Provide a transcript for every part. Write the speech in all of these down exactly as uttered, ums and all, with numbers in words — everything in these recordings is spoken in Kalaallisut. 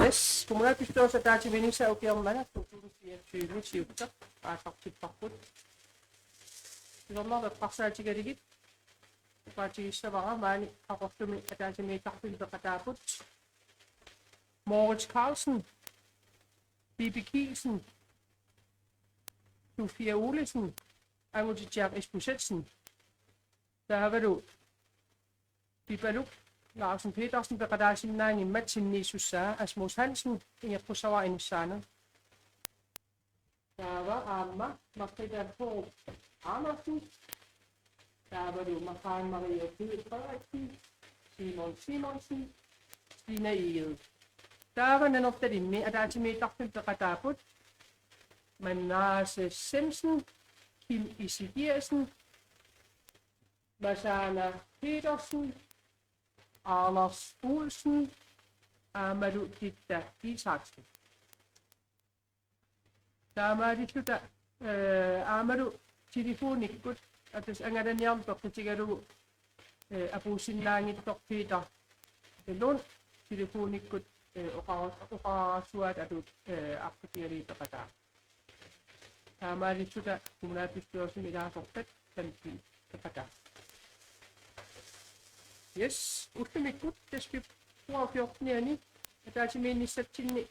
Yes, kommunalbestyrelsip ataatsimiinnissaa ukioq manna to tusind fireogtyve siulleq aallartipparput. Siullermik eqqarsaatigalugit oqaatigissavara maani Qaqortumi ataatsimiittarfimmut peqataapput: Moritz Carlsen, Bibi Kielsen, Sofia Olesen, Anguti Jack Espositsen. Taavalu Pipaluk Larsen Petersen peqataasinnaanngimmat sinniisussaa Asmus Hansen ingerlassavara inissaaneq. Taava aamma Margrethe Haarup Andersen. Taavalu Maqaan Marie Gud Frederiksen, Simon Simonsen, Stina Egede. Taava Nanortalimmi ataatsimiittarfimmut peqataapput: Manasse Semsen, Kim Isigiassen, Masana Petersen, Anders Olsen, aammalu Ditte Isaksen. Taamaalilluta, eh, aammalu telefonikkut, atas angalaniarneq peqqutigalugu, eh, apuussinnaanngitsoq Peter Lund telefonikkut, eh, oqara-, oqarasuaat atu, eh, arpatigali peqataa. Taamaalilluta kommunalbestyrelsimi ilaasortat femten peqataa. Yes, ullumikkut tassa februar fjortenianni ataatsimiinnissatsinni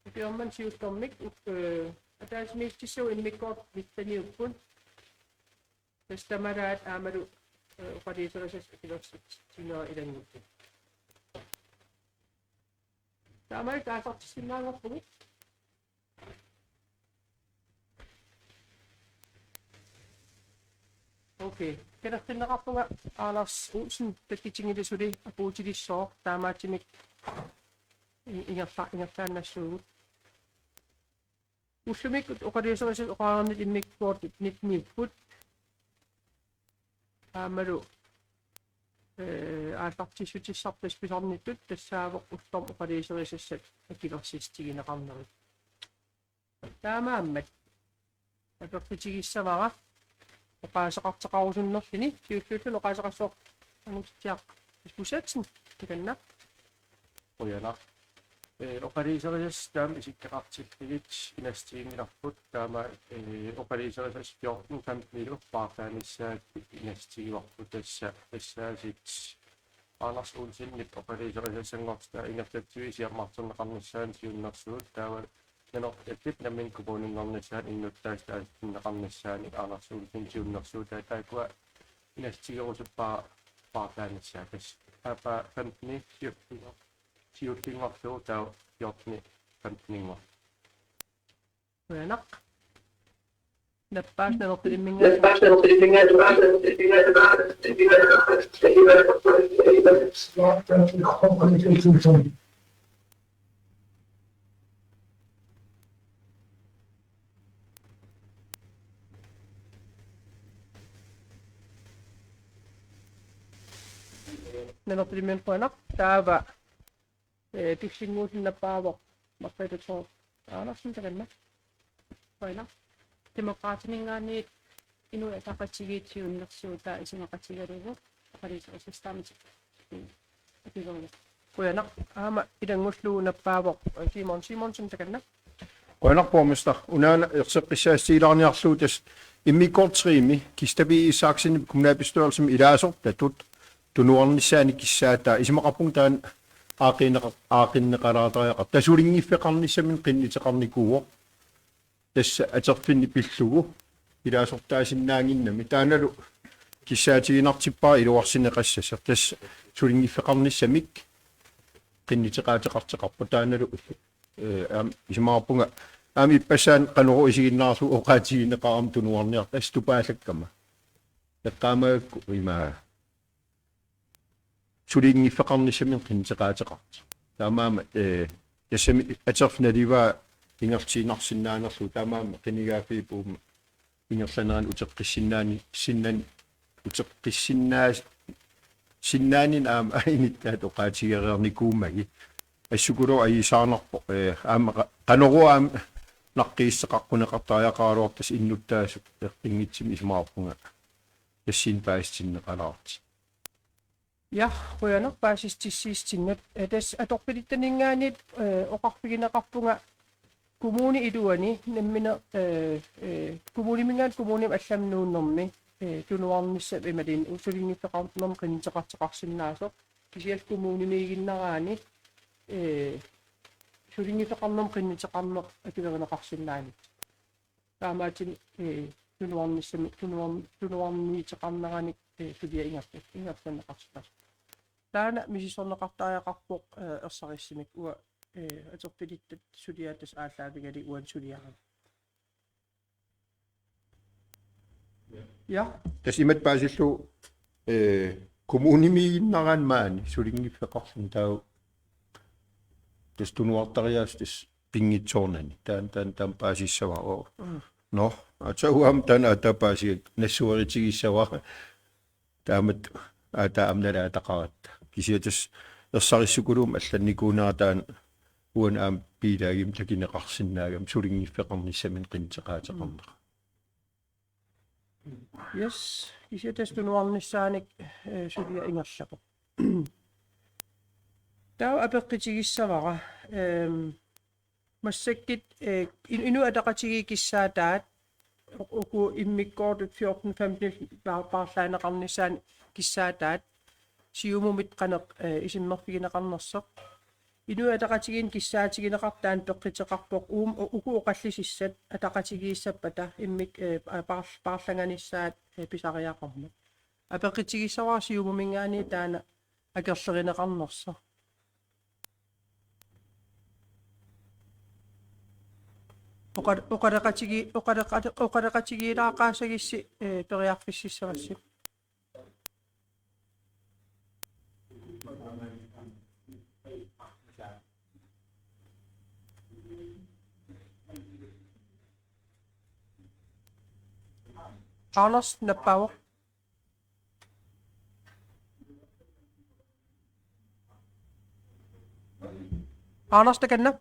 ukioq manna siullermik, eh, ataatsimiitissavut immikkoortut nitteniupput. Tassa tamalaat aammalu, eh, oqaluuserisassat akilersitsinerat ilanngullugu. Taamaalilluta aallartissinnaanngorpugut. Okay. Katertinneqarpunga Anders Olsen, takkutinngilat suli apuutilissooq, taamaattumik i-, ingerla-, ingerlaannassuugut. Ullumikkut oqaluuserisassat oqarnittut immikkoortut nitteniupput. Aammalu, eh, aallartissutissarput pisarnittut tassaavoq ullormut oqaluuserisassat akilersissutigineqarnerit. Taamaammat apeqqutigissavara oqaaseqartoqarusunnerluni, siulliulluni oqaaseqassaaq Anguti Jack Espositsen, takanna. Qujanaq. Eh, oqaluuserisassat taama isikkoqartillugit inassutiginngilarput, taama, eh, oqaluuserisassat fjorten femtenilu paarlaanissaat inassutigivarput, tassa, tassaasiit Anders Olsenip oqaluuserisassanngortitaa ingerlatsivik siammarterneqarnissaanut siunnersuut, taava Nanortallip nammineq kommuninngornissaanut innuttaasut taasitinneqarnissaanut Anders Olsen siunnersuut, taava taakkua inassutigerusuppara paarlaanissaat, tassa aappaa femteni siullinngor-, siullinngorlugu taava fjorteni femteninngorlugu. Qujanaq. Nappaavoq Nanortalimminngaanniit. Nanortalimminngaanniit qujanaq. Taava, eh, tullinnguullugu nappaavoq Margrethe Thorup Andersen, takanna. Qujanaq. Demokraatiminngaanniit Inuit Ataqatigiit siunnersuutaa isumaqatigalugu oqaluuserisassat taama apiverugut. Qujanaq. Aamma ilanngullugu nappaavoq, eh, Simon Simonsen, takanna. Qujanaq borgmester. Unaana erseqqissaatigilaarniarlugu, tassa immikkoortut tre-mi Kista B. Isaksenip kommunalbestyrelsimi ilaasortatut tunuarnissaanut kissaataa, isumaqarpunga taanna aaqqiinneqa-, aaqqinneqalaartariaqartoq, tassa sulinngiffeqarnissaminut qinnuteqarnikuuvoq. Tassa atorfinni pillugu ilaasortaasinnaannginnami, taannalu kissaatiginartippara iluarsineqassasoq, tassa sulinngiffeqarnissamik qinnuteqaateqartoqarpoq, taannalu, eh, aamma isumaqarpunga aamma ippassaq qanoq isiginnaarlugu oqaatigineqarama tunuarniarta, tassa tupaallakkama. Eqqaamagakku ima sulinngiffeqarnissaminut qinnuteqaateqartoq. Taamaammat, eh, tassami atorfik nalivaa ingerlatiinnarsinnaanerlugu, taamaammat qinigaaffiup uuma ingerlanerani uteqqissinnaani-, sinnan-, uteqqissinnaas-, sinnaaneq aamma inuttaasut oqaatigereernikuummagit. Assukulu ajuusaarnarpoq, eh, aamma qa-, qanoq aamma naqqiissuteqaqquneqartariaqaraluartoq, tassa innuttaasut eqqunngitsumik isumaqarpunga tassani paasitinneqalaartoq. Ja, qujanaq paasissutissinnut. Eh, tassa atorfilittaninngaanniit, eh, oqarfigineqarpunga kommuni iluani nammineq, eh, eh, kommuniminngaanniit kommunimi allamut nuunnermi, eh, tunuarnissaq imaluunniit sullingiffeqarnermut qinnuteqartoqarsinnaasoq. Kisianni kommunimiiginnaraanni, eh, sullingiffeqarnermut qinnuteqarneq akuerineqarsinnaanngitsoq. Taamaattumik, eh, tunuarnissami, tunuarn-, tunuarniuteqarneranik, eh, suliaq ingerla-, ingerlanneqarsimasoq. Taanna misissorneqartariaqarpoq, eh, ersarissumik uanga, eh, atorfilittat suliaat tassa aallaavigalugit uani suliarama. Ja. Tassa imatut paasillugu, eh, kommunimiiginnaraanni maani sullingiffeqarluni taava tassa tunuartariaaseq tassa pinngitsoornani. Taanna, taanna, taanna paasissavara. Mm. Nå, aatsaat uanga taanna aatsaat paasigakkit nassueritigissavara. Taamatut aatsaat aamma nalaataqaratta. Kisianni tassa ersarissukulummik allannikuunera taanna uani aamma biilagimik takuneqarsinnaagami sullingiffeqarnissaminnut qinnuteqaateqarnera. Yes, kisianni tassa tunuarnissaanik, eh, suliaq ingerlavoq. Taava apeqqutigissavara, ehm, massakkut, eh, in-, Inuit Ataqatigiit kissaataat, u-, uku immikkoortut fjorten femten paar-, paarlaaneqarnissaat kissaataat, Siumumit qanoq, eh, isummerfigineqarnersoq. Inuit Ataqatigiinni kissaatigineqartut taanna peqquteqarpoq uum-, u-, uku oqallisissat ataqatigiissappata immik, eh, pa-, paar-, paarlanganissaat, eh, pisariaqarmat. Apeqqutigissavara Siumuminngaanniit taanna akerlerineqarnersoq. Oqa-, oqaloqatigi-, oqaloqate-, oqaloqatigiilaaqaassagissi, eh, periarfississavassi. Anders nappaavoq. Anders, takanna.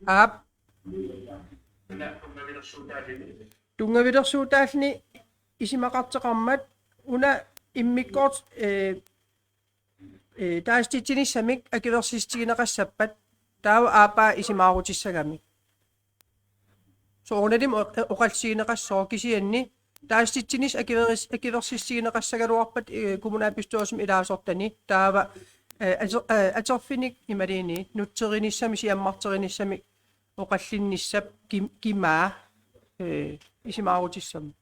Aap. Tunngavilersuutaalluni isumaqartoqarmat una immikkoortut, eh, eh, taasititsinissamik akuersissutigineqassappat taava aappaa isumaarutissagami. Soorunalimi o-, oqallisigineqassaaq kisianni taasititsinissaq akueris-, akuersissutigineqassagaluarpat, eh, kommunalbestyrelsimi ilaasortani taava, eh, ater-, eh, atorfinik imaluunniit nutserisassamik siammarterinissamik oqallinnissap kim-, kimaa, eh, isumaarutissammat.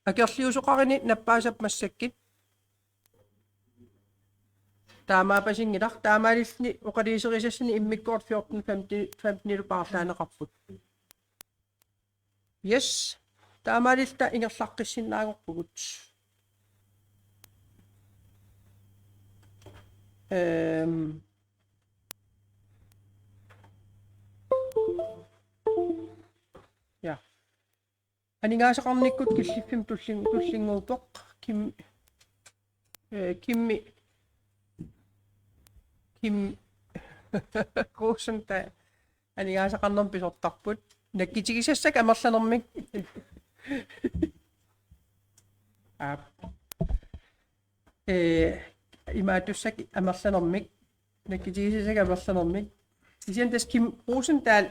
Akerliusoqaruni nappaasap massakkut. Taamaapasinngilaq, taamaalilluni oqaluuserisassani immikkoortut fjorten femten, femtenilu paarlaaneqarput. Yes. Taamaalilluta ingerlaqqissinnaagorpugut. Ehm. Ja. Aningaasaqarnikkut killiffimmi tullin-, tullinnguuppoq. Kim-, eh, Kimmi, Kim Rosenthal. Aningaasaqarnermut pisortarput. Nakkutigisassakka amerlanermik. Aap. Eh, imaattussakka amerlanermik. Nakkutigisassakka amerlanermik. Kisianni tassa Kim Rosenthal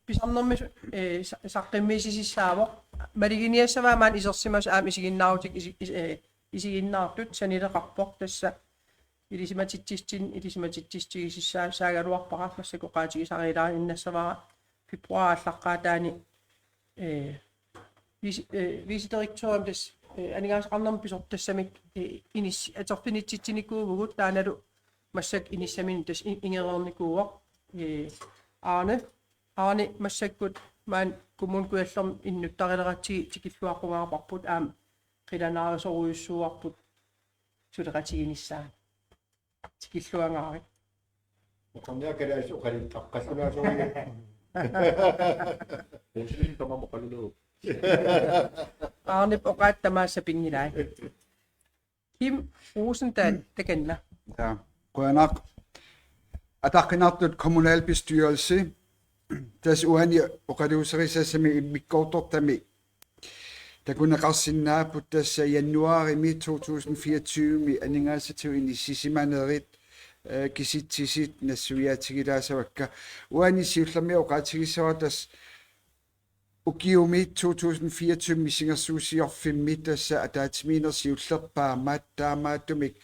pisarnermi, eh, sa-, saqqummiussissaavoq. Maluginiassavaa maani isersimasoq aamma isiginnaarutitut isi-, is-, eh, isiginnaartut sanileqarpoq tassa ilisimatitsissutin-, ilisimatitsissutigisussaa-, saagaluarpara massakkut oqaatigisarilaariinnassavara februar aallaqqaataani, eh, vice-, eh, vicedirektørimik tassa, eh, aningaasaqarnermut pisortassamik, eh, inis-, atorfinitsitsinikuuvugut taannalu massakkut inissaminut tassa in-, ingereernikuuvoq, eh, Arne, Arne massakkut maani Kommune Kujallermi innuttarileratsigit tikilluaqqungaarparput aamma qilanaarisorujussuuarput suleqatiginissaanut. Tikilluangaarit. Oqarniarlugu kalaallisut oqaluttut aqqallunaasuugut. Uusili tamam oqalullugu. Arnep oqaaseq tamaasa pinngilaa. Kim Rosendahl, takanna. Ja, qujanaq. Ataqqinartut kommunalbestyrelse. Tassa uani oqaluuserisassami immikkoortortami takuneqarsinnaapput, tassa januaarimi to tusind fireogtyve-mi aningaasatigut inissisimanerit, eh, kisitsisit nassuiaatigilaassavakka. Uani siullermik oqaatigissavara tassa ukiumi to tusind fireogtyve missingersuusiorfimmi tassa ataatsimiinneq siullerpaammat, taamaattumik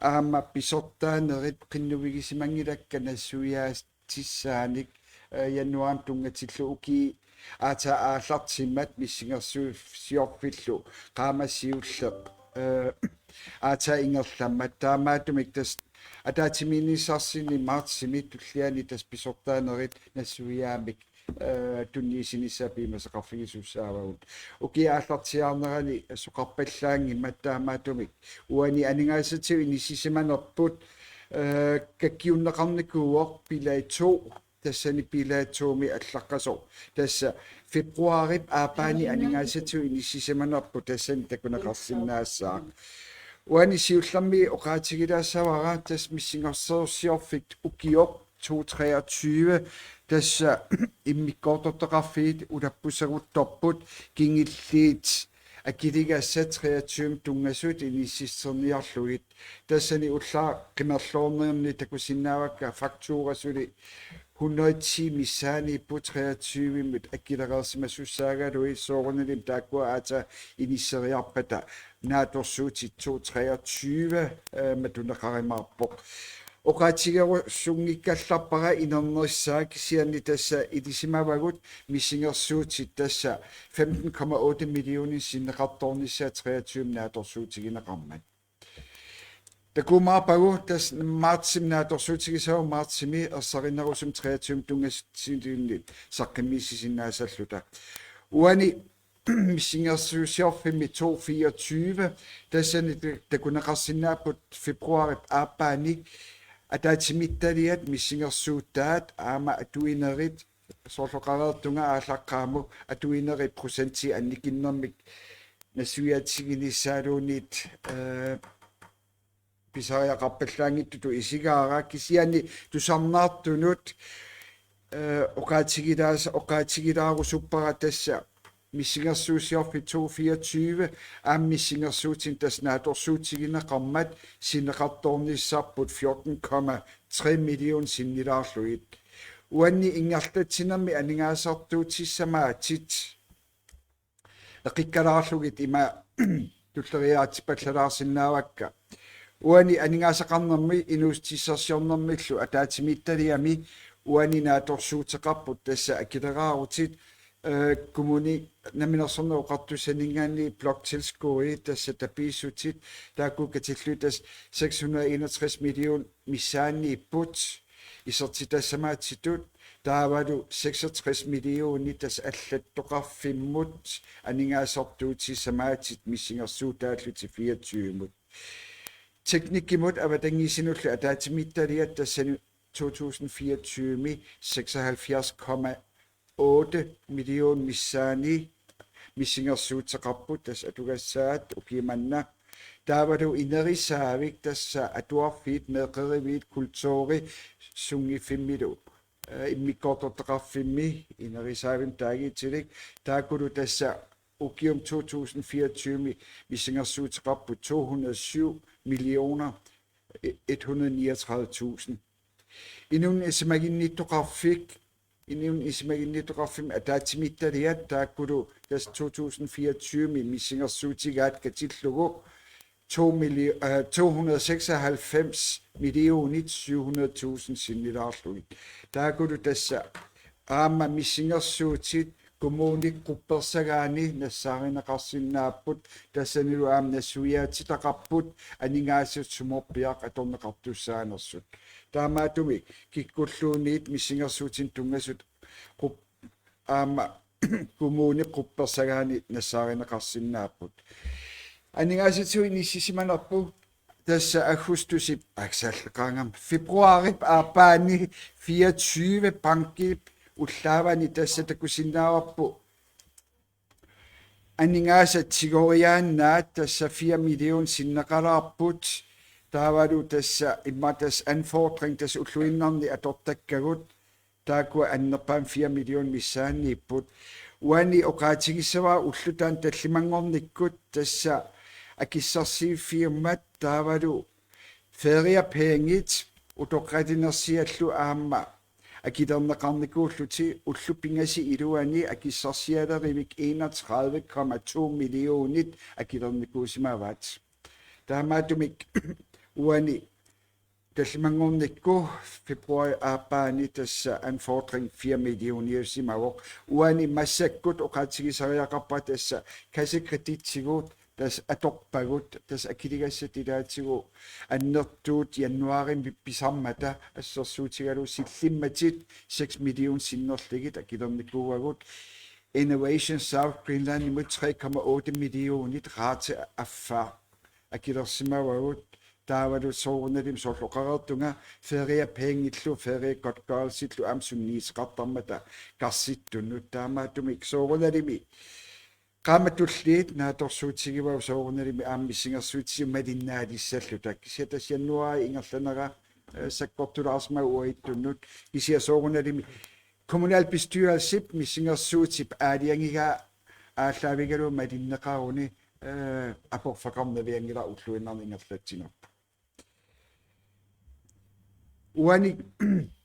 aamma pisortaanerit qinnuigisimanngilakka nassuiaatissaanik, eh, januaarip tunngatillugu ukiup aatsaat aallartimmat missingersuusiorfillu qaammat siulleq, eh, aatsaat ingerlammat. Taamaattumik tassa ataatsimiinnissarsiornermi martsimi tulliani tassa pisortaanerit nassuiaammik, eh, tunniussinissaat piumasaqarfigisussaavagut. Ukiup aallartiaarnerani suqarpallaanngimmat, taamaattumik uani aningaasatigut inissisimanerput, eh, kakkiunneqarnikuuvoq bilag to, tassani bilag to-mi allaqqasoq. Tassa februaarip aappaani aningaasatigut inissisimanerput tassani takuneqarsinnaassaaq. Uani siullermik oqaatigilaassavara tassa missingersuusiorfik ukioq to treogtyve, tassa immikkoortortaqarfiit ulappusaguttorput, kingulliit akiligassat treogtyve tunngasut inississorniarlugit. Tassani ullaaq qimerloornerni takusinnaavakka faktura suli hundrede ti missaaniipput treogtyve-mut akilereersimasussaagaluit, soorunalimi taakkua aatsaat inisseriarpata naatsorsuutit to treogtyve, eh, matuneqarumaarpoq. Oqaatigerusunngikkallarpara inernissaa, kisianni tassa ilisimavagut missingersuutit tassa femten komma otte millionit sinneqartoornissaat treogtyve naatsorsuutigineqarmat. Takuumaarpagut tassa martsimi naatsorsuutigisavut, martsimi ersarinnerusumik treogtyve tunngatilluunniit saqqummiussisinnaassalluta. Uani missingersuusiorfimmi to fireogtyve, tassani ta-, takuneqarsinnaapput februaarip aappaani ataatsimiititaliat missingersuutaat aamma atuinerit, soorlu oqareertunga aallaqqaammut atuinerit procentit annikinnermik nassuiaatiginissaaluunniit, eh, pisariaqarpallaanngitsutut isigaara, kisianni tusarnaartunut, eh, oqaatigilaas-, oqaatigilaarusuppara tassa missingersuusiorfik to fireogtyve aamma missingersuutinik tassa naatsorsuutigineqarmat sinneqartoornissarput fjorten komma tre million sinnilaarlugit. Uanni ingerlatsinermi aningaasartuutissamaatit eqikkalaarlugit ima tulleriiaatsipallalaarsinnaavakka. Uani aningaasaqarnermi inuussutissarsiornermillu ataatsimiititaliami uani naatsorsuuteqarput tassa akileraarutit, eh, kommuni namminersornermut oqartussaninngaanniit bloktilskud tassa tapiissutit, taakku katillugit tassa seks hundrede og enogtres million missaanniipput isertitassamaatsitut, taavalu seksogtres millionit tassa allattoqarfimmut aningaasartuutissamaatit missingersuutaallutik fireogtyve-mut. Teknikkimut avatangiisinullu ataatsimiititaliat tassani to tusind fireogtyve-mi seksoghalvfjerds komma otte million missaani missingersuuteqarput, tassa atugassaat ukiumanna. Taavalu inerisaavik tassa atuarfiit, meeqqeriviit, kulturi sunngiffimmilu, eh, immikkoortortaqarfimmi inerisaavimmut taaguutilik. Taakkulu tassa ukiumi to tusind fireogtyve-mi missingersuuteqarput to hundrede syv millioner et hundrede niogtredive tusind. Inunnut isumaginnittoqarfik, inunnut isumaginnittoqarfimmi ataatsimiititaliat taakkulu tassa to tusind fireogtyve-mi missingersuutigaat katillugu to millio-, øh, to hundrede seksoghalvfems millionit syv hundrede tusind sinnilaarlugit. Taakkulu tassa aamma missingersuutit kommunip quppersagaani nassaarineqarsinnaapput, tassanilu aamma nassuiaatitaqarput aningaasat sumorpiaq atorneqartussaanersut. Taamaattumik kikkulluunniit missingersuutinut tunngasut qup-, aamma kommunip quppersagaani nassaarineqarsinnaapput. Aningaasatigut inissisimanerput tassa aggustusip, aa, salleqaangam, februaarip aappaani fireogtyve bankip ullaavani tassa takusinnaavarput Aningaasat tigoriaannaat tassa fire million sinneqalaarput. Taavalu tassa immaqa tassa anfordring tassa ulluinnarni atortakkagut. Taakkua annerpaamik fire million missaanniipput. Uani oqaatigissavara ulloq taanna tallimanngornikkut tassa akissarsiiffiummat taavalu feriepengit utoqqalinersiallu aamma akilerneqarnikuullutik ullut pingasut iluanni akissarsialerivik enogtredive komma to millionit akilernikuusimavaat. Taamaattumik uani tallimanngornikkut februaarip aappaani tassa anfordring fire millioniusimavoq. Uani massakkut oqaatigisariaqarpara tassa kassekreditsigut tassa atorpagut, tassa akiligassat ilaatigut annertuut januaarimi pisarmata assersuutigalugu sillimmatit seks million sinnerlugit akilernikuuagut. Innovation South Greenlandimut tre komma otte millionit rate affaa akilersimavagut. Taavalu soorunalimi soorlu oqareertunga feriepengillu feriegodtgørelsillu aamma sunniuteqartarmata karsittunut. Taamaattumik soorunalimi qaammat tulliit naatsorsuutigivavut soorunalimi aamma missingersuutitut malinnaalissalluta. Kisianni tassa januaarip ingerlanera, eh, sakkortulaarsimasoq uagutsinnut. Kisianni soorunalimi kommunalbestyrelsip missingersuutip aalajangigaa aallaavigalugu malinneqaruni, eh, aporfeqarnavianngilara ulluinnarni ingerlatsinerput. Uani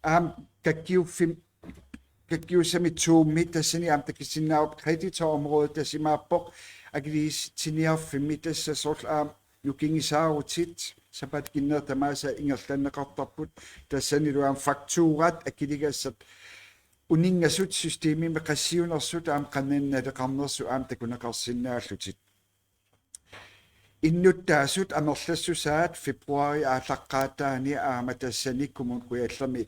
aamma kakkiuffim-, kakkiussami to-mi tassani aamma takusinnaavarput kreditorområdet, tassa imaappoq akiliisitsiniarfimmi tassa soorlu aamma nukingisaarutit sapaatip akunneri tamaasa ingerlanneqartarput, tassanilu aamma fakturat akiligassat uninngasut systemimi qassiunersut aamma qanoq naleqarnersut aamma takuneqarsinnaallutik. Innuttaasut amerlassusaat februaarip aallaqqaataani aamma tassani Kommune Kujallermi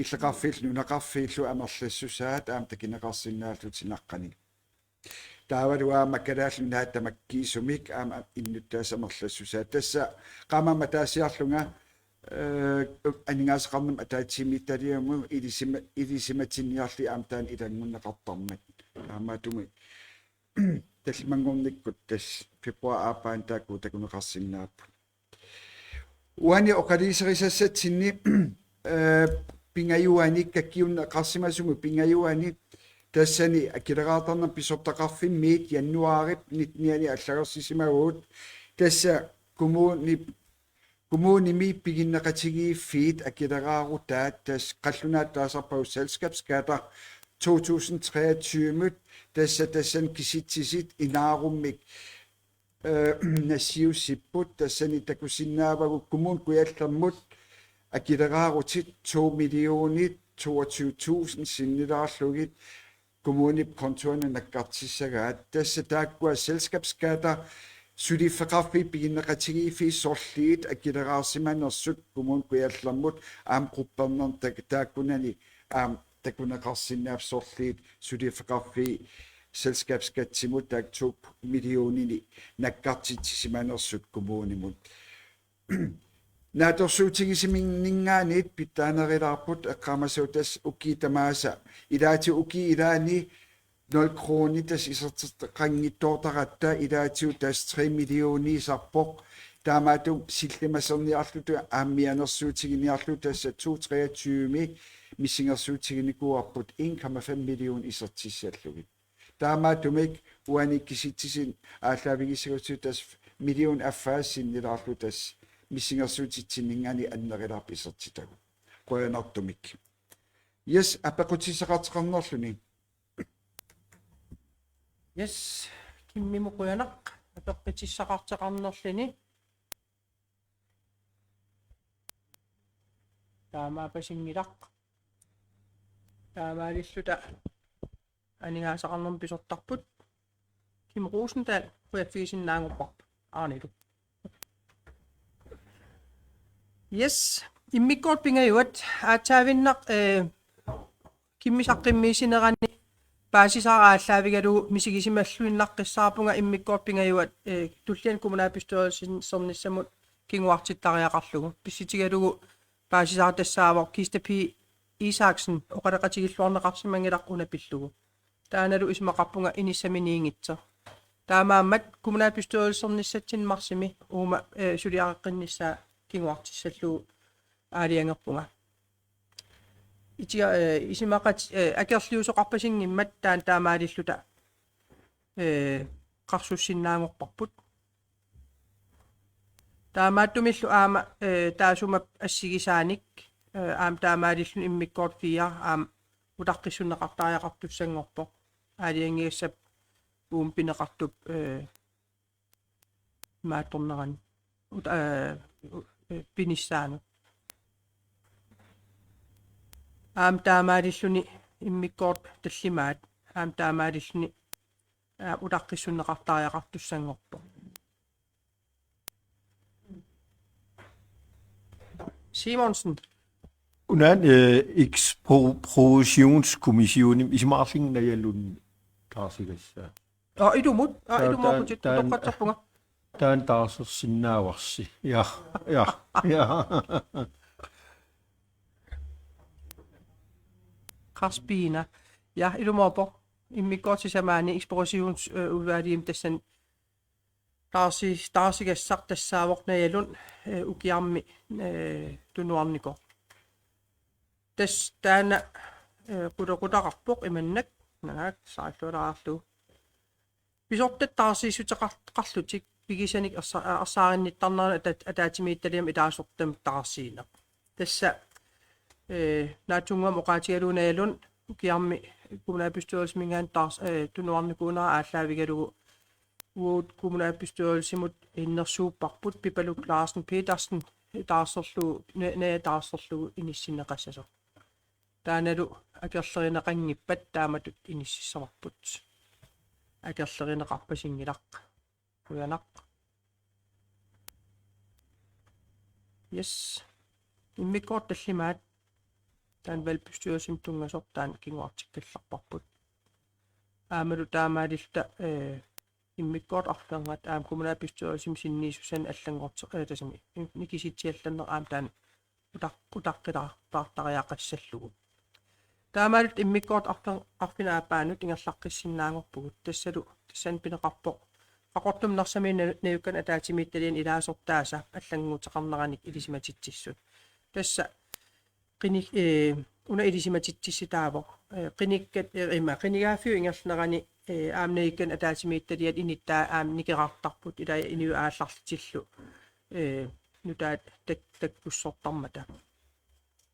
illoqarfiillu nunaqarfiillu amerlassusaat aamma takuneqarsinnaallutik naqqani. Taavalu aamma Kalaallit Nunaat tamakkiisumik aamma innuttaasut amerlassusaat. Tassa qaammat ataasiarlunga, eh, aningaasaqarnermut ataatsimiititaliamut ilisima-, ilisimatinniarlugit aamma taanna ilanngunneqartarmat. Taamaattumik tallimanngornikkut tassa februaarip aappaani taakku takuneqarsinnaapput. Uani oqaluuserisassatsinni, eh, pingajuani kakkiunneqarsimasumut pingajuani tassani akileraartarnermut pisortaqarfimmiit januaarip nittenianni allagarsisimavagut. Tassa kommunip, kommunimi piginneqatigiiffiit akileraarutaat tassa qallunaatut taasarpagut selskabsskatter to tusind treogtyve-mut, tassa tassani kisitsisit inaarummik, eh, nassiussipput, tassani takusinnaavagut Kommune Kujallermut akileraarutit to millionit toogtyve tusind sinnilaarlugit kommunip kontoanut nakkartissagaat. Tassa taakkua selskabsskatter suliffeqarfiit piginneqatigiiffiit sorliit akileraarsimanersut Kommune Kujallermut aamma quppernerni tak-, taakkunani aamma takuneqarsinnaapput, sorliit suliffeqarfiit selskabsskattimut taakku to millionini nakkartitsisimanersut kommunimut. Naatsorsuutigisumininngaanniit pitsaanerulaarput eqqaamasut tassa ukiut tamaasa, ilaatigut ukiup ilaani nul kroner tassa isertitseqanngitsoortaratta, ilaatigut tassa tre millioniusarpoq. Taamaattumik sillimaserniarluta aamma mianersuutiginiarluta tassa to treogtyve-mi missingersuutiginikuuarput en komma fem million isertissallugit. Taamaattumik uani kisitsisit aallaavigissagutsigu tassa million affaa sinnilaarlugu tassa missingersuutitsinninngaanniit annerulaarput isertitagut. Qujanartumik. Yes, apeqqutissaqartoqarnerluni. Yes, Kimmimut qujanaq apeqqutissaqartoqarnerluni. Taamaapasinngilaq. Taamaalilluta aningaasaqarnermut pisortarput Kim Rosendahl, qujaffigisinnaanngorparput. Aanilu. Yes, immikkoortut pingajuat aatsaavinnaq, eh, Kimmi saqqummiussinerani paasisara aallaavigalugu misigisimalluinnaqqissaarpunga immikkoortut pingajuat, eh, tulliani kommunalbestyrelsen sernissamut kinguartittariaqarlugu. Pissutigalugu paasisara tassaavoq Kista P. Isaksen, oqaloqatigilluarneqarsimanngilaq una pillugu. Taannalu isumaqarpunga inissaminiinngitsoq. Taamaammat kommunalbestyrelsernissatsinni marsimi uuma, eh, suliareqqinnissaa kinguartissallugu aalajangerpunga. Itia, eh, isumaqat-, eh, akerliusoqarpasinngimmat taanna taamaalilluta, eh, qarsussinnaanngorparput. Taamaattumillu aamma, eh, taassuma assigisaanik, eh, aamma taamaalilluni immikkoortoq fire aamma utaqqissunneqartariaqartussanngorpoq. Aalajangigassap uuma pineqartup, eh, imaattornerani. Uta-, eh, u-, eh, pinissaanut. Aamma taamaalilluni immikkoortoq tallimaat. Aamma taamaalilluni, eh, utaqqissunneqartariaqartussanngorpoq. Simonsen. Unaana, eh, ekspropriationskommissionimi isumaqarlunga Najalunnut taarsigassaa. Aa, ilumut. Aa, taa-, ilumoorputit, taa-, taa-, utoqqatserpunga. Taanna taarsersinnaavarsi. Ja, ja, ja. Karspiina. Ja, ilumoorpoq. Immikkoortoq sisamaanni ekspropriationsudvalgimi tassani taarsi-, taarsigassaq tassaavoq Naja Lund, eh, ukiarmi, eh, tunuarnikoq. Tassa taanna, eh, qulequtaqarpoq imannak, naak, saarlualaarlugu. Pisortat taarsiissuteqar-, qarlutik pigisanik ersa-, a-, ersaarinnittarneranut ata-, ataatsimiititaliami ilaasortamik taarsiineq. Tassa, eh, naatsunnguamik oqaatigalugu Naja Lund ukiarmi kommunalbestyrelsiminngaanniit taars-, eh, tunuarnikuunera aallaavigalugu uagut kommunalbestyrelsimut innersuupparput Pipaluk Larsen Petersen taarserlugu, na-, Naja taarserlugu inissinneqassasoq. Taannalu akerlerineqanngippat taamatut inississavarput. Akerlerineqarpasinngilaq. Qujanaq. Yes. Immikkoortoq tallimaat. Taanna valgbestyrelsimi tunngasoq taanna kinguartikkallarparput. Aammalu taamaalilluta, eh, immikkoortoq arfernat aamma kommunalbestyrelsimi sinniisussani allanngorte-, eh, tassami nikisitsiallanneq aamma taanna utaq-, utaqqilaartariaqassallugu. Taamaalilluta immikkoortoq arfer-, arfineq-aappaanut ingerlaqqissinnaanngorpugut. Tassalu, tassani pineqarpoq Qaqortumi Narsami na-, najukkanik ataatsimiititaliani ilaasortaasa allannguuteqarneranik ilisimatitsissut. Tassa qinik-, eh, una ilisimatitsissutaavoq. Eh, qinikkat, eh, ima, qinigaaffiup ingerlanerani, eh, aamma najukkanik ataatsimiititaliat inittaa aamma nikerartarput ilaa inuit aallarlutillu, eh, nutaat tak-, takkussortarmata.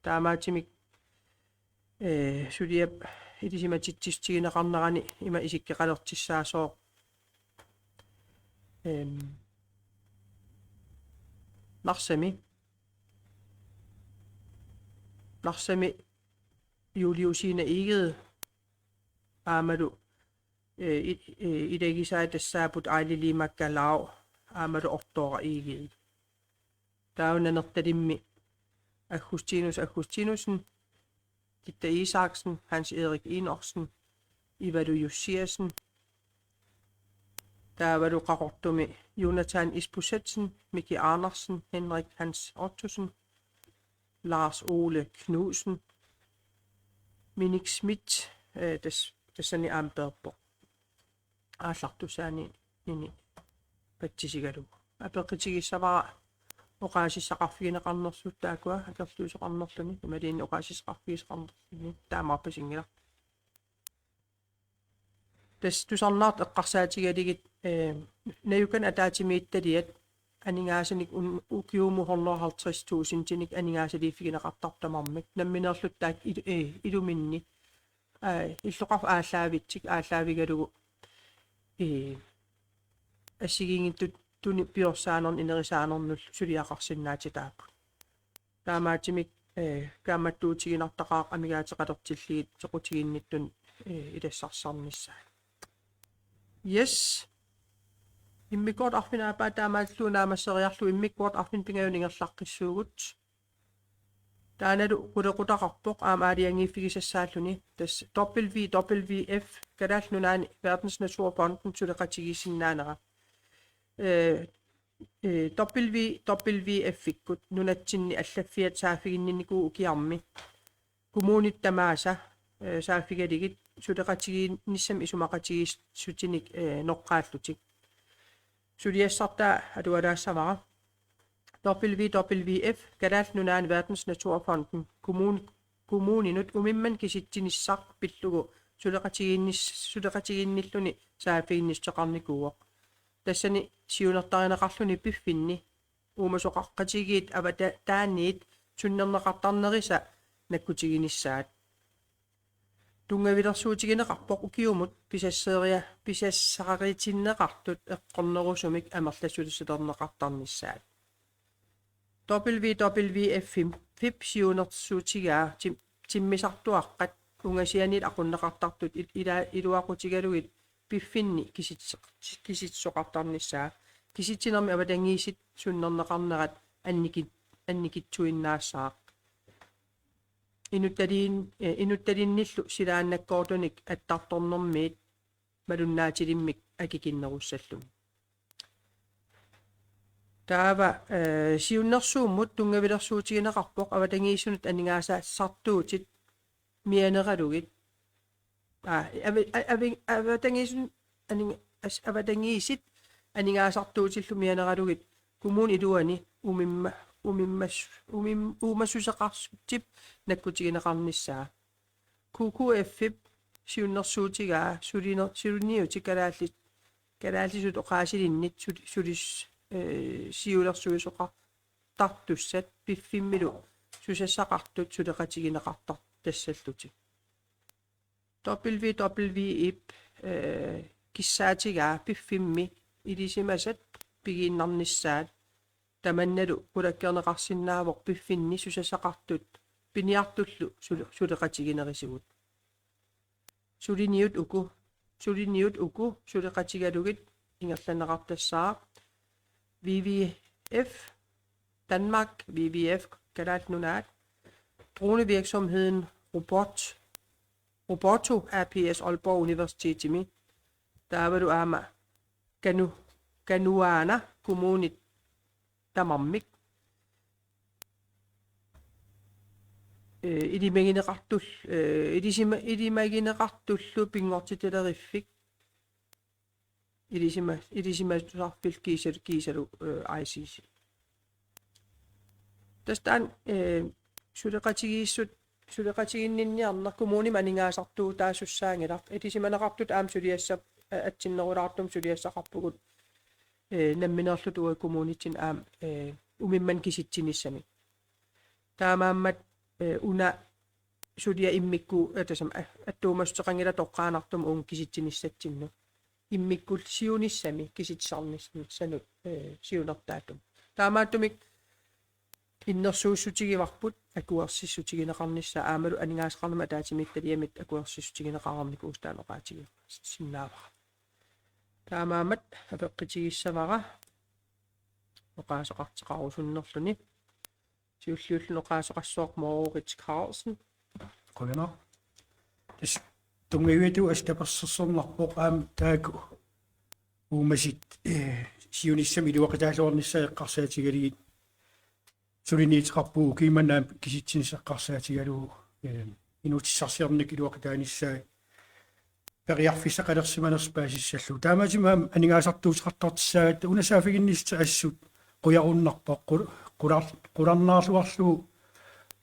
Taamaattumik, eh, suliap ilisimatitsissutigineqarnerani ima isikkoqalertussaasoq, ehm, Narsami. Narsami Juliusine Egede aammalu, eh, i-, eh, ilagisai tassaapput Aili Liimak Kalau aammalu Ortoora Egede. Taava Nanortalimmi Augustinus Augustinussen, Gitte Isaksen, Hans Erik Enoksen, Ivalu Jussiassen. Taavalu Qaqortumi Jonathan Isbosethsen, Miki Andersen, Henrik Hans Ottosen, Lars Ole Knudsen, Minik Schmidt, eh, tas-, tassani aamma peerpoq. Aallartussaanini patsisigalugu. Apeqqutigissavara oqaasissaqarfigineqarnersut taakkua akerliusoqarnerluni, imaluunniit oqaasissaqarfigisoqarnerluni, taamaappasinngilaq. Tassa tusarnaartut eqqarsaatigalugit, eh, najukkanik ataatsimiititaliat aningaasanik un-, ukiumut hundrede og halvtreds tusindinik aningaasaliiffigineqartartut tamarmik. Nammineerluta taakku il-, eh, iluminni. Aa, illoqarfik aallaavitsik aallaavigalugu, eh, assigiinngitsut tuni piorsaanerni inerisaanernullu suliaqarsinnaatitaapput. Taamaattumik, eh, kaammattuutiginartaqaaq amigaateqalertillugit soqutiginnittut, eh, ilassarsiornissaat. Yes. Immikkoortoq arfineq-aappaa taamaalillugu naammasseriarlugu immikkoortoq arfineq-pingajunnut ingerlaqqissuugut. Taannalu qulequtaqarpoq aamma aalajangiiffigisassaalluni. Tassa W W F, Kalaallit Nunaanni Verdensnaturfonden suleqatigiissinnaanera. Eh, eh, W W F-ikkut nunatsinni allaffiat saaffiginninnikuuvoq ukiarmi. Kommunit tamaasa, eh, saaffigalugit suleqatigiinnissamik isumaqatigiissutinik, eh, noqqaallutik. Suliassartaa atualaassavara. W W F, Kalaallit Nunaanni Verdensnaturfonden, kommun-, kommuninut umimmanik kisitsinissaq pillugu suleqatigiinnis-, suleqatigiinnilluni saaffiginnissuteqarnikuuvoq. Tassani siunertarineqarluni piffinni uumasoqaqatigiit avataaniit sunnerneqartarnerisa nakkutiginissaat. Tunngavilersuutigineqarpoq ukiumut pisasseria-, pisassaritinneqartut eqqornerusumik amerlassuserneqartarnissaat. W W F-ip siunersuutigaa tim-, timmisartuaqqat ungasianiit aqunneqartartut il-, ila-, iluaqutigalugit piffinni kisitse-, kisitsisoqartarnissaa. Kisitsinermi avatangiisit sunnerneqarnerat annikit-, annikitsuinnaassaaq. Inuttaliin-, eh, inuttalinnillu silaannakkoortunik attartornermiit malunnaatilimmik akikinnerussallugit. Taava, eh, siunnersuummut tunngavilersuutigineqarpoq avatangiisinut aningaasartuutit mianeralugit. Aa, avi-, a-, avi-, avatangiisinut aning-, as-, avatangiisit aningaasartuutillu mianeralugit kommunip iluani umimma-, umimmas-, umim-, uumassuseqartussatsinnik nakkutigineqarnissaa. K K F-ip siunnersuutigaa suliner-, suliniutit kalaallit-, kalaallisut oqaasilinnit sul-, sulis-, eh, siulersuisoqartartussat piffimmilu susassaqartut suleqatigineqartartassallutik. W W F-ip, eh, kissaatigaa piffimmi ilisimasat pigiinnarnissaat tamannalu qulakkeerneqarsinnaavoq piffinni susassaqartut piniartullu sule-, suleqatiginerisigut. Suliniut uku, suliniut uku suleqatigalugit ingerlanneqartassaaq W W F Danmark, W W F Kalaallit Nunaat, dronevirksomheden Robot, Roboto A P S Aalborg Universitetimi, taavalu aamma Kanu-, Kanuana Kommunit tamarmik. Eh, ilimagineqartul-, eh, ilisima-, ilimagineqartullu pinngortitaleriffik. Ilisima-, ilisimatusarfillu kiisal-, kiisalu, eh, I C C. Tassa taanna, eh, suleqatigiissut, suleqatiginninniarneq kommunimi aningaasartuutaasussaanngilaq. Ilisimaneqartut aamma suliassap-, eh, atsinnerulaartumik suliassaqarpugut, eh, nammineerluta uagut kommunitsinni aamma, eh, umimmanik kisitsinissamik. Taamaammat, eh, una suliaq immikkut, eh, tassami, eh, attuumassuteqanngilaq toqqaannartumik uunga kisitsinissatsinnut. Immikkut siunissami kisitsisarnissanut, eh, siunertaatumik. Taamaattumik innersuussutigivarput akuersissutigineqarnissaa aammalu aningaasaqarnermut ataatsimiititaliamit akuersissutigineqareernikuusoq taanna oqaatigisinnaavara. Taamaammat apeqqutigissavara oqaaseqartoqarusunnerluni. Siulliulluni oqaaseqassooq Moritz Carlsen. Qujanaq. Tassa tunngaviup assut tapersersornarpoq aamma taakku uumasit, eh, siunissami iluaqutaalluarnissaat eqqarsaatigalugit suliniuteqarpugut, kiimannaam kisitsinissaq eqqarsaatigalugu, eh, inuutissarsiornikkut iluaqutaanissaat periarfissaqalersimanersut paasissallugu. Taamaattumik aamma aningaasartuuteqartartussaagatta una saaffiginnissaq assut qujarunnarpoq, qul-, qular-, qularnaarluarlugu,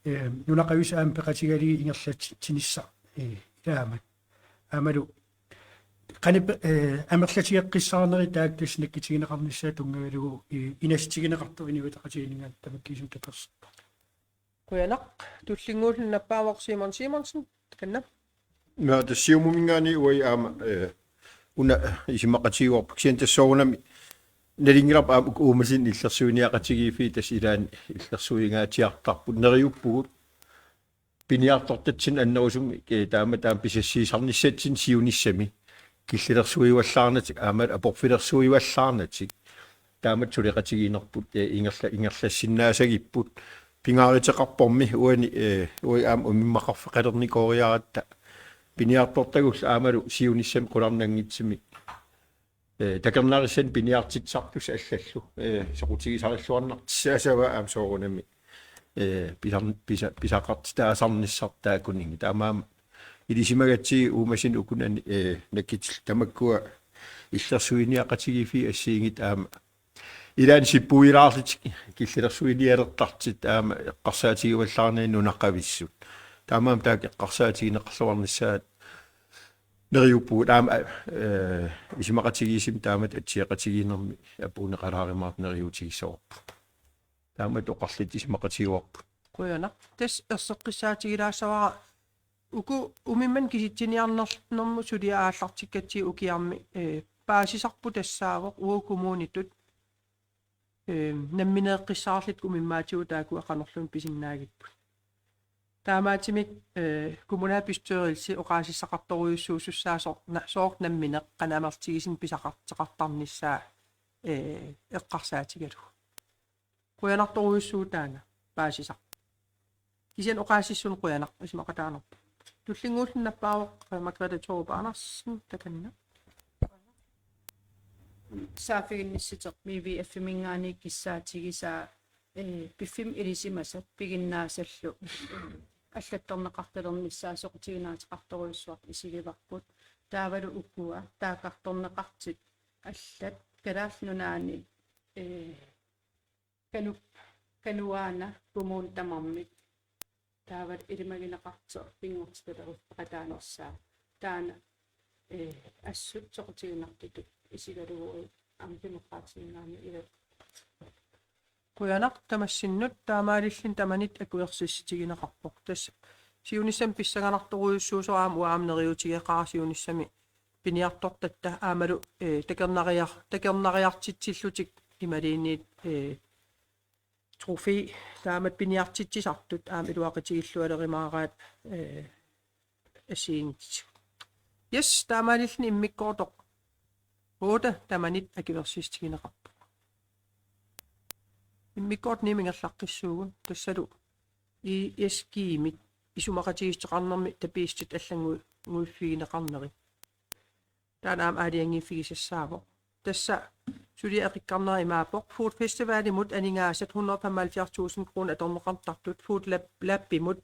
eh, nunaqavisa aamma peqatigalugit ingerlatsinissaq, eh, ilaammat. Aammalu qanoq pe-, eh, amerlatigeqqissaarnerit taakku tassa nakkutigineqarnissaat tunngavigalugu, eh, inassutigineqartoq Inuit Ataqatigiinninngaanniit tamakkiisumik tapersersoq. Qujanaq, tullinnguulluni nappaavoq Simon Simonsen, takanna. Naa, tassa Siumuminngaanniit uagut aamma, eh, una isumaqatigaarput kisianni tassa soorunami nalunngilarput aamma uku uumasunut illersuiniaqatigiiffiit tassa ilaanni illersuingaatsiartarput neriuppugut piniartortatsinnut annerusumik, eh, taama taama pisassiisarnissatsinnik siunissami killilersuivallaarnatik aamma aporfilersuivallaarnatik. Taamatut suleqatigiinnerput, eh, ingerla-, ingerlassinnaassagipput. Pingaaruteqarpormi uani, eh, uagut aamma umimmaqarfeqalernikooriaratta piniartortagullu aammalu siunissami qularnanngitsumik, eh, takornarissani piniartitsisartussat allallu, eh, soqutigisarilluarnartussaassavaat aamma soorunami, eh, pisar-, pisa-, pisaqartitaasarnissarput taakkunannga. Taamaammat ilisimagatsigit uumasunut ukunani, eh, nakkutillugu tamakkua illersuiniaqatigiiffiit assigiinngitsut aamma ilaanni sippuilaarlutik killilersuinialertartut aamma eqqarsaatigivallaarnagit nunaqavissut. Taamaammat taakku eqqarsaatigineqarluarnissaat neriuppugut aamma, eh, isumaqatigiissumik taamatut atsiaqatigiinnermi apuunneqalaarumaartoq neriuutigissavarput. Taamatut oqarluta isumaqatigivarput. Qujanaq. Tassa erseqqissaatigilaassavara uku umimmanik kisitsiniarnermut suliaq aallartikkatsigit ukiarmi, eh, paasisarput tassaavoq uagut kommunitut, eh, nammineeqqissaarlutik umimmaatigut taakku qanorluunniit pisinnaagipput. Taamaattumik, eh, kommunalbestyrelsi oqaasissaqartorujussuusussaasoq na-, sooq nammineq qanoq amerlatigisumik pisaqartoqartarnissaa, eh, eqqarsaatigalugu. Qujanartorujussuuvoq taanna paasisaq. Kisianni oqaasissunik qujanaq isumaqataanerput. Tullinnguulluni nappaavoq, eh, Margrethe Thorup Andersen, takanna. Saaffiginnissitut W W F-iminngaanniit kissaatigisaa, eh, piffissami ilisimasat piginnaasallu, eh, allattorneqartalernissaat soqutiginaateqartorujussuartut isigivarput. Taavalu ukua taakkartorneqartut allat Kalaallit Nunaanni, eh, Kanu-, Kanuana kommunit tamarmik. Taava ilimagineqartoq pinngortitalerutaqataanissaa. Taanna, eh, assut soqutiginartutut isigalugu aamma Demokraatiminngaanniit ilaa. Qujanaq tamassinnut. Taamaalilluni tamanit akuersissutigineqarpoq. Tassa siunissami pissanganartorujussuusoq aamma uanga aamma neriuutigeqaara siunissami piniartortatta aammalu, eh, takornariar-, takornariartitsillutik imaluunniit, eh, trofæ taamatut piniartitsisartut aamma iluaqutigillualerumaaraat, eh, assigiinngitsut. Yes, taamaalilluni immikkoortoq otte tamanit akuersissutigineqarpoq. Immikkoortoq nimingerlaqqissuugut tassalu I S G-mit isumaqatigiissuteqarnermi tapiissutit allanngui-, -nguiffigineqarneri. Taanna aamma aalajangiiffigisassaavoq. Tassa suliaq eqqarnera imaappoq: Food Festivalimut aningaasat hundrede femoghalvfjerds tusind kroner atorneqartartut Food Lab-, Labimut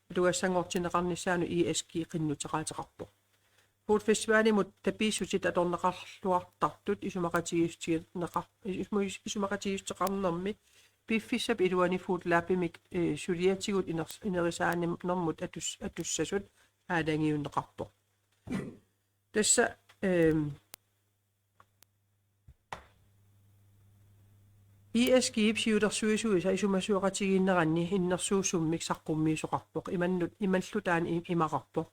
atugassanngortinneqarnissaanut I S G qinnuteqaateqarpoq. Food Festivalimut tapiissutit atorneqarluartartut isumaqatigiissutigineqar-, isuma-, isumaqatigiissuteqarnermi piffissap iluani Food Labimik, eh, suliatigut iners-, inerisaanermut atus-, atussasut aalajangiunneqarpoq. Tassa, ehm, I S G-p siulersuisuisa isumasioqatigiinneranni innersuussummik saqqummiisoqarpoq. Imannut, imallu taanna i-, imaqarpoq.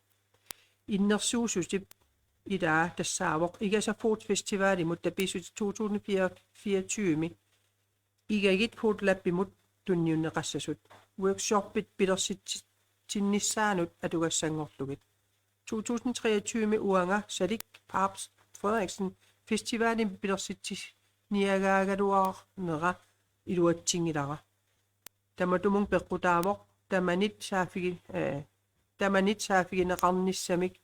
Innersuussutip ilaa tassaavoq Igasa Food Festivalimut tapiissutit to tusind fireogtyve igagit Food Labimut tunniunneqassasut. Workshoppit pilersitsinnissaannut atugassanngorlugit. To tusind treogtyve uanga Salik Pabst Frederiksen festivalimi pilersitsiniagaagaluarnera iluatsinngilara. Tamatumunnga peqqutaavoq tamanit saaffigi-, eh, tamanit saaffigineqarnissamik,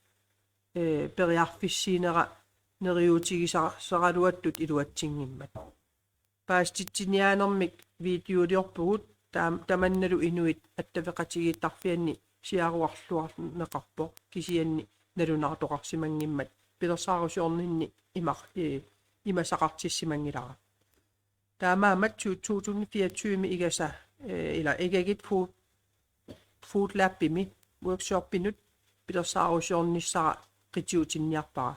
eh, periarfissiinera neriuutigisaraluattut iluatsinngimmat. Paasititsiniaanermik videoliorpugut taam-, tamannalu inuit attaveqatigiittarfianni siaruarluarneqarpoq kisianni nalunaartoqarsimanngimmat pilersaarusiorninni imaq-, eh, imasaqartissimanngilara. Taamaammat to tusind fireogtyve igasa, eh, ila igagit Food, Food Labimi workshoppinut pilersaarusiornissara qitiutinniarpara.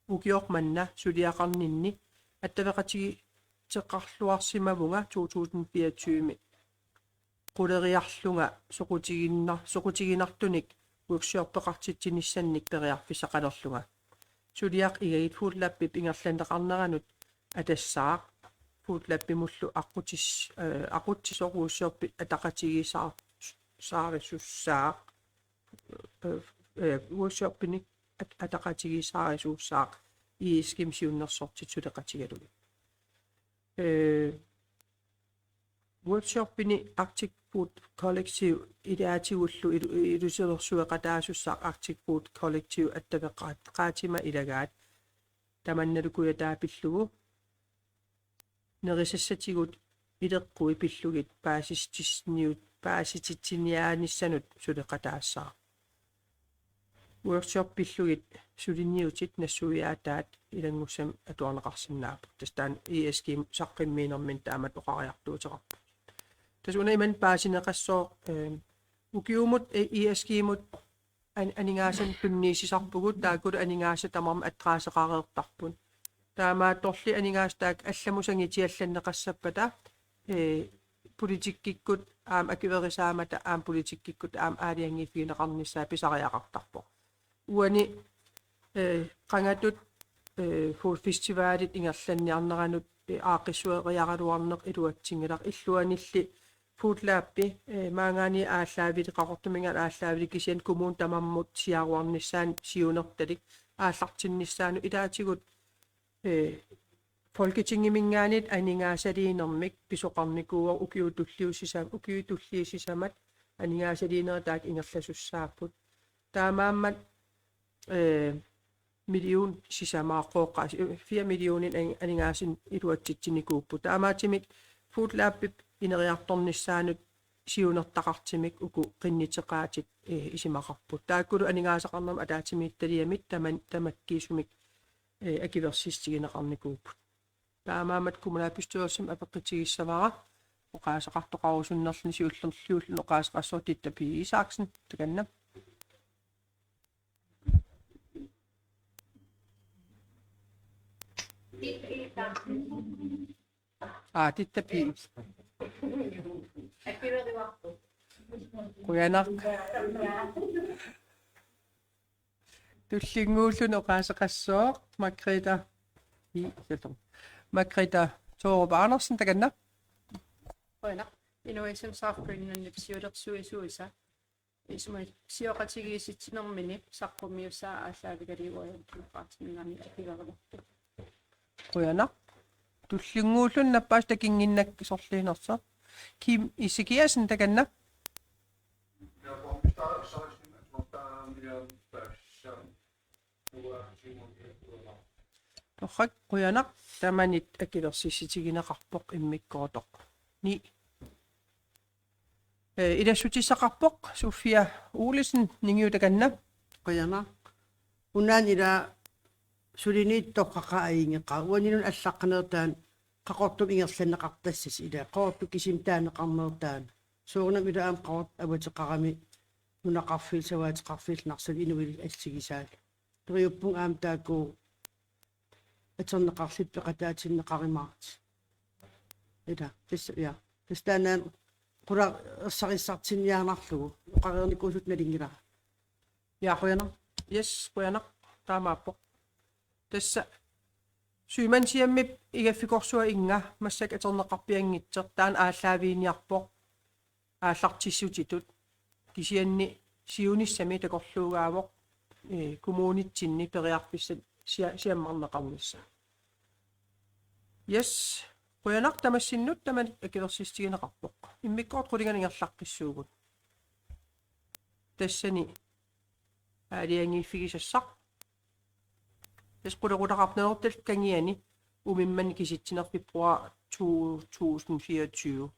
Ukioq manna suliaqarninni attaveqatigiitteqarluarsimavunga to tusind fireogtyve quleriarlunga soqutiginnar-, soqutiginartunik workshoppeqartitsinissannik periarfissaqalerlunga. Suliaq igagit Food Labip ingerlanneqarneranut atassaaq, Food Labimullu aqqutis-, eh, aqqutsisoq workshoppit ataqatigiissaar-, -saarisussaaq, eh, eh, workshoppinik at-, ataqatigiissaarisuussaaq I S G-mi siunnersortitut suleqatigalugit. Eh, workshoppini Arctic Food Collective ilaatigullu ilu-, ilusilersueqataasussaaq Arctic Food Collective attaveqaat-, -qaatima ilagaat. Tamannalu kujataat pillugu nerisassatigut ileqqui pillugit paasititsiniut-, paasititsiniaanissanut suleqataassaaq. workshop pillugit suliniutit nassuiaataat ilanngussamik atuarneqarsinnaapput. Tassa taanna E S G saqqummiinermini taamatut oqariartuuteqarpoq. Tassa una imannak paasineqassooq, eh, ukiumut, eh, E S G-mut an-, aningaasanik tunniussisarpugut, taakkulu aningaasat tamarmik adresseqareertarput. Taamaattorli aningaasat taakku allamut sangitiallanneqassappata, eh, politikkikkut aamma akuerisaammata aamma politikkikkut aamma aalajangiiffigineqarnissaa pisariaqartarpoq. Uani, eh, qangatut, eh, Food Festivalit ingerlanniarneranut, eh, aaqqissueriaraluarneq iluatsinngilaq, illuanilli Food Lab, eh, maanngaanniit aallaavilik, Qaqortuminngaanniit aallaavilik kisianni kommunit tamarmut siaruarnissaannut siunertalik aallartinnissaanut ilaatigut, eh, Folketingiminngaanniit aningaasaliinermik pisoqarnikuuvoq, ukiut tulliit sisa-, ukiut tulliit sisamat aningaasaliinerit taakku ingerlasussaapput. Taamaammat, eh, million sisamat qooqqaasi-, eh, fire millionit an-, aningaasanik iluatsitsinikuupput. Taamaattumik Food Labip ineriartornissaanut siunertaqartumik uku qinnuteqaatit, eh, isumaqarput. Taakkulu aningaasaqarnermut ataatsimiititaliamit taman-, tamakkiisumik, eh, akuersissutigineqarnikuupput. Taamaammat kommunalbestyrelsimi apeqqutigissavara oqaaseqartoqarusunnerluni, siullerni, siullerni oqaaseqassooq Titta P. Isaksen, takanna. Aa, Titta P. Qujanaq. Tullinnguulluni oqaaseqassooq Margrethe. Ii, siullermik. Margrethe Thorup Andersen, takanna. Qujanaq. Innovation South Greenlandip siulersuisuisa. Isumaqatigiissitsinermini saqqummiussaa aallaavigalugu Demokraatiminngaanniit akuerivarput. Qujanaq. Tullinnguulluni nappaasut takunnginnakku sorliinersoq. Kim Ezekiassen, takanna. Torrak, qujanaq, tamanit akuersissutigineqarpoq immikkoortoq. Ni. Eh, ilassutissaqarpoq Sofia Olesen, Ningiu, takanna. Qujanaq. Unaana ila suliniutit torraqaat ajunngeqaat. Uaniluunniit allaqqaneertaat Qaqortumi ingerlanneqartassasut, ila Qaqortumi kisimi taaneqarneertaat. Soorunami ila aamma Qaqortumi avateqarami nunaqarfiit, savaateqarfiit, Narsami inuit assigisaat. Periuppunga aamma taakku atorneqarlutik peqataatinneqarumaartut. Ila, tassa, ja. Tassa taanna qulakkeersarisartinniarnarlugu oqareernikuusutut nalunngilara. Ja, qujanaq. Yes, qujanaq. Taamaappoq. Tassa Sømandshjemip igaffikorsuaninnga massakkut atorneqarpianngitsoq, taanna aallaaviginiarpoq. Aallartissutitut. Kisianni siunissami takorluugaavoq, eh, kommunitsinni periarfissat sia-, siammarneqarnissaa. Yes, qujanaq, tamassinnut tamanit akuersissutigineqarpoq. Immikkoortoq qulinganut ingerlaqqissuugut. Tassani aalajangiiffigisassaq. Tassa qulequtaqarpoq Nanortallip Kangiani umimmanni kisitsineq februar to tusind fireogtyve.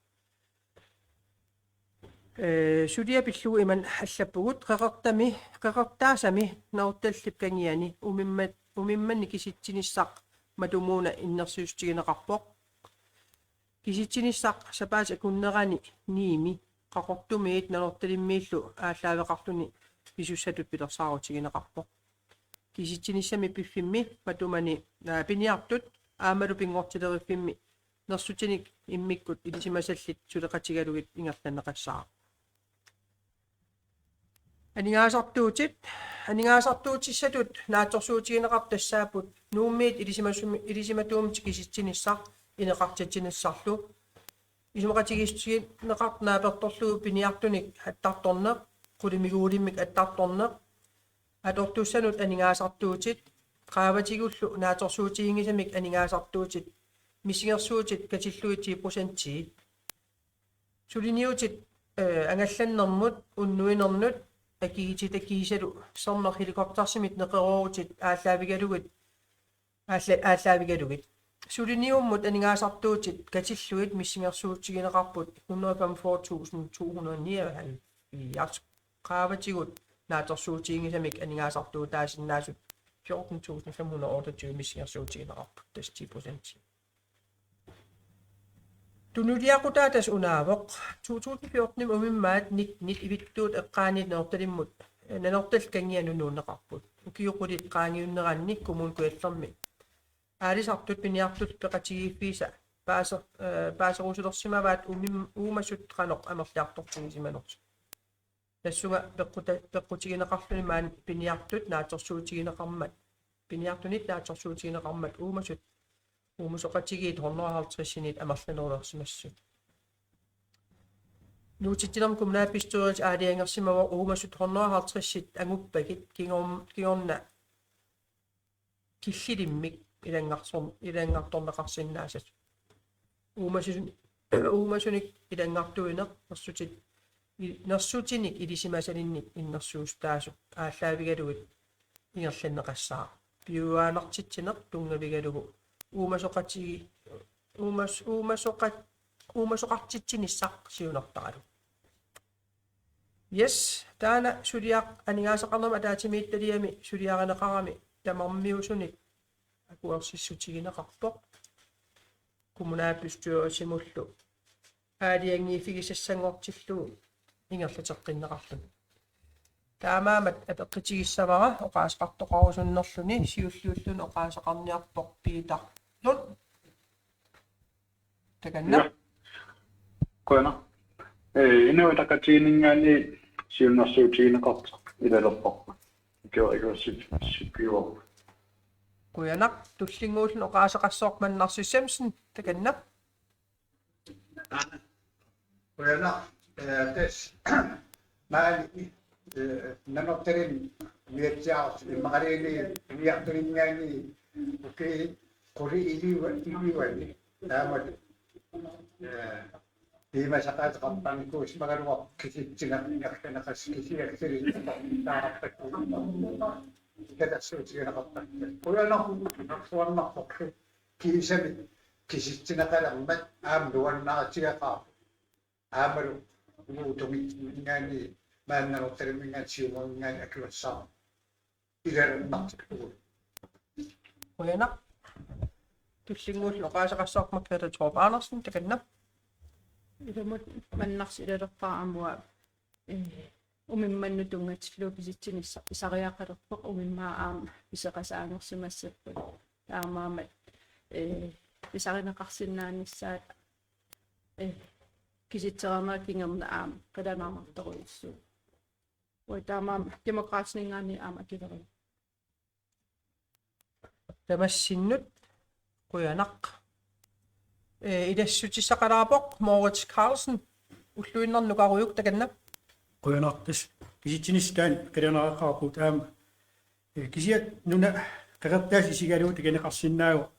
Eh, suliaq pillugu imannak allappugut: Qeqertami, Qeqertaasami Nanortallip Kangiani umimma-, umimmanni kisitsinissaq matumuuna innersuussutigineqarpoq. Kisitsinissaq sapaatip akunnerani niimi Qaqortumiit Nanortalimmiillu aallaaveqarluni pisussatut pilersaarutigineqarpoq. Kisitsinissami piffimmi matumani, aa, piniartut aammalu pinngortileriffimmi nersutinik immikkut ilisimasallit suleqatigalugit ingerlanneqassaaq. Aningaasartuutit, aningaasartuutissatut naatsorsuutigineqartut tassaapput Nuummiit ilisimasumi-, ilisimatuumik kisitsinissaq ineqartitsinissarlu. Isumaqatigiissutigineqartut naapertorlugu piniartunik attartorneq, qulimiguulimmik attartorneq, atortussanut aningaasartuutit, qaavatigullu naatsorsuutiginngisamik aningaasartuutit, missingersuutit katillugit ti procentii. Suliniutit, eh, angallannermut, unnuinernut, akigititat kiisalu sermerit helikoptersimit neqeroorutit aallaavigalugit, aalla-, aallaavigalugit. Suliniummut aningaasartuutit katillugit missingersuutigineqarput hundrede og femogfyrre tusind to hundrede og nioghalvfjerds. Qaavatigut naatsorsuutiginngisamik aningaasartuutaasinnaasut fjorten tusind fem hundrede og otteogtyve missingersuutigineqarput, tassa ti procent. Tunuliaqutaa tassa unaavoq. To tusind fjorten umimmaat nittenit ivittuut eqqaanni Nanortalimmut, eh, Nanortalik kangianut nuunneqarput. Ukiut qulit qaangiunneranni Kommune Kujallermi aalisartut piniartut peqatigiiffiisa paase-, eh, paaserusulersimavaat umim-, uumasut qanoq amerliartortigisimanersut. Tassunga peqquta-, peqqutigineqarluni maani piniartut naatsorsuutigineqarmat, piniartunit naatsorsuutigineqarmat uumasut uumasoqatigiit hundrede og halvtredsinit amerlanerulersimassasut. Nuutsitsinermi kommunalbestyrelse aalajangersimavoq uumasut hundrede og halvtredsit anguppagit kingorn-, kingorna killilimmik ilanngarsorn-, ilanngartorneqarsinnaasasut. Uumasun-, uumasunik ilanngartuineq nersutit-, i-, nersutinik ilisimasalinnik innersuussutaasut aallaavigalugit ingerlanneqassaaq. Piujuaannartitsineq tunngavigalugu uumasoqatigi-, uumas-, uumasoqat-, uumasoqartitsinissaq siunertaralugu. Yes, taanna suliaq aningaasaqarnermut ataatsimiititaliami suliarineqarami tamarmiusunit akuersissutigineqarpoq. Kommunalbestyrelsimullu aalajangiiffigisassanngortillugu ingerlateqqinneqarluni. Taamaammat apeqqutigissavara oqaaseqartoqarusunnerluni, siulliulluni oqaaseqarniarpoq Peter Lund. Takanna. Ja. Qujanaq. Eh, Inuit Ataqatigiinninngaanniit siunnersuutigineqartoq ilalerparput. Ikio, ikio, sip-, sippiuarput. Qujanaq, tullinnguulluni oqaaseqassaaq Mannarsi Simonsen, takanna. Qujanaq, eh, tassa maani, eh, Nanortalimmi umiatsiaartoq immaqaluunniit umiartuinngaanniit ukiut qulit iliva-, ilivani taamatut, eh, piumasaqaateqartarnikuusimagaluarpoq kisitsineq ingerlanneqassasoq kisianni taarpakku katersuutigineqartarpoq. Qujanaq, arsuarnarpoq. Kiisami kisitsineqalermat aamma nuannaritigaqaarput. Aammalu uagut tunngitsinninngaanniit maani Nanortalimminngaanniit Siumuminngaanniit akuersaarneq ilaaginnartikkukku. Qujanaq. Tullinnguulluni oqaaseqassaaq Margrethe Thorup Andersen, takanna. Ilumut Mannarsi ilalerpara aamma, eh, umimmannut tunngatillugu kisitsinissaq pisariaqalerpoq, umimmaat aamma pisoqasaangersimassapput. Taamaammat, eh, pisarineqarsinnaanissaat, eh, kisitsereerneq kingorna aamma qilanaarnartorujussuuvoq. Uanga taamaammat Demokraatininngaanniit aamma akilerivoq. Tamassinnut qujanaq. Eh, ilassutissaqalaarpoq Moritz Carlsen, ulluinnarni nukarujuk, takanna. Qujanaq, tassa kisitsinissaq taanna qilanaaqaarput aamma. Eh, kisianni nuna qeqertaasa isigalugu takuneqarsinnaavoq.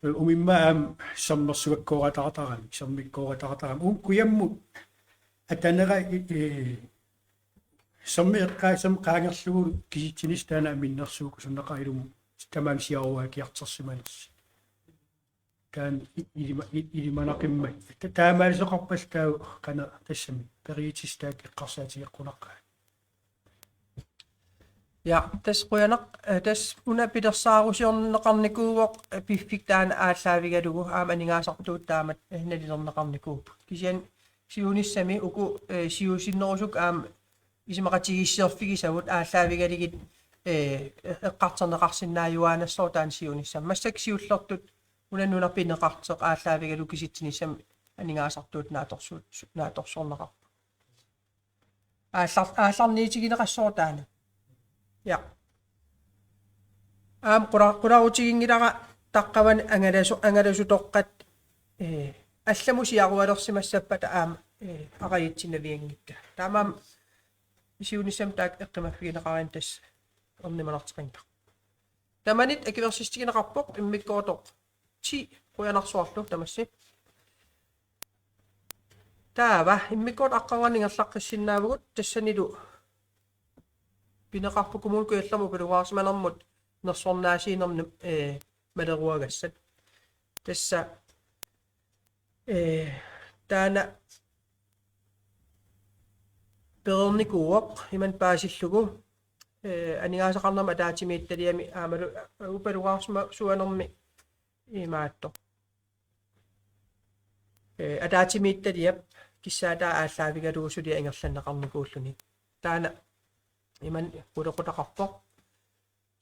Eh, umimmaat aamma sermersuakkooratartaramik, sermikkooratartaramik. Uuma kujammut atanera, eh, sermi eqqaa-, sermi qaangerlugu kisitsinissaq taanna minnersuukkusunneqarpoq ilumut tamaani siaruakiartorsimanersoq. Taanna i-, ilima-, i-, ilimanaqimmat. Ta-, taamaalisoqarpat taava qanoq tassami periutissaq taakku eqqarsaatigeqqunaqqaat. Ja, tassa qujanaq, eh, tassa una pilersaarusiorneqarnikuuvoq, eh, piffik taanna aallaavigalugu aamma aningaasartuut taamatut, eh, nalilerneqarnikuupput. Kisianni siunissami uku, eh, siusinnerusukkut aamma isumaqatigiisseerfigisagut aallaavigalugit, eh, eqqartorneqarsinnaajuaannassaaq taanna siunissami. Massakkut siullertut una nuna pineqartoq aallaavigalugu kisitsinissami aningaasartuut naatsorsu-, naatsorsorneqarput. Aallar-, aallarniutigineqassaaq taanna. Ja. Aamma qula-, qularutiginngilara taqqavani angalasu-, angalasutoqqat, eh, allamut siarualersimassappata aamma, eh, aqagutsinavianngikkaat. Taamaammat siunissami taakku eqqumaffigineqarani tassa ernumanarteqanngilaq. Tamanit akuersissutigineqarpoq immikkoortoq ti, qujanarsuarlu tamassi. Taava immikkoortoq aqqarnganni ingerlaqqissinnaavugut, tassanilu pineqarpoq Kommune Kujallermut pilugaarsimanermut nersornaasiinermut, eh, maleruagassat. Tassa, eh, taanna pereernikuuvoq imannak paasillugu, eh, aningaasaqarnermut ataatsimiititaliami aammalu upalungaarsimasuanermi imaattoq. Eh, ataatsimiititaliap kissaataa aallaavigalugu suliaq ingerlanneqarnikuulluni. Taanna imannak qulequtaqarpoq.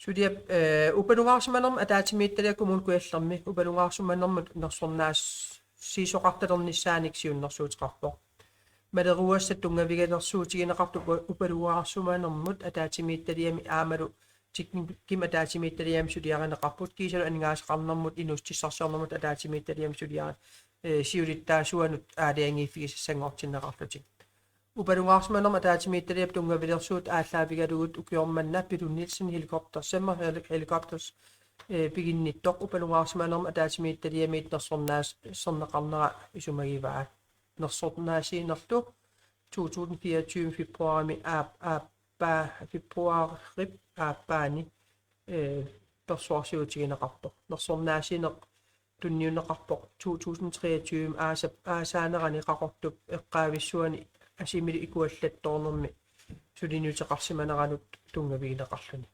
Suliap, eh, upalungaarsimanermut ataatsimiititaliaq Kommune Kujallermi upalungaarsimanermut nersornaas-, sisoqartalernissaanik siunnersuuteqarpoq. Maleruagassat tunngavigalersuutigineqartut upa-, upalungaarsimanermut ataatsimiititaliami aammalu teknikkimut ataatsimiititaliami suliarineqarput kiisalu aningaasaqarnermut inuussutissarsiornermut ataatsimiititaliami suliari-, eh, siulittaasuanut aalajangiiffigisassanngortinneqarlutik. Upalungaarsimanermut ataatsimiititaliap tunngavilersuut aallaavigalugu ukioq manna Pilu Nielsen Helikopter, Semmert Heli-, Helikopters, eh, piginnittoq upalungaarsimanermut ataatsimiititaliamiit nersornaas-, -serneqarnera isumagivaa. Nersornaasiinerlu to tusind fireogtyve februarimi aap-, aappaa-, februarip aappaani, eh, persuarsiutigineqarpoq. Nersornaasiineq tunniunneqarpoq to tusind treogtyve aasap aasaanerani Qaqortup eqqaavissuani asimilu ikuallattoornermi suliniuteqarsimaneranut tunngavigineqarluni.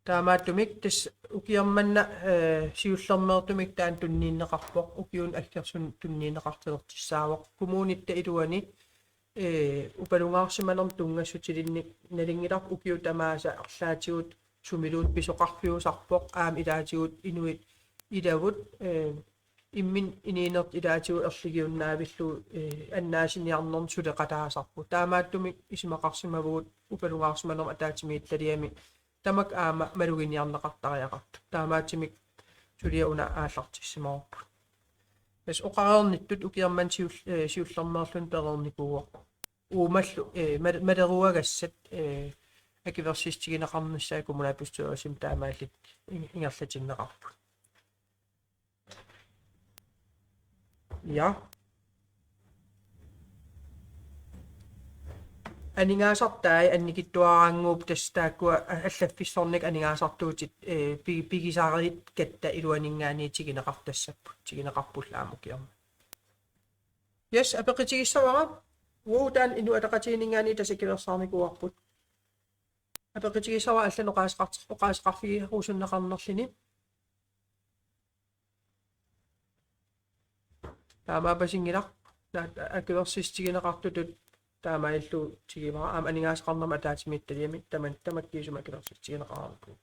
Taamaattumik tassa ukioq manna, eh, siullermeertumik taanna tunniunneqarpoq, ukiunut aggersuni tunniunneqartilertussaavoq. Kommunitta iluani, eh, upalungaarsimanermut tunngassutilinnik nalunngilarput ukiut tamaasa arlaatigut sumiluunniit pisoqarfiusarpoq, aamma ilaatigut inuit ilavut, eh, imminut inuunertut ilaatigut erligiunnaavillugu, eh, annaasiniarnermut suleqataasarput. Taamaattumik isumaqarsimavugut upalungaarsimanermut ataatsimiititaliami tamakku aamma maluginiarneqartariaqartut. Taamaattumik suliaq una aallartissimavarput. Tassa oqareernittut ukioq manna siul-, eh, siullermeerluni pereernikuuvoq. Uumallu, eh, mal-, maleruagassat, eh, akuersissutigineqarnissaat kommunalbestyrelsimi taamaalillutik in-, ingerlatinneqarput. Ja. Aningaasartai annikitsuaraannguupput tassa taakkua a-, allaffissornikkut aningaasartuutit, eh, pi-, pigisariikkatta iluaninngaanniit tiguneqartassapput, tiguneqarpullu aamma ukioq manna. Yes, apeqqutigissavara. Uagut taanna Inuit Ataqatigiinninngaanniit tassa akuersaarnikuuarput. Apeqqutigissavara allanut oqaaseqart-, oqaaseqarfigerusunneqarnerluni. Taamaappasinngilaq, naak akuersissutigineqartutut taamaalillugu tigivara, aamma aningaasaqarnermut ataatsimiititaliami taman-, tamakkiisumik akuersissutigineqarnikuuvoq.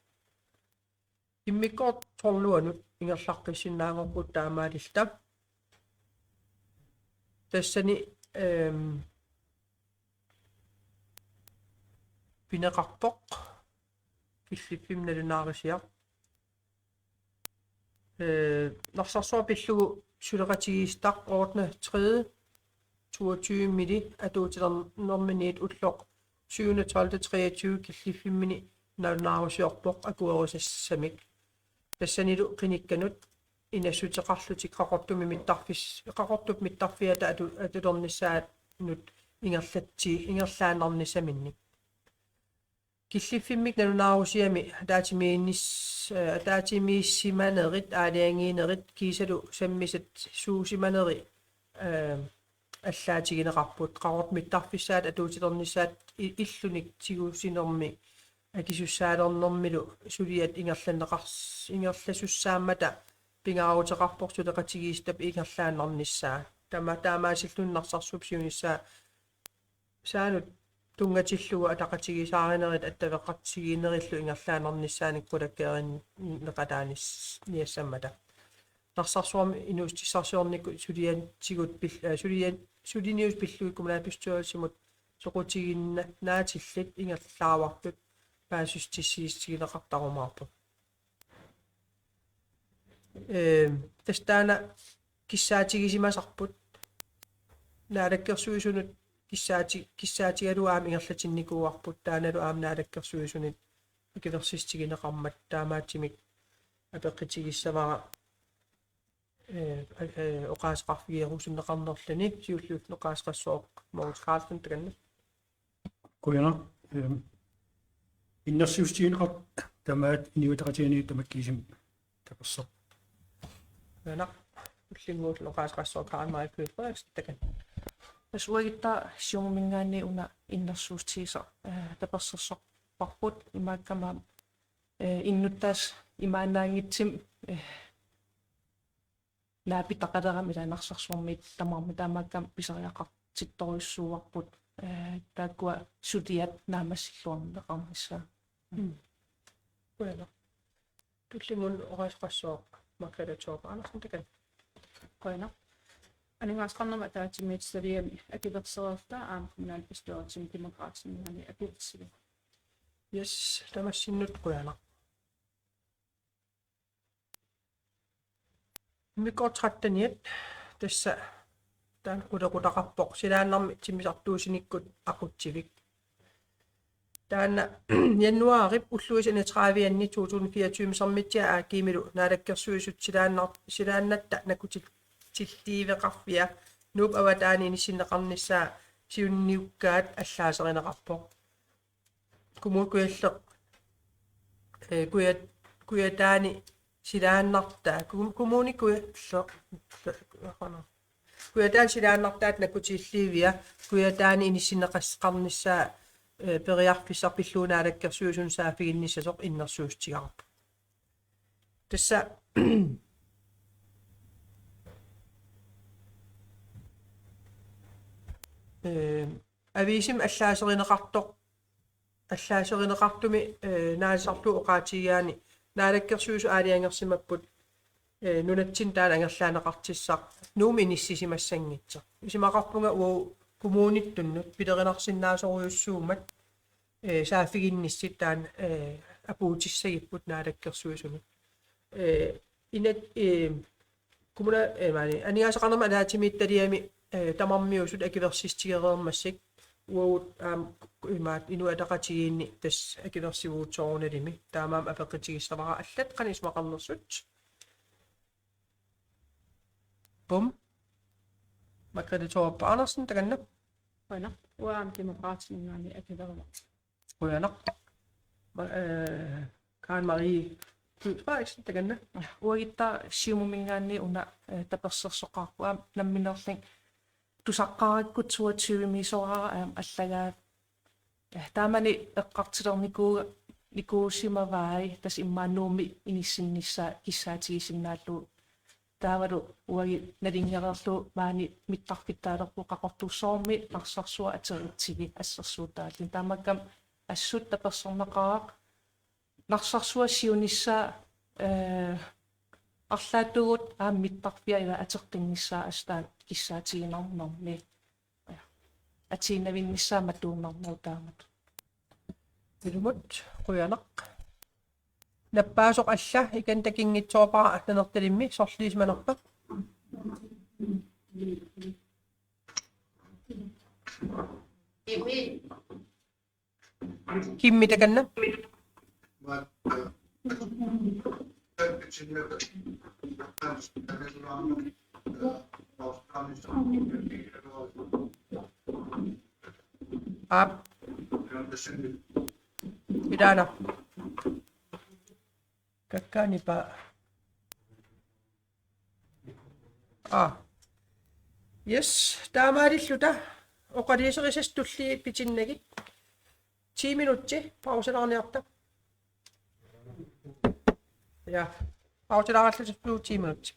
Immikkoortoq tolvianut ingerlaqqissinnaanngorput taamaalilluta. Tassani, ehm, pineqarpoq killiffimmi nalunaarusiaq. Eh, Narsarsuaq pillugu suleqatigiissitaq ottende tredje toogtyve-mili atuutilernerminiit ulloq syvende tolvte treogtyve killiffimmini nalunaarusiorpoq akuerisassamik. Tassanilu qinikkanut inassuteqarlutik Qaqortumi mittarfis-, Qaqortup mittarfiata atu-, atulernissaanut ingerlatsi-, ingerlaannarnissaminnik. Killiffimmik nalunaarusiami ataatsimiinnis-, eh, ataatsimiissimanerit, aalajangiinerit, kiisalu sammisat suusimaneri, eh, allaatigineqarput. Qaqortoq mittarfissaata atuutilernissaat i-, illunik tigusinermi akisussaalernermilu suliat ingerlanneqars-, ingerlasussaammata pingaaruteqarpoq suleqatigiissitap ingerlaannarnissaa. Tama-, taamaasilluni Narsarsuup siunissaa saanut tunngatillugu ataqatigiissaarinerit attaveqatigiinnerillu ingerlaannarnissaanik qulakkeerinneqataanis-, niassammata. Narsarsuarmi inuussutissarsiornikkut suliatigut pil-, eh, sulia-, suliniutit pillugit kommunalbestyrelsimut soqutiginnaatillit ingerlaavartut paasissutissiissutigineqartarumaarput. Ehm, tassa taanna kissaatigisimasarput. Naalakkersuisunut kissaati-, kissaatigalugu aamma ingerlatinnikuuarput, taannalu aamma Naalakkersuisunit akuersissutigineqarmat, taamaattumik apeqqutigissavara, eh, eh, oqaaseqarfigerusunneqarnerluni, siulliulluni oqaaseqassaaq Mogens Carlsen, takanna. Qujanaq, ehm, innersuussutigineqartut tamaat Inuit Ataqatigiinni tamakkiisumik tapersersoq. Qujanaq, ullumikkut oqaaseqassaaq Karen Marie Køge Frederiksen, takanna. Tassa uaguttaaq Siumuminngaanniit una innersuussutigisoq, eh, tapersersorparput, imaakkami, eh, innuttaasut imaannaanngitsumik, eh, naapitaqalerami ilaa Narsarsuarmiit tamarmik, taamaakkami pisariaqartittorujussuuarput, eh, taakkua suliat naammassilerneqarnissaat. Mm. Qujanaq. Tullinnguaq oqaaseqassaaq Margrethe Thorup Andersen, takanna. Qujanaq. Aningaasaqarnermut ataatsimiititaliami akuersereerluta aamma kommunalbestyrelsimi Demokraatininngaanniit akuersivoq. Yes, tamassinnut qujanaq. Immikkoortoq tretteniat, tassa taanna qulequtaqarpoq, silaannarmi timmisartuusinikkut aqutsivik. Taanna januaarip ulluisa enogtredive-anni to tusind fireogtyve-misermitsiaq A G-milu Naalakkersuisut silaannar-, silaannatta nakkutilliiveqarfia Nuup avataani inissinneqarnissaa siunniukkaat allaaserineqarpoq. Kommune Kujalleq, eh, Kuja-, Kujataani silaannartaa, Ku-, Kommune Kujalleq, Kujataani silaannartaata nakkutilliivia Kujataani inissinneqarnissaa, eh, periarfissaq pillugu Naalakkersuisunut saaffiginnissasoq innersuussutigaarput. Tassa, eh, aviisimi allaaserineqartoq, allaaserineqartumi, eh, naasarlugu oqaatigigaanni Naalakkersuisut aalajangersimapput, eh, nunatsinni taanna angerlaaneqartussaq Nuummi inissisimassanngitsoq. Isumaqarpunga uagut kommunittunnut pilerinarsinnaasorujussuummat, eh, saaffiginnissat taanna, eh, apuutissagipput Naalakkersuisunut. Eh, inat, eh, kommune-, eh, maani, aningaasaqarnermut ataatsimiititaliami, eh, tamarmiusut akuersissutigereermassuk uagut aamma imaat Inuit Ataqatigiinni tassa akuersivugut soorunalimi. Taamaammat apeqqutigissavara allat qanoq isumaqarnersut. Bum. Margrethe Thorup Andersen, takanna. Qujanaq. Uanga aamma Demokraatininngaanniit akuerivoq. Qujanaq. Ma-, eh, Karen Marie Fy Frederiksen, takanna. Uaguttaaq Siumuminngaanniit una, eh, tapersersoqaarput, aamma nammineerlunga tusaqqaarakkit toogtyvemiisoraara aamma allagaa, eh, taamani eqqartulernikuu-, nikuusimavai, tassa immaqa Nuummi inissinnissaa kissaatigisinnaalluni. Taavalu uagut nalunngereerluta maani mittarfittaalerpugut Qaqortup Soormi Narsarsuaq ateritsivi assersuutaalluni. Taamaakkami assut tapersersorneqaraq Narsarsuaq siunissaa, eh, arlaatigut aamma mittarfia ila ateqqinnissaa assut taanna kissaatiginarnermi. Atuinnavinnissaa matuunnarnagu taamatut. Ilumut, qujanaq. Nappaasoq alla, ikan takunngitsoorpara Nanortalimmi, sorliisimanerpa? Kimmi, takanna. Aap. Ilaana. Kakkaanipa. Aa. Yes, taamaalilluta oqaluuserisassat tulliit pitinnagit. Ti minutsi pausilaarniarta. Ja, pausilaarallarluta ti minutsi.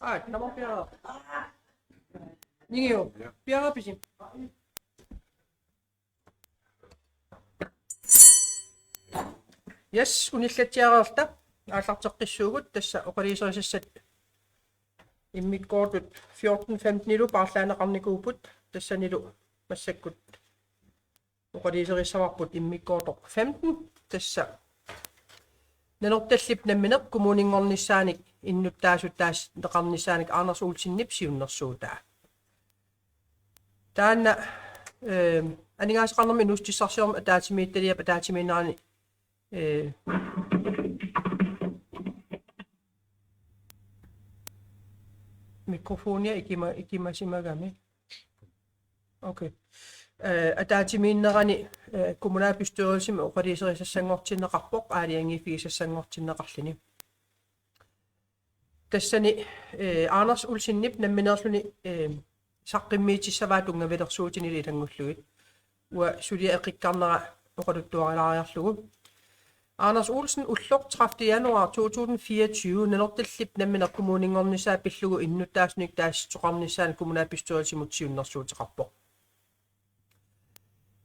Aa, nama piara. Ningiu, piara pisim. Yes, unillatsiareerta aallarteqqissuugut, tassa oqaluuserisassat immikkoortut fjorten femtenilu paarlaanneqarnikuupput, tassanilu massakkut oqaluuserisassarput immikkoortoq femten, tassa Nanortallip nammineq kommuninngornissaanik innuttaasut taasineqarnissaanik Anders Olsenip siunnersuutaa. Taanna, eh, aningaasaqarnermut inuussutissarsiornermut ataatsimiititaliap ataatsimiinnerani, eh, mikrofonia ikima-, ikimasimagami. Okay. Eh, ataatsimiinnerani, eh, kommunalbestyrelsimi oqaluuserisassanngortinneqarpoq, aalajangiiffigisassanngortinneqarluni. Tassani, eh, Anders Olsenip nammineerluni, eh, saqqummiutissavaa tunngavilersuutinilu ilanngullugit. Uanga suliaq eqqukkanera oqaluttuarilaariarlugu. Anders Olsen ulloq tredivte januar to tusind fireogtyve Nanortallip nammineq kommuninngornissaa pillugu innuttaasunik taasissuteqarnissaanut kommunalbestyrelsimut siunnersuuteqarpoq.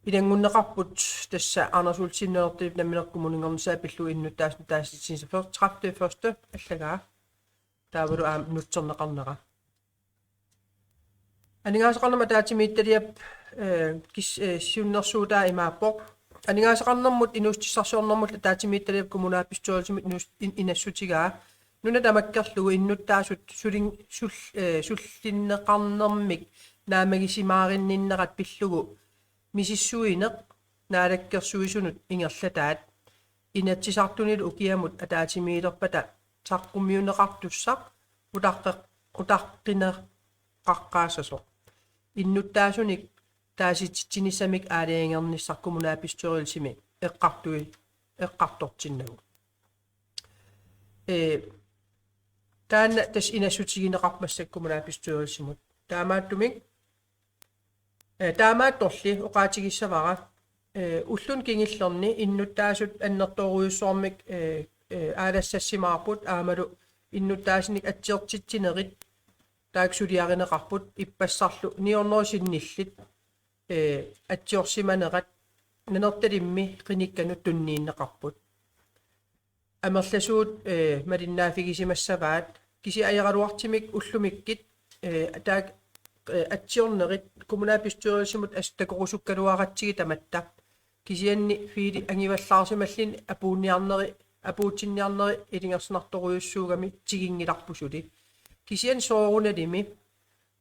Ilanngunneqarput tassa Anders Olsen Nanortallip nammineq kommuninngornissaa pillugu innuttaasunik taasissuteqarnissaanut tredivte første allagaa. Taavalu aamma nutserneqarnera. Aningaasaqarnermut ataatsimiititaliap, eh, kis-, eh, siunnersuutaa imaappoq: Aningaasaqarnermut inuussutissarsiornermut ataatsimiititaliap kommunalbestyrelsimut inus-, in-, inassutigaa nuna tamakkerlugu innuttaasut sulin-, sul-, eh, sullinneqarnermik naammagisimaarinninnerat pillugu misissuineq Naalakkersuisunut ingerlataat Inatsisartunilu ukiamut ataatsimiilerpata saqqummiunneqartussaq qutaqqe-, qutaqqineqaqqaassasoq. Innuttaasunik taasititsinissamik aalajangernissaq kommunalbestyrelsimi eqqartui-, eqqartortinnagu. Eh, taanna tassa inassutigineqarpoq massakkut kommunalbestyrelsimut. Taamaattumik, eh, taamaattorli oqaatigissavara, eh, ulluni kingullerni innuttaasut annertoorujussuarmik, eh, eh, aalassassimaarput aammalu innuttaasunik atsiortitsinerit taakku suliarineqarput ippassarlu ni hundrede sinnillit, eh, atsiorsimanerat Nanortalimmi qinikkanut tunniunneqarput. Amerlasuut, eh, malinnaaffigisimagaat kisianni ajoraluartumik ullumikkut, eh, taakku, eh, atsiornerit kommunalbestyrelsimut assut takorusukkaluaratsigit tamatta. Kisianni Fili angivallaarsimalluni apuunniarneri-, apuutsinniarneri ilungersunartorujussuugami tigunngilarput suli. Kisianni soorunalimi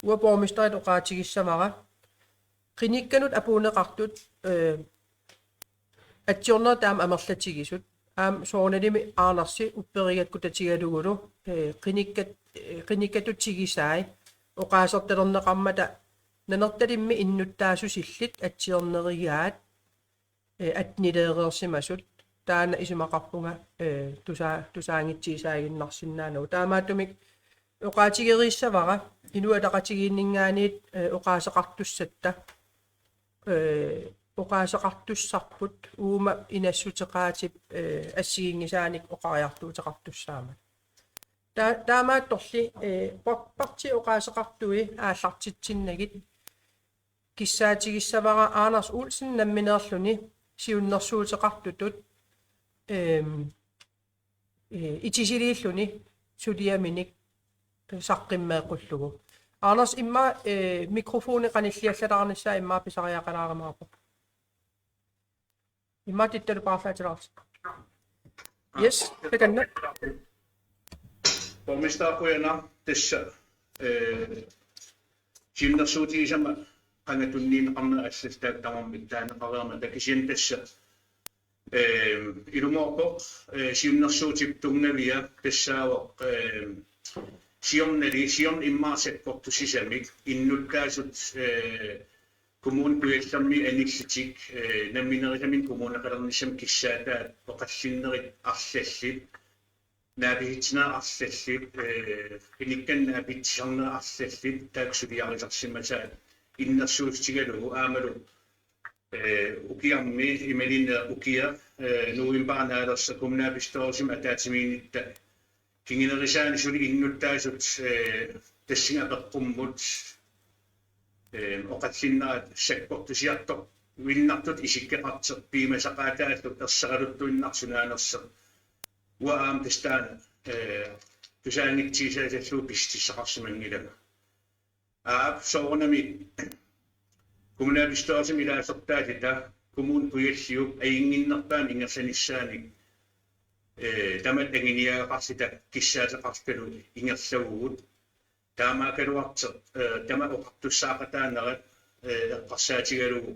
uanga borgmesterip oqaatigissavara qinikkanut apuunneqartut, eh, atsiornerit taama amerlatigisut. Aamma soorunalimi Andersi upperigakku tatigalugulu, eh, qinikkat-, eh, qinikkatut tigusai oqaasertalerneqarmata Nanortalimmi innuttaasusillit atsiornerigaat, eh, atnileereersimasut. Taanna isumaqarpunga, eh, tusa-, tusaanngitsuusaaginnarsinnaanagu. Taamaattumik oqaatigereerissavara Inuit Ataqatigiinninngaanniit, eh, oqaaseqartussatta, eh, oqaaseqartussarput uuma inassuteqaatip, eh, assigiinngisaanik oqariartuuteqartussaammat. Ta-, taamaattorli, eh, par-, partiit oqaaseqartui aallartitsinnagit kissaatigissavara Anders Olsen nammineerluni siunnersuuteqartutut, ehm, eh, itisiliilluni suliaminik saqqummeeqqullugu. Anders, immaqa, eh, mikrofoni qanilliallalaarnissaa immaqa pisariaqalaarumaarpoq. Immaqa tittalu paarlaatilaarsi. Yes, takanna. Borgmester, qujanaq, tassa, eh, siunnersuutigisama qanga tunniunneqarnera allallu taakku tamarmik taaneqareermata, kisianni tassa, eh, ilumoorpoq, eh, siunnersuutip tunngavia tassaavoq, eh, siornali, siorna immaqa sakkortusisamik innuttaasut, eh, Kommune Kujallermi anillutik, eh, nammineerisaminnik kommuneqalernissamut kissaataat oqallinnerit arlallit, naapisitsinerit arlallit, eh, qinikkanik naapitsisarnerit arlallit taakku suliarisarsimasaat innersuussutigalugu aammalu, eh, ukiarmi imaluunniit ukiaq eh, novembarip naalersoq kommunalbestyrelsimi ataatsimiinnitta kingunerisaanik suli innuttaasut, eh, tassunga apeqqummut, eh, oqallinnerat sakkortusiartoq uinnartut isikkoqartoq piumasaqaataallu erseraluttuinnartoq sunaanersoq. Uanga aamma tassa taanna, eh, tusaanngitsuusaassallugu pissusissaqarsimanngilanga. Aap, soorunami kommunalbestyrelsimi ilaasortaasuta Kommune Kujalliup ajunnginnerpaamik ingerlanissaanik, eh, tamatta anguniagaqarluta kissaateqarlutalu ingerlavugut. Taamaakkaluartoq, eh, tamatta oqartussaaqataanerat, eh, eqqarsaatigalugu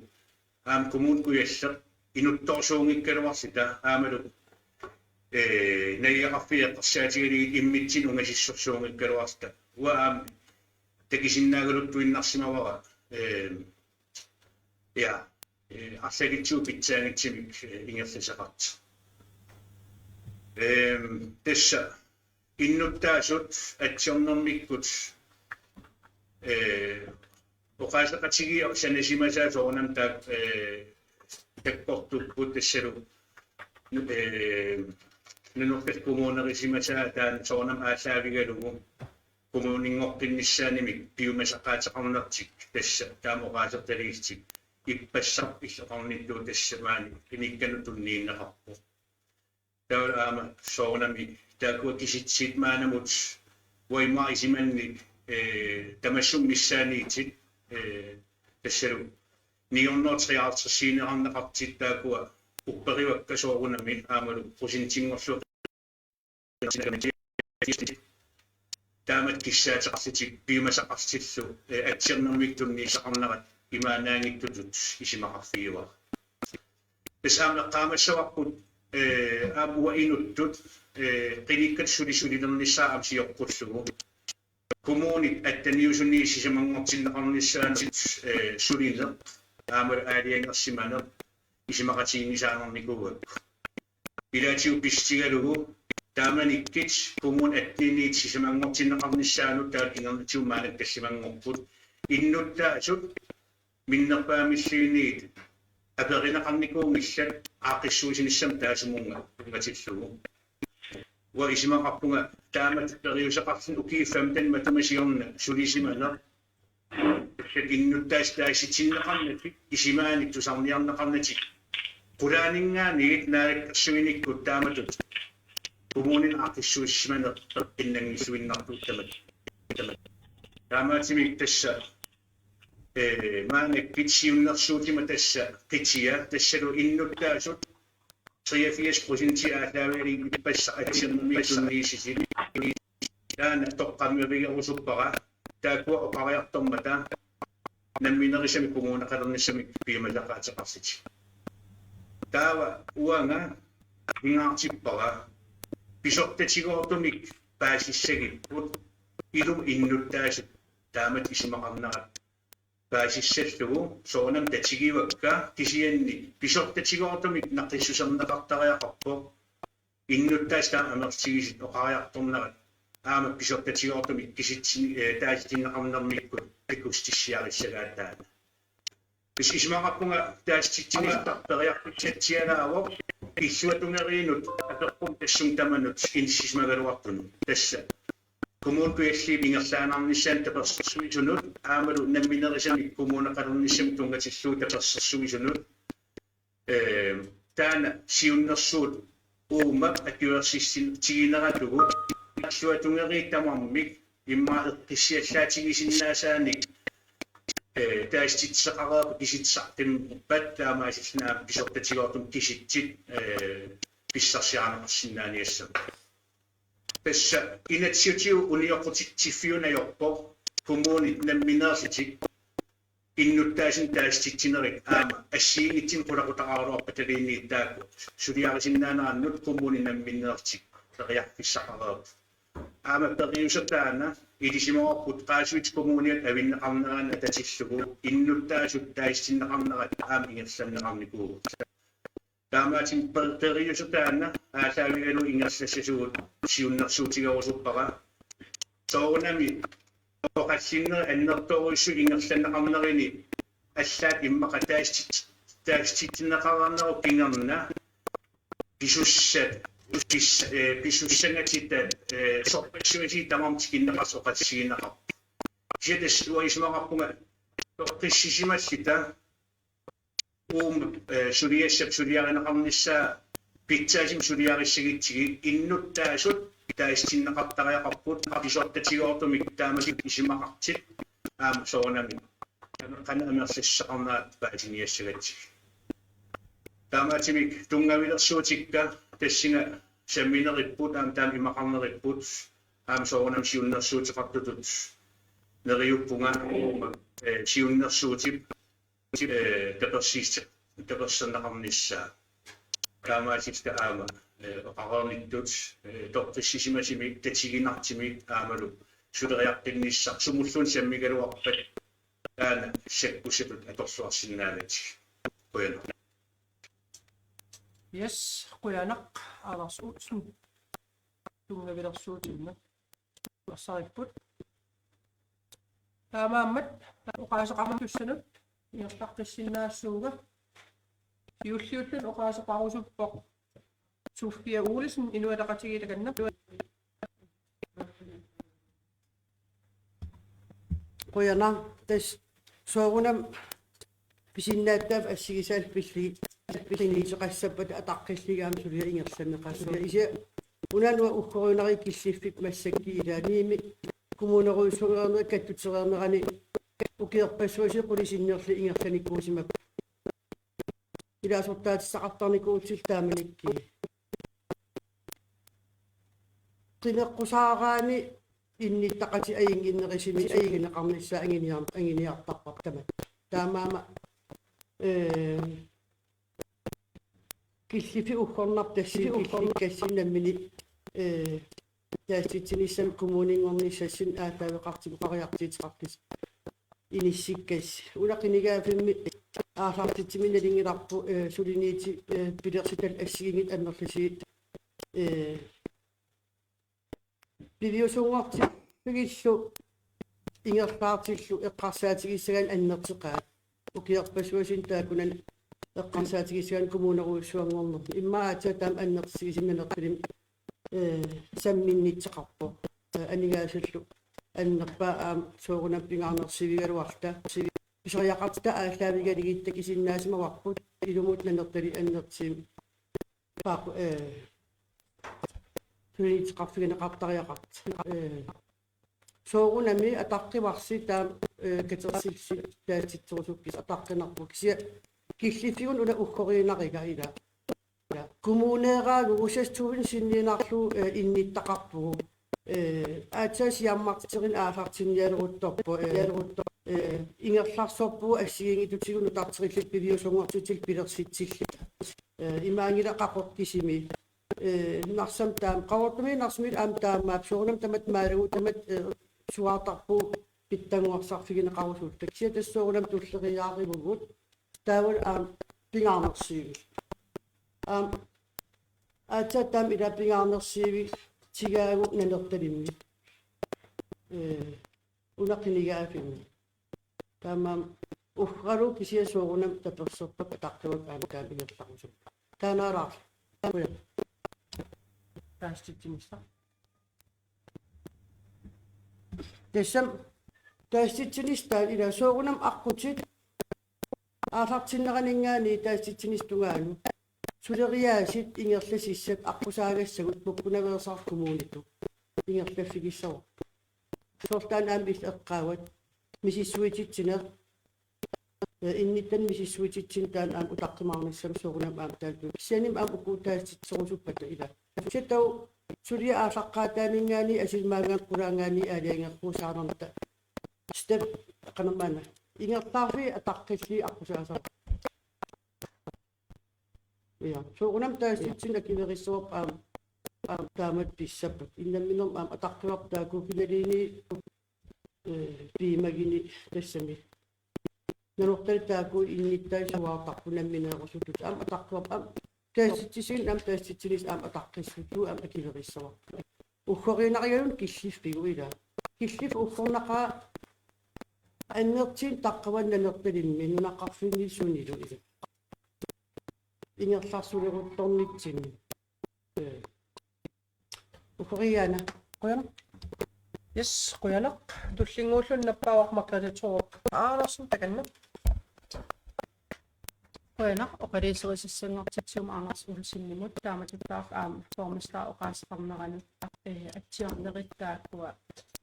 aamma Kommune Kujalleq inuttorsuunngikkaluarluta aammalu, eh, najugaqarfiit eqqarsaatigalugit immitsinnut ungasissorsuunngikkaluarluta. Uanga aamma takusinnaagaluttuinnarsimavara, eh, ja, eh, arlalitsigut pitsaanngitsumik, eh, ingerlasaqartoq. Ehm, tassa innuttaasut atsiornermikkut, eh, oqaaseqatigiiaat sanasimasaat soorunami taak-, eh, sakkortuupput tassalu, eh, Nunarsuaq kommunerisimasaa taanna soorunami aallaavigalugu kommuninngortinnissaanimik piumasaqaateqarnertik tassa taama oqaasertalutik ippassaq illoqarnittut tassa maani inunnut tunniunneqarpoq. Taava aamma soorunami taakkua kisitsisit maannamut uanga immaqa isumanni, eh, tamassummik missaaniittut, eh, tassalu ni hundrede og treoghalvtreds-iuneqarneqartut taakkua upperivakka soorunami aammalu procentinngorlugu taamatut kissaateqarlutik piumasaqarlutillu, eh, atsiornermik tunniussaqarnerat imaannaanngitsutut isumaqarfigaara. Tassa aamma eqqaamassavarput, eh, aamma uanga inuttut, eh, qinikkat suli sulilernissaat aamma sioqqullugu. Kommunit atteniusuniit sisamanngortinneqarnissaanut, eh, sulineq aammalu aalajangersimaneq isumaqatiginngisaannarnikuuakka. Ilaatigut pissutigalugu taamanikkut kommunit atteniniit sisamanngortinneqarnissaanut taava kingornatigut maannakkut tallimanngorput. Innuttaasut minnerpaamilluunniit aperineqarnikuunngillat aaqqissuussinissamut taassumunnga tunngatillugu. Uanga isumaqarpunga taamatut periuseqarluni ukiut femten matuma siorna sulisimaneq. Innuttaasut taasitinneqarnatik, isumaanik tusarniarneqarnatik. Qulaaninngaanniit naalakkersuinikkut taamatut kommuninut aaqqissuussimaneq peqqinnanngilluinnarpoq tamat. Tamat. Taamaattumik tassa, eh, maannakkut siunnersuutima tassa qitia, tassalu innuttaasut treogfirs procent aallaavigalugit ippassaq atsiornermik tunniussisut. Taanna toqqammavigerusuppara taakkua oqariartormata nammineerisamik kommuneqalernissamik piumasaqaateqarlutik. Taava uanga pingaartippara pisortatigoortumik paasissagipput ilumut innuttaasut taamatut isumaqarnerat paasissallugu soorunami tatigivakka kisianni pisortatigoortumik naqissuserneqartariaqarpoq innuttaasut taama amerlatigisut oqariartornerat aamma pisortatigoortumik kisitsin-, eh, taasitinneqarnermikkut takussutissiarissagaat taanna. Tassa isumaqarpunga taasititsinissaa periarfissatsialaavoq illuatungeriinut apeqqut tassunga tamanut inissisimagaluartunut. Tassa Kommune Kujalliup ingerlaannarnissaanut tapersersuisunut aammalu nammineerisamik kommuneqalernissamut tunngatillugu tapersersuisunut. Eh, taanna siunnersuut uuma atuersissinnertigineratugut illuatungeriit tamarmik immaqa eqqissiallaatigisinnaasaannik, eh, taasititseqareerput kisitsisartunerpat taamaasilluni aamma pisortatigoortumik kisitsit, eh, pissarsiarineqarsinnaaniassammata. Tassa inatsisitigut unioqqutitsiffiuneq ajorpoq kommunit nammineerlutik innuttaasunik taasititsinerit aamma assigiinngitsunik qulaqutaqaraluarpataluunniit taakku suliarisinnaanerannut kommunit namminneerlutik periarfissaqareerput. Aamma periuseq taanna ilisimavarput Qaasuitsup Kommuniata avinneqarnerani atatillugu innuttaasut taasitinneqarnerat aamma ingerlanneqarnikuuvoq. Taamaattumik per-, periuseq taanna aallaavigalugu ingerlassasugut siunnersuutigerusuppara. Soorunami oqallinnerit annertoorujussuit ingerlanneqarnerini allaat immaqa taasitit-, taasititsinneqareernerup kingorna pisussat, pis-, eh, pisussangatitat, eh, sorpassuit tamarmik tikinneqartut oqaatigineqarput. Kisianni tassa uanga isumaqarpunga toqqissisimalluta uuma, eh, suliassap suliarineqarnissaa pitsaasimik suliarissagutsigit innuttaasut taasitinneqartariaqarput, pisortatigoortumik taamatut isumaqartut aamma soorunami qanoq amerlissuseqarnerat paasiniassagatsigit. Taamaattumik tunngavilersuutikka tassunga samminerupput aamma taama imaqarnerupput aamma soorunami siunnersuuteqartutut neriuppunga uuma, eh, siunnersuutip, eh, tapersiis-, taperserneqarnissaa. Taamaasilluta aamma, eh, oqareernittut, eh, toqqissisimasumik, tatiginartumik aammalu suleriaqqinnissaq sumulluunniit sammigaluarpat taanna sakkussatut atorluarsinnaanatik. Qujanaq. Yes, qujanaq, Anders Olsen. Tunngavilersuutinni. Assaripput. Taamaammat oqaaseqartussanut ingerlaqqissinnaassuunga. Siulliullugu oqaaseqarusuppoq Sofia Olsen, Inuit Ataqatigiit, takanna. Qujanaq, tassa soorunami pisinnaattaaq assigisaallu pillugit, pillugit pisinnaateqassappat ataqqillugit aamma suliaq ingerlanneqassaaq. Kisianni una uanga uggoriunarigakku killiffik massakkut ilaanimi kommunerujussuanngornerata kattutereernerani ukiorpassuarni qulit sinnerlugit ingerlanikuusimapput. Ilaasortaatissaqartarnikuuvutillu taamanikkut. Qineqqusaaraanni innuttaqatit ajunnginnerusumik ajunnginneqarnissaa anguniar-, anguniartarparput tamatta. Taamaammat, eh, killiffik uggornarpoq tassa killiffik kassi nammineq, eh, taasititsinissami kommuninngornissassinnut aallaaveqartumi oqariartuuteqartussaq inissikkassaq. Una qinigaaffimmi aallartitsimi nalunngilarput, eh, suliniutit, eh, pilersitallit assigiinngitsut amerlasuut, eh, piviusunngortillugillu ingerlaartillu eqqarsaatigissagaanni annertuqaat. Ukiorpassuarni taakkunani eqqarsaatigissagaanni kommunerujussuanngornermi. Immaqa aatsaat taama annertutigisunik Nanortalimmi, eh, samminnittoqarpoq. Eh, aningaasallu annerpaat aamma soorunami pingaarnersivigaluarluta. Pisariaqartitaq aallaavigalugit takusinnaasamavarput ilumut Nanortalik annertuumik. Paaq, eh, suliniuteqarfigineqartariaqartoq. Eh, soorunami ataqqivarsi taama, eh, katersillusi taasititserusukkisi ataqqinarpoq. Kisianni killiffigunut una uggoriunariga ila. Ja. Kommuneeraagugu seks tusind sinniinnarlugu, eh, innuttaqarpugut. Eh, aatsaat siammarterineq aallartinnialeruttorpoq, eh, eh, ingerlarsorpugut assigiinngitsutigut nutarterillugit piviusunngortitillu pilersitsilluta. Eh, imaanngilaq Qaqortumi. Eh, Narsami taama, Qaqortumi Narsami aamma taamaappoq, soorunami tamatta maalagut tamatta, eh, suaartarpugut pitsanngorsarfigineqarusulluta. Kisianni tassa soorunami tulleriiaarivugut. Taavalu aamma pingaarnersiuvoq. Aamma aatsaat taama ila pingaarnersiuvoq tigaagut Nanortalimmi. Eh, una qinigaaffimmi. Taamaammat uggalu kisianni soorunami taperserpakka ataqqivakka aamma taama ingerlarusupput. Taanna aalaarlu. Taasititsinissaq. Tassami taasititsinissaq taanna ila soorunami aqqutit aallartinneraninngaanniit taasititsinissap tungaanut suleriaaseq ingerlasussat aqqusaagassagut pukkunaveersaartut kommunitut ingerlaffigissavagut. Soorlu taanna aamma illit eqqaavat misissuititsineq. Eh, innuttanik misissuititsineq taanna aamma utaqqimaarnissamut soorunami aamma taanna. Kisiannimi aamma uku taasititserusuppata ila. Kisianni taava suliap aallaqqaataaninngaanniit assigiinngitsunik qulaangaanniit aalajangerpugut saarnarta. Step qanormaanna. Ingerlaarfiit ataqqillugit aqqusaasarput. Ja, soorunami taasititsinni akuerissavarput aamma, aamma taamatut pissapput. Innamminermi aamma ataqqivarput taakku kinaluunniit, eh, piumaguni tassami. Nanortalik taakku innuttaasut suaartarput nammineerusutut. Aamma ataqqivarput aamma taasititsinni aamma taasititsinissaq aamma ataqqissutut aamma akuerissavarput. Uggoriunarigalugu killiffigut ila. Killiffik uggornaqaaq annertuumik taqqavani Nanortalimmi nunaqarfinni sunilu ila. Ingerlarsuleruttornitsinni. Qujanaq. Qujanaq. Yes, qujanaq. Tullinnguulluni nappaavoq Margrethe Thorup Andersen, takanna. Qujanaq, oqaluuserisassanngortitsisumut Anders Olsenimut, taamatuttaaq aamma borgmesteri oqaaseqarnerani, eh, atsiornerit taakkua,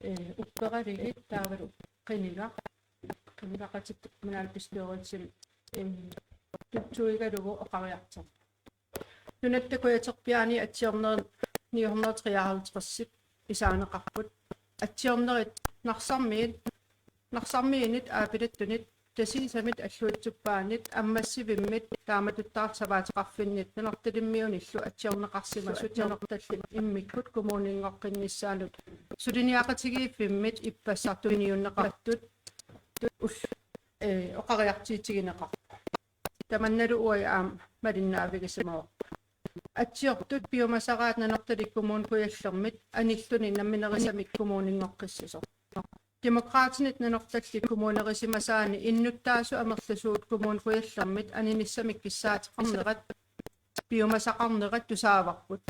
eh, upperalugit taavalu qinigaq, qinigaqatitta kommunalbestyrelsimi, eh, tutsuigalugu oqariartorpoq. Nunatta Kujaterpiaani atsiornerit ni hundrede treoghalvtreds isaaneqarput. Atsiornerit Narsarmiit, Narsarmiinit, Aapilattunit, Tasiisamit, Alluitsup Paanit, Ammassivimmit, taamatuttaaq savaateqarfinnit Nanortalimmiunillu atsiorneqarsimasut Nanortallip immikkut kommuninngoqqinnissaanut suliniaqatigiiffimmit ippassaq tunniunneqartut ul-, eh, oqariartuutigineqarpoq. Tamannalu uagut aamma malinnaavigisimavoq. Atsiortut piumasaraat Nanortalik Kommune Kujallermit anilluni nammineerisamik kommuninngoqqissasoq. Demokraatinit Nanortallip kommunerisimasaani innuttaasut amerlasuut Kommune Kujallermit aninissamik kissaateqarnerat piumasaqarnerat tusaavarput.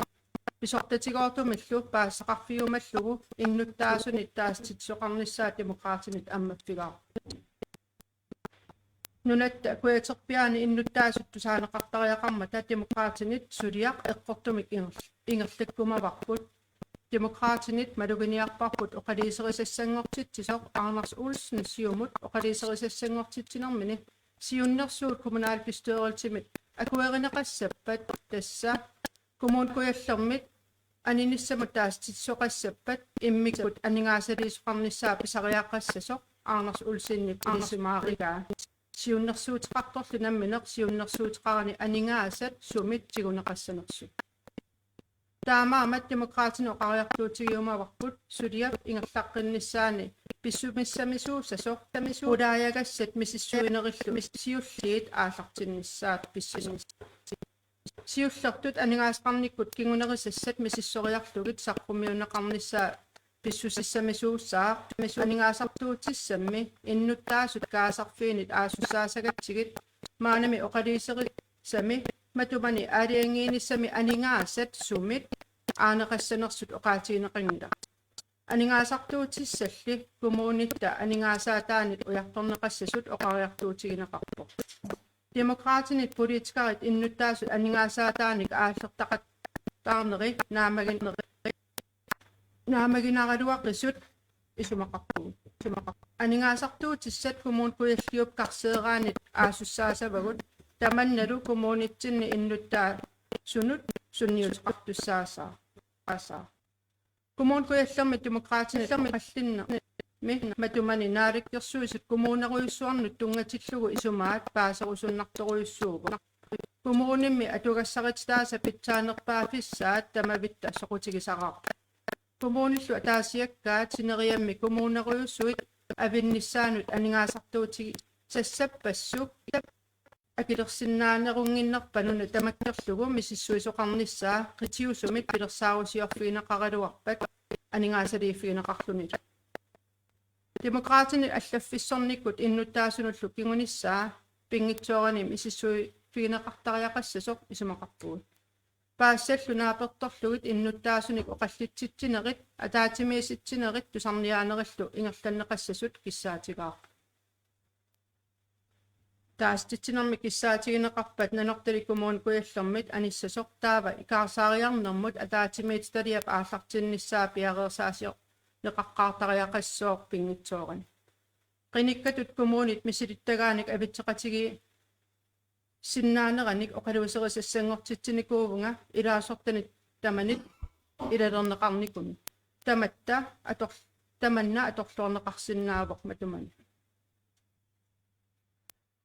Pisortatigoortumillu paasisaqarfigiumallugu innuttaasunit taasititsisoqarnissaat Demokraatinit ammaffigaarput. Nunatta Kujaterpiaani innuttaasut tusaaneqartariaqarmata Demokraatinit suliaq eqqortumik inger-, ingerlakkumavarput. Demokraatinit maluginiarparput oqaluuserisassanngortitsisoq Anders Olsen Siumut oqaluuserisassanngortitsinermini siunnersuut kommunalbestyrelsimi akuerineqassappat, tassa Kommune Kujallermit aninissamut taasititsisoqassappat immikkut aningaasaliisoqarnissaa pisariaqassasoq Anders Olsenip ilisimaarigaa. Siunnersuuteqartorlu nammineq siunnersuuteqarani aningaasat sumit tiguneqassanersut. Taamaammat Demokraatinit oqariartuutigiumavarput suliap ingerlaqqinnissaani pissumissamisuussasoq, pulaajagassat misissuinerillu siulliit aallartinnissaat pissasoq. Siullertut aningaasaqarnikkut kingunerisassat misissoriarlugit saqqummiunneqarnissaa pissusissamisuussaaq. Aningaasartuutissammi innuttaasut kaasarfiinit aasussaasagatsigit maanami oqaluuserisami matumani aalajangiinissami aningaasat sumit aaneqassanersut oqaatigineqanngilaq. Aningaasartuutissalli kommunitta aningaasaataanit ujartorneqassasut oqariartuutigineqarpoq. Demokraatinit politikerit innuttaasut aningaasaataanik aallertaqattaarneri naammagineri naammaginaraluaqisut isumaqarpugut. Isumaqarpugut. Aningaasartuutissat Kommune Kujalliup karseeraanit aasussaasavagut, tamannalu kommunitsinni innuttaasunut sunniuteqartussaasaa. Kommune Kujallermi Demokraatinit oqallinnermi matumani naalakkersuisut kommunerujussuarnut tunngatillugu isumaat paaserusunnartorujussuuvoq. Kommunimi atugassarititaasa pitsaanerpaaffissaat tamavitta soqutigisaraarput. Kommunillu ataasiakkaat sineriammi kommunerujussuit avinnissaannut aningaasartuutigisassappassuit akilersinnaanerunnginnerpannut tamakkerlugu misissuisoqarnissaa qitiusumit pilersaarusiorfigineqaraluarpat aningaasaliiffigineqarlunilu. Demokraatinit allaffissornikkut innuttaasunullu kingunissaa pinngitsoorani misissuiffigineqartariaqassasoq isumaqarpugut. Paassallu naapertorlugit innuttaasunik oqallitsitsinerit ataatsimiisitsinerit tusarniaanerillu ingerlanneqassasut kissaatigaarput. Taasititsinermi kissaatigineqarpat Nanortalik Kommune Kujallermit anissasoq taava ikaarsaariarnermut ataatsimiititaliap aallartinnissaa piareersaasiorneqaqqaartariaqassooq pinngitsoorani. Qinikkatut kommunit misilittagaanik avitseqatigiissinnaaneranik oqaluuserisassanngortitsinikuuvunga ilaasortanit tamanit ilalerneqarnikuni. Tamatta ator-, tamanna atorluarneqarsinnaavoq matumani.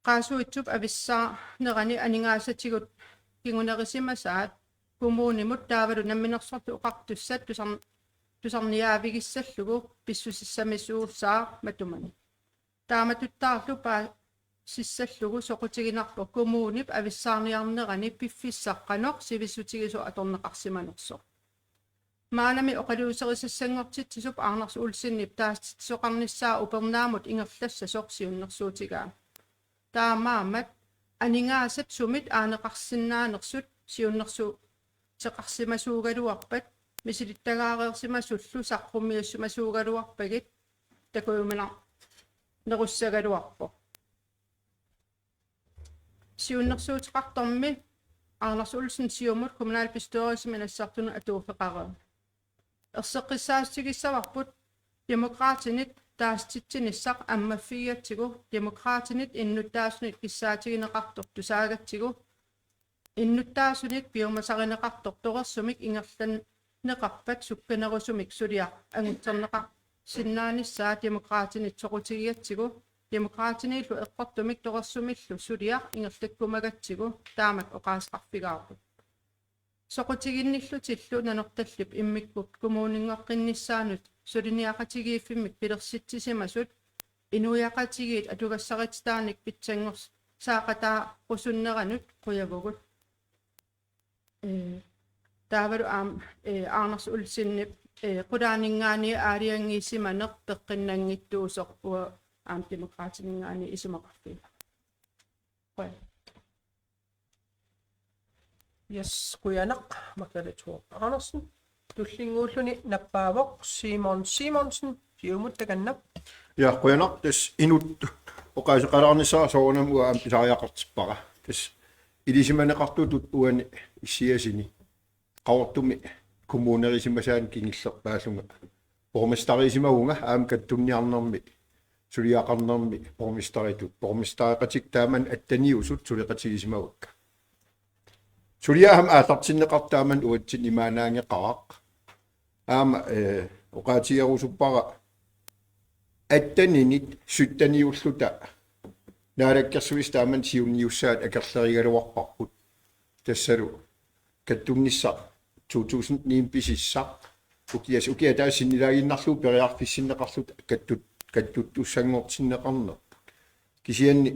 Qaasuitsup avissaanerani aningaasatigut kingunerisimasaat kommunimut taavalu Namminersorlutik Oqartussat tusar-, tusarniaavigissallugu pissusissamisuussaaq matumani. Taamatuttaarlu paasissallugu soqutiginarpoq kommunip avissaarniarnerani piffissaq qanoq sivisutigisoq atorneqarsimanersoq. Maanami oqaluuserisassanngortitsisup Anders Olsenip taasititsisoqarnissaa upernaamut ingerlassasoq siunnersuutigaa. Taamaammat aningaasat sumit aaneqarsinnaanersut siunnersuuteqarsimasuugaluarpat misilittagaareersimasullu saqqummiussimasuugaluarpagit takujuminarnerussagaluarpoq. Siunnersuuteqartormi Anders Olsen Siumut kommunalbestyrelsimi nassartunut atuuffeqareersoq. Erseqqissaassutigissavarput Demokraatinit taasititsinissaq ammaffigigatsigu, Demokraatinit innuttaasunit kissaatigineqartoq tusaagatsigu, innuttaasunit piumasarineqartoq torersumik ingerlanneqarpat sukkanerusumik suliaq angutserneqarsinnaanissaa Demokraatinit soqutigigatsigu, Demokraatiniillu eqqortumik torersumillu suliaq ingerlakkumagatsigu taamak oqaaseqarfigaarput. Soqutiginnillutillu Nanortallip immikkut kommuninngoqqinnissaanut suliniaqatigiiffimmik pilersitsisimasut inuiaqatigiit atugassarititaanik pitsanngorsaaqqataarusunneranut qujavugut. Ee, taavalu aamma, ee, Anders Olsenip, ee, qulaaninngaanniit aalajangiisimaneq peqqinnanngitsuusoq uanga aamma Demokraatininngaanniit isumaqarfigaara. Qujan. Yes, qujanaq, Margrethe Thorup Andersen. Tullinnguulluni nappaavoq Simon Simonsen, Siumut, takanna. Ja, qujanaq, tassa inuttut oqaaseqalaarnissara soorunami uanga aamma pisariaqartippara. Tassa ilisimaneqartutut uani issiasini Qaqortumi kommunerisimasaani kingullerpaallunga borgmesterisimavunga, aamma kattunniarnermi suliaqarnermi borgmesteritut. Borgmestereqatikka taamani atteniusut suleqatigisimavakka. Suliaq aamma aallartinneqartoq taamani uatsinnut imaannaanngeqaaq. Aamma, ee, oqaatigerusuppara atteninit sytteniulluta Naalakkersuisut taamani siunniussaat akerlerigaluarparput. Tassalu kattunnissaq to tusind ni-mi pisissaq. Ukias-, ukiaq ataaseq sinnilaaginnarlugu periarfissinneqarluta kattut-, kattuttussanngortinneqarnerput. Kisianni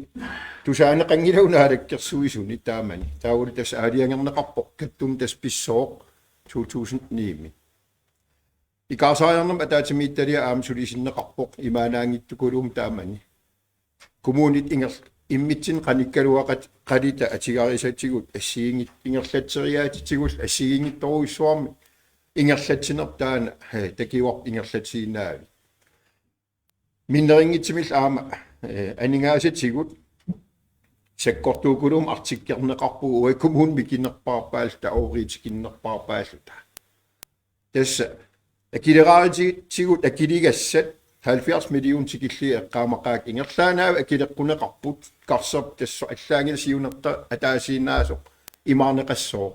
tusaaneqanngilagut Naalakkersuisuni taamani. Taavalu tassa aalajangerneqarpoq, kattunnit tassa pissooq to tusind ni-mi. Ikaarsaariarnermut ataatsimiititaliaq aamma sulisinneqarpoq imaannaanngitsukullugu taamani. Kommunit inger-, immitsinnut qanikkaluaqat-, qalita atugarisatigut assigiinngit-, ingerlatseriaatitigullu assigiinngitsorujussuarmik ingerlatsinerput taanna, ee, takuarput ingerlatiinnaavik. Minnerunngitsumillu aamma, ee, aningaasatigut sakkortuukulummik artikkerneqarpugut uagut kommunit mikinerpaarpaalluta, ooriit tikinnerpaarpaalluta. Tassa akileraarutigut akiligassat halvfjerds million tikillugu eqqaamaqaakka, ingerlaannaq akileqquneqarput, Karsap tassa allaanngilaq siunertaq ataasiinnaasoq imaarneqassooq.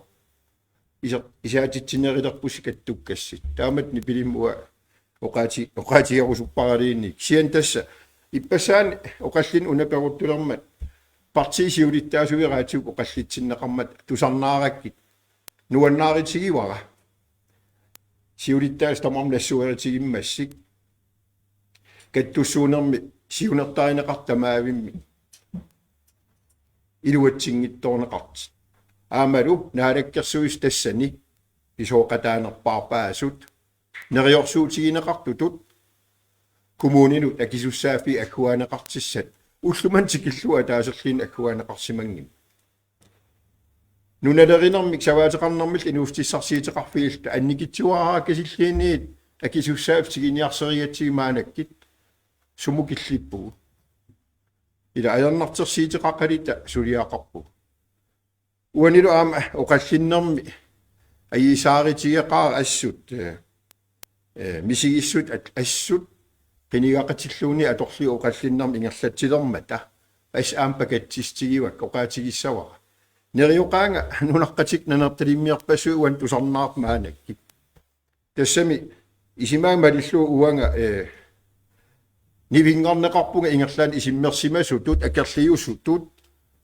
Iser-, isaatitsinerulerpusi kattukkassut. Taamatut nipilimmi uanga oqaati-, oqaatigerusupparaliinnik. Kisianni tassa ippassaani oqallinneq una peruttulermat partiit siulittaasuat raatiupput oqallitsinneqarmata tusarnaarakkit. Nuannaarutigivara. Siulittaasut tamarmik nassuerutigimmata kattussuunermi siunertarineqartut tamaavimmik iluatsinngitsoorneqartut. Aammalu Naalakkersuisut tassani pisooqataanerpaarpaasut, neriorsuutigineqartutut, kommuninut akisussaaffiit agguaanneqartussat, ullumimut tikillugu ataaserluunniit agguaanneqarsimanngimmat. Nunalerinermik savaateqarnermillu inuussutissarsiuteqarfiilluta annikitsuaraakkasiliinniit akisussaaffik tiguniarsarigatsigit maannakkut sumut killippugut. Ila ajornartorsiuteqaqaluta suliaqarpugut. Uanilu aamma oqallinnermi ajuusaarutigeqaara assut, ee, ee, misigissut at-, assut qinigaqatilluunniit atorlugit oqallinnermi ingerlatsilermata. Assut aamma pakatsissutigivakka, oqaatigissavara. Neriuqaanga nunaqqatigut Nanortalimmiorpassuit uani tusarnaarput maannakkut. Tassami isumaga malillugu uanga, ee, nivinngorneqarpunga ingerlaannaq isummersimasutut, akerliusutut,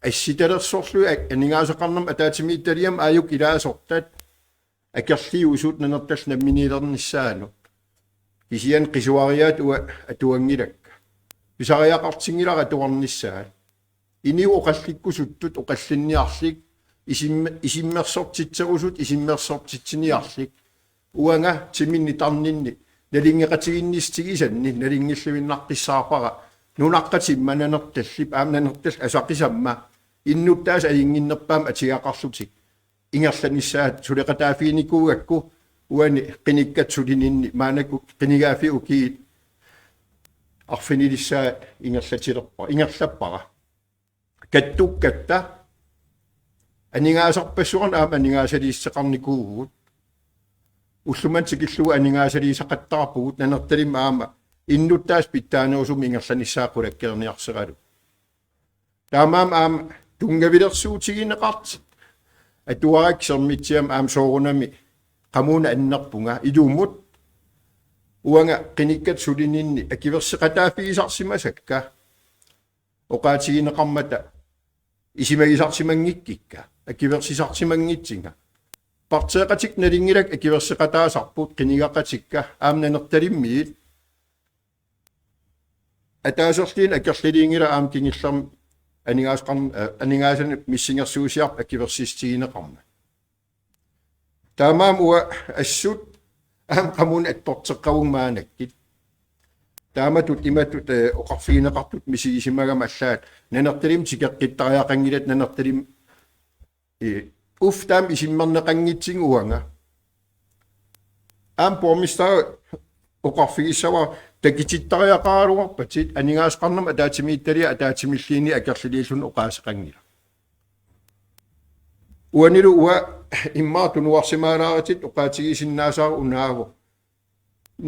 assitalersorlugit a-, aningaasaqarnermut ataatsimiititaliami aajuku ilaasortat, akerliusut Nanortallu namminiilernissaannut. Kisianni qisuariaatut uanga atuanngilakka. Pisariaqartinngilara atuarnissaat. Inuit oqallikkusuttut oqallinniarlutik, isim-, isummersortitserusutut isummersortitsiniarlutik. Uanga timinni tarninni nalunngeqatiginnissutigisanni nalunngilluinnartussaavara nunaqqatimma Nanortallip, aamma Nanortallip asaqisamma innuttaasut ajunnginnerpaamik atugaqarlutik ingerlanissaat suleqataaffiginikuugakku uani qinikkat sulininni maannakkut qinigaaffik ukiit arfinilissaat ingerlatilerpara, ingerlappara. Kattukkatta aningaasarpassuarnik aamma aningaasaliissuteqarnikuuvugut. Ullumimut tikillugu aningaasaliisaqattaarpugut, Nanortalimmi aamma innuttaasut pitsaanerusumik ingerlanissaat qulakkeerniarsaralugu. Taamaammat aamma tunngavilersuutigineqartut atuarakku Sermitsiami aamma soorunami qamuuna annerpunga, ilumut uanga qinikkat sulininni akuerseqataaffigisarsimasakka oqaatigineqarmata isumagisarsimanngikkikka, akuersisarsimanngitsunga. Partiiqatikka nalunngilaat akuerseqataasarput, qinigaqatikka aamma Nanortalimmiit. Ataaserluunniit akerlilinngilaq aamma kingullermik aningaasaqarn-, eh, aningaasanik missingersuusiarput akuersissutigineqarmat. Taamaammat uanga assut aamma qamuuna attorteqqavunga maannakkut. Taamatut imatut, eh, oqarfigineqartutut misigisimagama allaat Nanortalimmi tikeqqittariaqanngilatit, Nanortalimmi, eh, uffa taama isummerneqanngitsugut uanga. Aamma borgmesteri oqarfigissavara takutittariaqaraluarpatit, aningaasaqarnermut ataatsimiititaliaq ataatsimilluunniit akerliliilluni oqaaseqanngilaq. Uanilu uanga immaqa tunuarsimaalaarlutit oqaatigisinnaasassara unaavoq.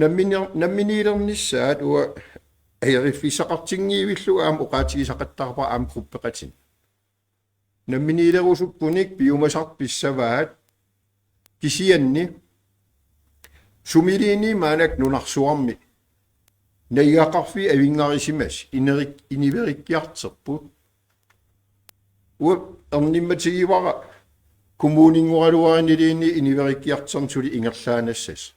Nammini-, namminiilernissaat uanga ajoriffissaqartinngivillugu aamma oqaatigisaqattaarpara aamma gruppeqatinnut. Namminiilerusuppunik piumasartut pissavaat, kisianni sumiluunniit maannakkut nunarsuarmi najugaqarfiit avinngarusimasut inerik-, iniverikkiartorput. Uanga ernummatigivara kommuninngoraluaruniluunniit iniverikkiartorneq suli ingerlaannassasoq.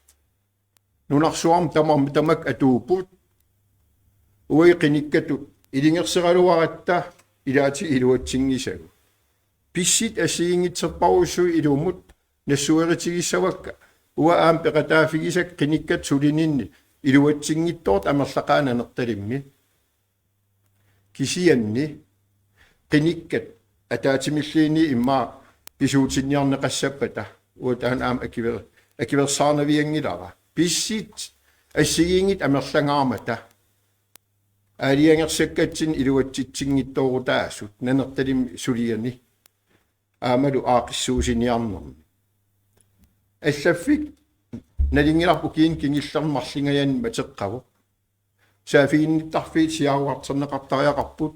Nunarsuarmi tamarmik tamakku atuupput. Uagut qinikkatut ilungerseraluaratta ilaatigut iluatsinngisagut. Pissutsit assigiinngitsorpassuit ilumut nassuerutigissavakka. Uanga aamma peqataaffigisakka qinikkat sulininni iluatsinngitsoortut amerlaqaat Nanortalimmi. Kisianni qinikkat ataatsimilluunniit immaqa pisuutinniarneqassappata, uanga taanna aamma akuer-, akuersaarnavianngilara. Pissutsit assigiinngitsut amerlangaarmata aalajangersakkatsinnik iluatsitsinngitsoorutaasut Nanortalimmi suliani aammalu aaqqissuussiniarnermi. Allaffik nalunngilarput ukiuni kingullerni marlungajanni mateqqavoq. Saaffiginnittarfiit siaruarterneqartariaqarput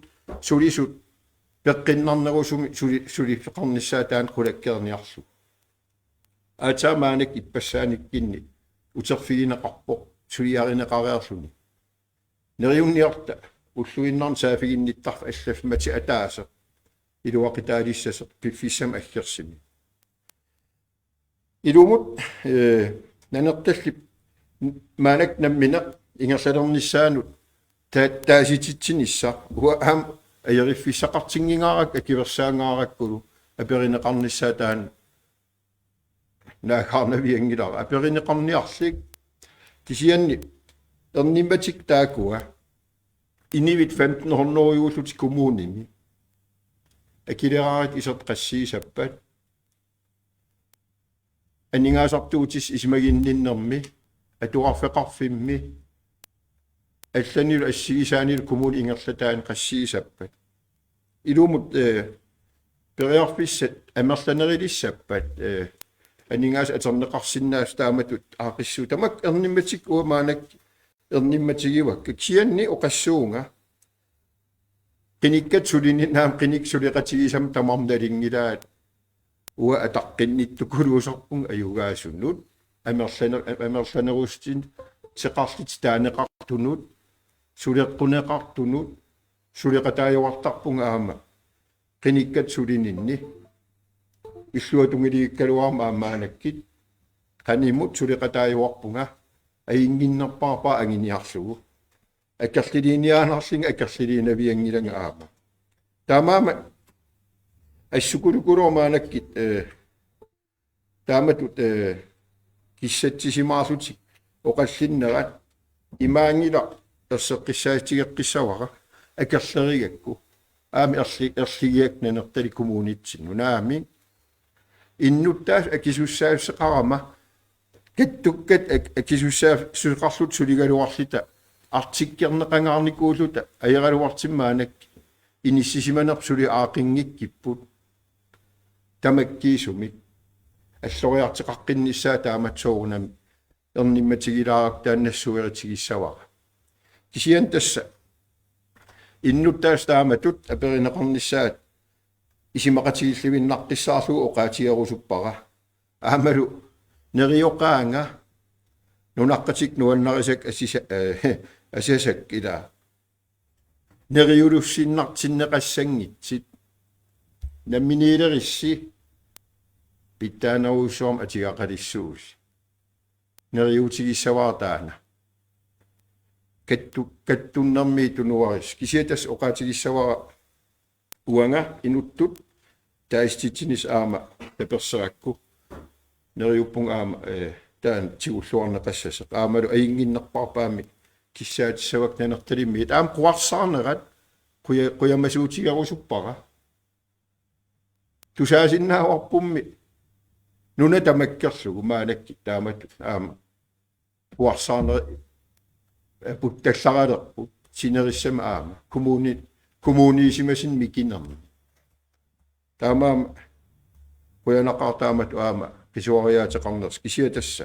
sulisut peqqinnarnerusumik suli-, suliffeqarnissaat taanna qulakkeerniarlugu. Aatsaat maannakkut ippassaanikkuni uterfigineqarpoq suliarineqareerluni. Neriunniarta ulluinnarni saaffiginnittarfik allaffik matu ataaseq iluaqutaalissasoq piffissami aggersumi. Ilumut, eh, Nanortallip maannakkut nammineq ingerlalernissaanut ta-, taasititsinissaq uanga aamma ajoriffissaqartinngingaara-, akuersaangaarakkulu aperineqarnissaa taanna naaggaarnavianngilara. Aperineqarniarlugu kisianni ernummatikka taakkua inuit femten hundrede-juullutik kommunimi akileraangakkit isertut qassiusappat, aningaasartuutissat isumaginninnermi, atuarfeqarfimmi, allanilu assigisaanilu kommunip ingerlataani qassiusappat. Ilumut, eh, periarfissat amerlanerulissappat, eh, aningaasat atorneqarsinnaasut taamatut aaqqissuussat. Tamakku ernummatikka uanga maannakkut ernummatigivakka. Kisianni oqassuunga qinikkat sulininni aamma qinikkat suleqatigisama tamarmik nalunngilaat. Uanga ataqqinnittukuluusarpunga ajugaasunut, amerlane-, amerlanerussuteqarlutik taaneqartunut, suleqquneqartunut, suleqataajuartarpunga aamma qinikkat sulininni. Illuatungiliikkaluarama aamma maannakkut qanimut suleqataajuarpunga, ajunnginnerpaarpara anguniarlugu. Akerlilinniaannarlunga akerlilinnavianngilanga aamma. Taamaammat assukulukuluuvoq maannakkut, eh, taamatut, eh, kissatsisimaarlutik oqallinnerat, imaanngilaq erseqqissaatigeqqissavara akerlerigakku. Aamma erli-, erligigakku Nanortalik kommunitsinnut. Naamik, innuttaasut akisussaassuseqarama Kattukkat ak-, akisussaassuseqarluta suligaluarluta artikkerneqangaarnikuulluta ajornartorsiornermik inissisimanerput tamakkiisumik alloriartoqaqqinnissaa taamatut soorunami ernummatigilaarlugu taanna nassueritigissavara. Kisianni tassa innuttaasut taamatut aperineqarnissaat isumaqatigilluinnaqqissaarlugu oqaatigerusuppara. Aammalu neriuqaanga nunaqqatikka nuannarisakka asisa-, eh, asasakka ilaa. Neriuussinnartinneqassanngitsut. Namminiilerissi pitsaanerujussuarmik atugaqalissuusi. Neriuutigissavara taanna. Kattu-, kattunnermi tunuaris. Kisianni tassa oqaatigissavara uanga inuttut taasititsinis aamma taperserakku. Neriuppunga aamma, eh, taanna tigulluarneqassasoq. Aammalu ajunnginnerpaarpaamik kissaatissavakka Nanortalimmiit. Aamma quassaarnerat quja-, qujamasuutigerusuppara. Tusaasinnaavarpummi nuna tamakkerlugu maannakkut taamatut aamma quassaarnerat puttallaralerput sinerissami aamma kommuni-, kommuniisimasuni mikinermi. Taamaammat qujanaqaaq taamatut aamma qisuariaateqarnersi kisianni tassa.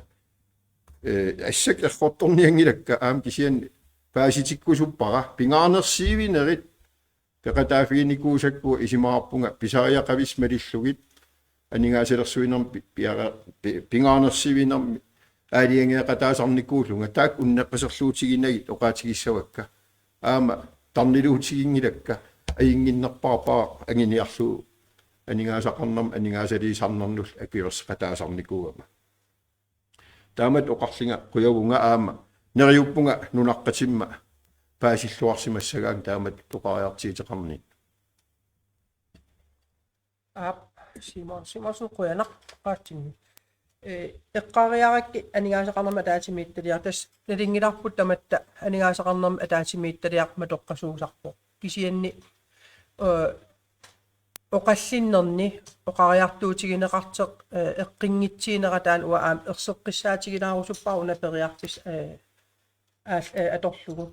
Eh, assakka errortornianngilakka aamma kisianni paasitikkusuppara pingaarnersiuinerit peqataaffiginikuusakka isumaqarpunga pisariaqavissut malillugit aningaasalersuinermi pi-, piara-, pi-, pingaarnersiuinermi aalajangeeqataasarnikuullunga taakku unneqqiserluutiginagit oqaatigissavakka. Aamma tarniluutiginngilakka ajunnginnerpaarpaaq anguniarlugu aningaasaqarnermut aningaasaliisarnernullu akuerseqataasarnikuugama. Taamatut oqarlunga qujavunga aamma neriuppunga nunaqqatimma paasilluarsimassagaanga taamatut oqariartuuteqarnittut. Aap, Simon, Simonsen qujanaq oqaatsinni. Eh, eqqaariarakkit aningaasaqarnermut ataatsimiititaliaq, tassa nalunngilarput tamatta aningaasaqarnermut ataatsimiititaliaq matoqqasuusarpoq. Kisianni, eh, oqallinnerni oqariartuutigineqartoq, eh, eqqinngitsiinera taanna uanga aamma erseqqissaatigilaarusuppara una periarfissaq, eh, aal-, eh, atorlugu.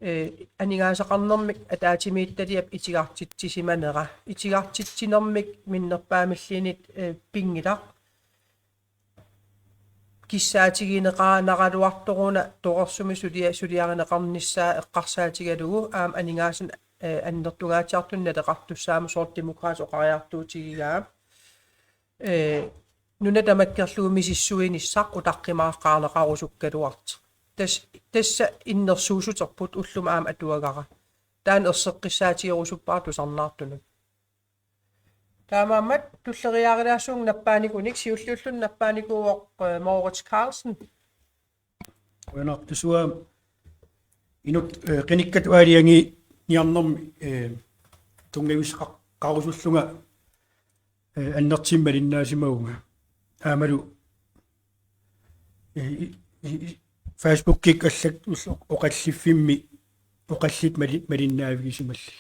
Eh, aningaasaqarnermik ataatsimiititaliap itigartitsisimanera. Itigartitsinermik minnerpaamilluunniit, eh, pinngilaq. Kissaatigineqaannaraluartoruna torersumik sulia-, suliarineqarnissaa eqqarsaatigalugu aamma aningaasanik, eh, annertungaatsiartunik naleqartussaammat soorlu Demokraatit oqariartuutigigaa. Eh, nuna tamakkerlugu misissuinissaq utaqqimaaqqaarneqarusukkaluartoq. Tas-, tassa innersuussuterput ullumi aamma atuagara. Taanna erseqqissaatigerusuppara tusarnaartunut. Taamaammat tulleriiaarilaassuunga nappaanikunik, siulliulluni nappaanikuuvoq, eh, Moritz Carlsen. Qujanaq, tassa uanga inuk, eh, qinikkatut aalajangiiniarnermi, eh, tunngavisseqarusullunga, eh, annertuumik malinnaasimavunga. Aammalu, eh, i-, i-, i-, Facebookikkut allakkat oqalliffimmi oqallit mali-, malinnaavigisimalli.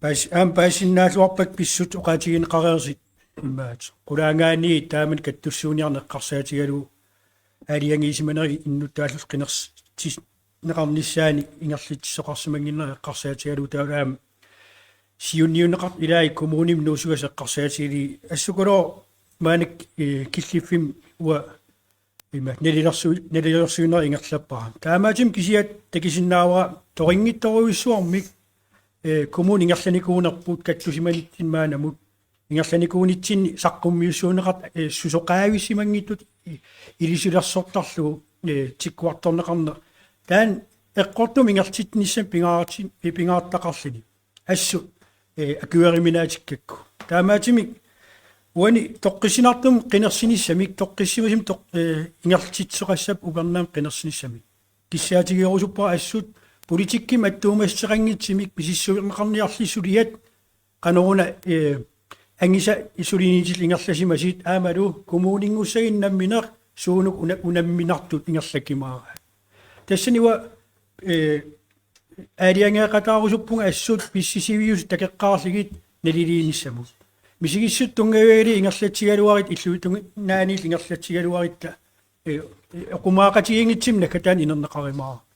Paas-, aamma paasinnaalluarpakka pissutsit oqaatigineqareersut imaattoq. Qulaangaaniit taamani kattussuuniarneq eqqarsaatigalugu aalajangiisimanerit innuttaallutik qinersis-, tis-, neqarnissaannik ingerlatsisoqarsimannginnerat eqqarsaatigalugu taavalu aamma siunniunneqartut ilaat kommunimi nuusugassat eqqarsaatigalugit assukulooq maannakkut, eh, killiffimmi uanga ima nalilersu-, nalilersuineq ingerlappara. Taamaattumik kisiat takusinnaavara torinngitsorujussuarmik, eh, kommuni ingerlanikuunerput kattusimanitsinni maannamut ingerlanikuunitsinni saqqummiussuunneqartut, eh, susoqaavissimanngitsutut i-, ilisilersortarlugu, eh, tikkuartorneqarneq. Taanna eqqortumik ingerlatsinissamut pingaarti-, eh, pingaartitaqarluni. Assut, eh, akueriminaatikkakkit. Taamaattumik uani toqqissinartumik qinersinissamik, toqqissimasumik toq-, eh, ingerlatsisoqassapput upernaamik qinersinissamik. Kissaatigerusuppara assut politikkimik attuumassuteqanngitsumik misissuineqarniarlusi suliat qanoruna, eh, angisa suliniutillit ingerlasimasut aammalu kommuninngussagunik nammineq suunuk una-, unamminartut ingerlakkumaaraat. Tassani uanga, eh, aalajangeeqataarusuppunga assut pississivissut takoqqaarlugit naliliinissamut. Misigissut tunngavigalugit ingerlatsigaluarit illuatungaaniillu ingerlatsigaluaritta, eh, oqimaaqatigiinngitsumik naggataani inerneqarumaarput.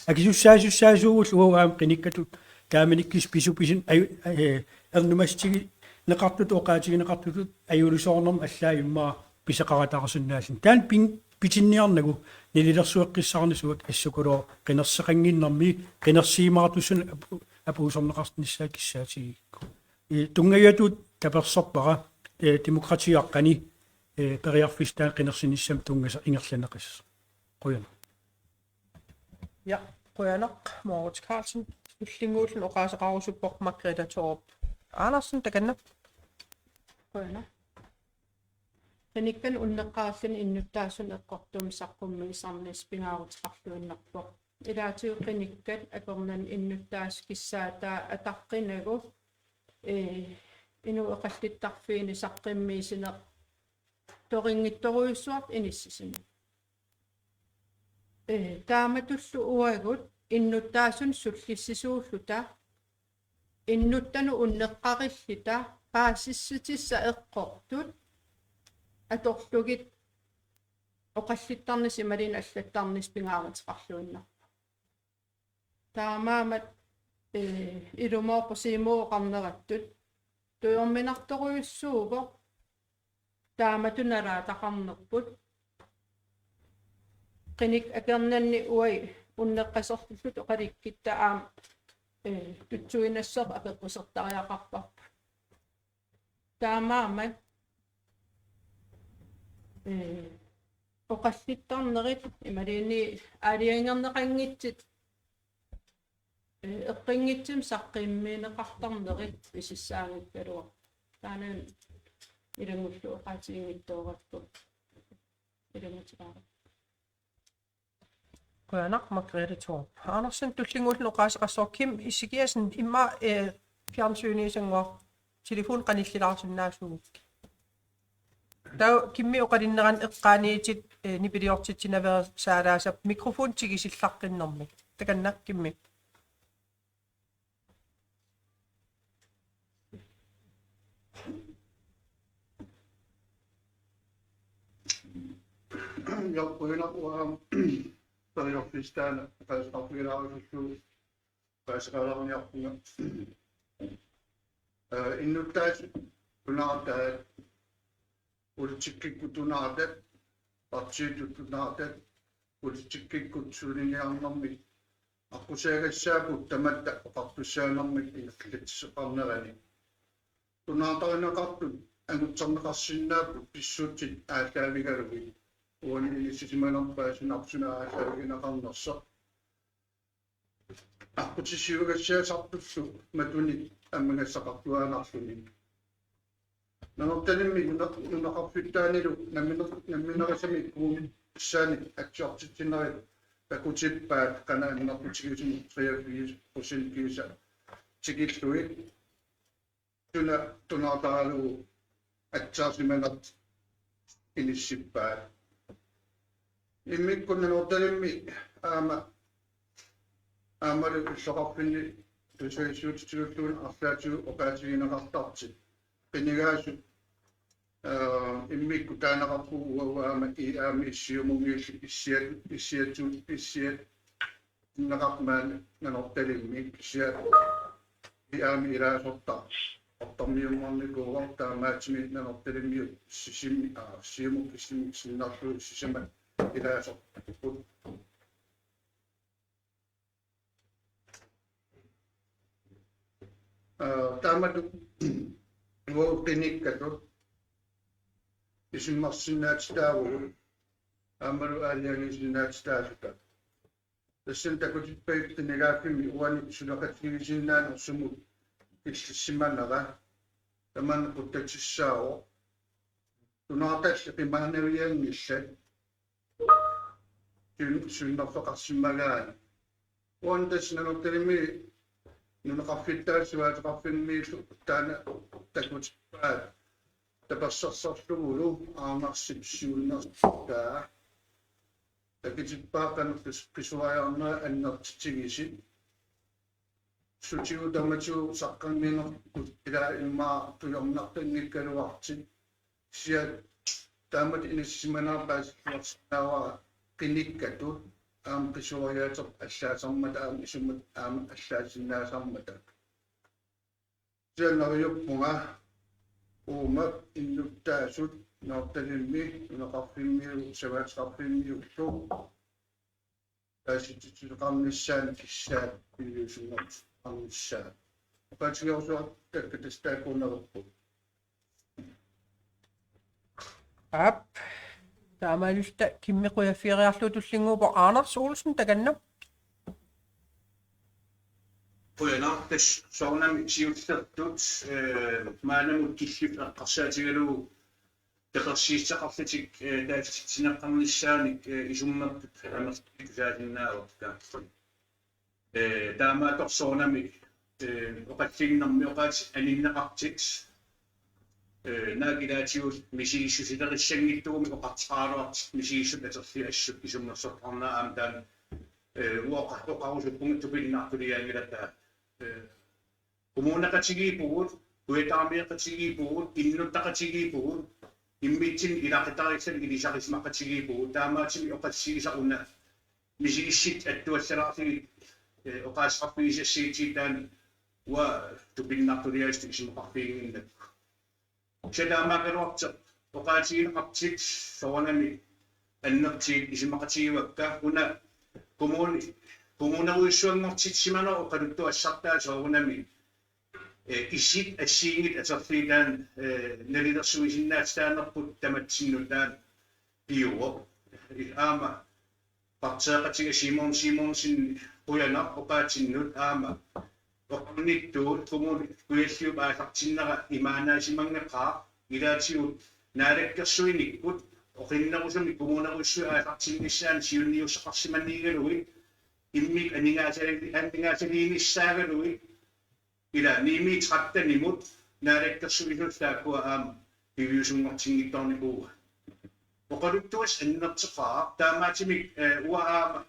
Akisussaasussaasoq uagut aamma qinikkatut taamanikkut pisu-, pisun-, aju-, eh, ernumassutigineqartutut oqaatigineqartutut ajuusoornermut allaat immaqa pisoqarataarsinnaalluni. Taanna pin-, pitinniarnagu nalilersueqqissaarnissaq assukuluuvoq qinerseqannginnermi qinersimaartussuseq apu-, apuussorneqarnissaa kissaatigigatsigu. I tunngaviatut taperserpara, eh, demokratiaqqani, eh, periarfissaq taanna qinersinissamut tunngasaq ingerlanneqassasoq. Qujanaq. Ja, qujanaq, Moritz Karlsen. Tullinnguulluni oqaaseqarusuppoq Margrethe Thorup Andersen, takanna. Qujanaq. Qinikkat unneqqarilluni innuttaasut eqqortumik saqqummiisarnissaq pingaaruteqarluinnarpoq. Ilaatigut qinikkat akornanni innuttaasut kissaataa ataqqinagu, ee, inuit oqallittarfiini saqqummiissineq torinngitsorujussuartut inissisimasoq. Ee, taamatullu uagut innuttaasunik sullissisuulluta, innuttanut unneqqarilluta, paasissutissat eqqortut atorlugit oqallittarnissaq imaluunniit allattarnissaq pingaaruteqarluinnarpoq. Taamaammat, ee, ilumoorpoq Siumup oqarnerattut tujorminartorujussuuvoq taamatut nalaataqarnerput. Qinikkat akornanni uagut unneqqasorlulluta oqalukkutta aamma, ee, tutsuinnassaaq apeqqusertariaqarparput. Taamaammat, ee, oqallittarnerit imaluunniit aalajangerneqanngitsut, ee, eqqunngitsumik saqqummiunneqartarnerit pisussaanngikkaluarpoq. Taanna ilanngullugu oqaatiginngitsoorakku. Ilanngutilaaruk. Qujanaq, Margrethe Thorup Andersen. Tullinnguulluni oqaaseqassaaq Kim Ezekiassen, immaqa, eh, fjernsyniusannguaq telefoni qanillilaarsinnaasuugukkit. Taava Kimip oqalunnerani eqqaaniitit, eh, nipiliortitsinaveersaalaassappat mikrofoni tigusulaqqinnermik. Takanna, Kimmi. Jokkuinaq uanga periarfissaq taanna oqaaseqarfigilaarusullugu oqaaseqalaarniarpunga. Ee, innuttaasut tunaartaat, politikkikkut tunaartaat, partiitut tunaartaat, politikkikkut suliniarnermik aqqusaagassaapput tamatta oqartussaanermik ingerlatsisoqarnerani. Tunaartarineqartut angutserneqarsinnaapput pissutsit aallaavigalugit. Uani inissisimanerpaat suna aallaavigineqarnersoq. Aqqutissiuugassiasartullu matunik ammigassaqartuaannarluni. Nanortalimmi nuna-, nunaqarfittaanilu nammineq-, nammineerisamik kuumissaannik atsiortitsinerit takutippaat qanoq annertutigisumik treogfirs procent kiisa tikillugit. Suna tunaartaralugu atsiorsimaneq inissippaat. Immikkut Nanortalimmi aamma, aammalu illoqarfinni tusagassiuutitigut arlaatigut oqaatigineqartartut qinigaasut, aa, immikkut taaneqarput uagut aamma I A-mi Siumumiillu issiat-, issiatut, issiat-, inneqarmat Nanortalimmi kisianni I A-mi ilaasortaq ortarmiummarnikuuvoq, taamaattumik Nanortalimmiut Sisimi, aa, Siumup Sisimiut sinnerlugit sisamat ilaasortaat. Aa, taamatut uagut qinikkatut isummersinnaatitaavugut aammalu aalajangiisinnaatitaalluta. Tassani takutippagut qinigaaffimmi uani suleqatigisinnaaneq sumut killissimanera tamanna quttatissaavoq. Tunaartallit qimaanavianngillat sun-, sunnerfeqarsimmagaanni. Uani tassa Nanortalimmi nunaqarfittaata suaateqarfimmiillu taanna takutippaat tapersersorlugulu Aarnarsip siunnersuutaa. Takutippaat qanoq qis-, qisuariarnerit annertutigisut. sutigut tamatigut saqqummiinerput ilaa immaqa tujornartanngikkaluartut. Kisianni taamatut inassisimanerpaasilluarsinnaavara qinikkatut aamma qisuariaaseq allaasarmata aamma isummat aamma allaasinnaasarmata. Kisianni neriuppunga uuma innuttaasut Nanortalimmi, nunaqarfimmiu-, savaataqarfimmiullu taasitsitsisoqarnissaanut kissaat piviusunngortinnissaa. Oqaatigerusuartakka tassa taakkuunerupput. Aap. Taamaalilluta Kimmi qujaffigereerlugu tullinnguuppoq. Anders Olsen, takanna. Qujanaq, tassa soorunami siullertut, eh, maannamut killiffik eqqarsaatigalugu tapersiissuteqarlutik, eh, taasititsineqarnissaanik, eh, isummertut amerlanerit tusaasinnaavarput. Eh, taamaattoq soorunami, eh, oqallinnermi oqaatsit aninneqartut, eh, naak ilaatigut misigissusilerissanngitsumik oqartoqaraluartut misigissut atorlugit assut isummersortarnera aamma taanna, eh, uanga oqa-, oqarusuppunga tupinnartuliaanngilaq taanna. Eh, kommuneqatigiippugut, kujataamiaqatigiippugut, innuttaqatigiippugut, immitsinnut ilaqutariinnut ilisarisimaneqatigiippugut, taamaattumik oqassiisa una misigissut attuallalaarlugit, eh, oqaaseqarfigisassaatit taanna uanga tupinnartuliaasutut isumaqarfiginnginnakku. Kisianni taamaakkaluartoq oqaatigineqartut soorunami annertuut isumaqatigivakka una kommuni-, kommunerujussuanngortitsimanerup oqaluttuassartaa soorunami, eh, isit assigiinngitsut atorlugit taanna, eh, nalilersuisinnaassutaanerput tamatsinnut taanna pivoq. Aamma partiiqatiga Simon Simonsen qujanaq oqaatsinnut aamma oqarnittut Kommune Kujalliup aallartinnera imaannaasimanngilaq ilaatigut naalakkersuinikkut oqinnerusumik kommunerujussuit aallartinnissaannut siunniussaqarsimanniigalugit immikkut aningaasali-, aningaasaliinissaagaluit ila ni-mi tretten-imut naalakkersuisullu taakkua aamma piviusunngortinngitsoornikuuaat. Oqaluttuassaq annertoqaaq taamaattumik, eh, uanga aamma,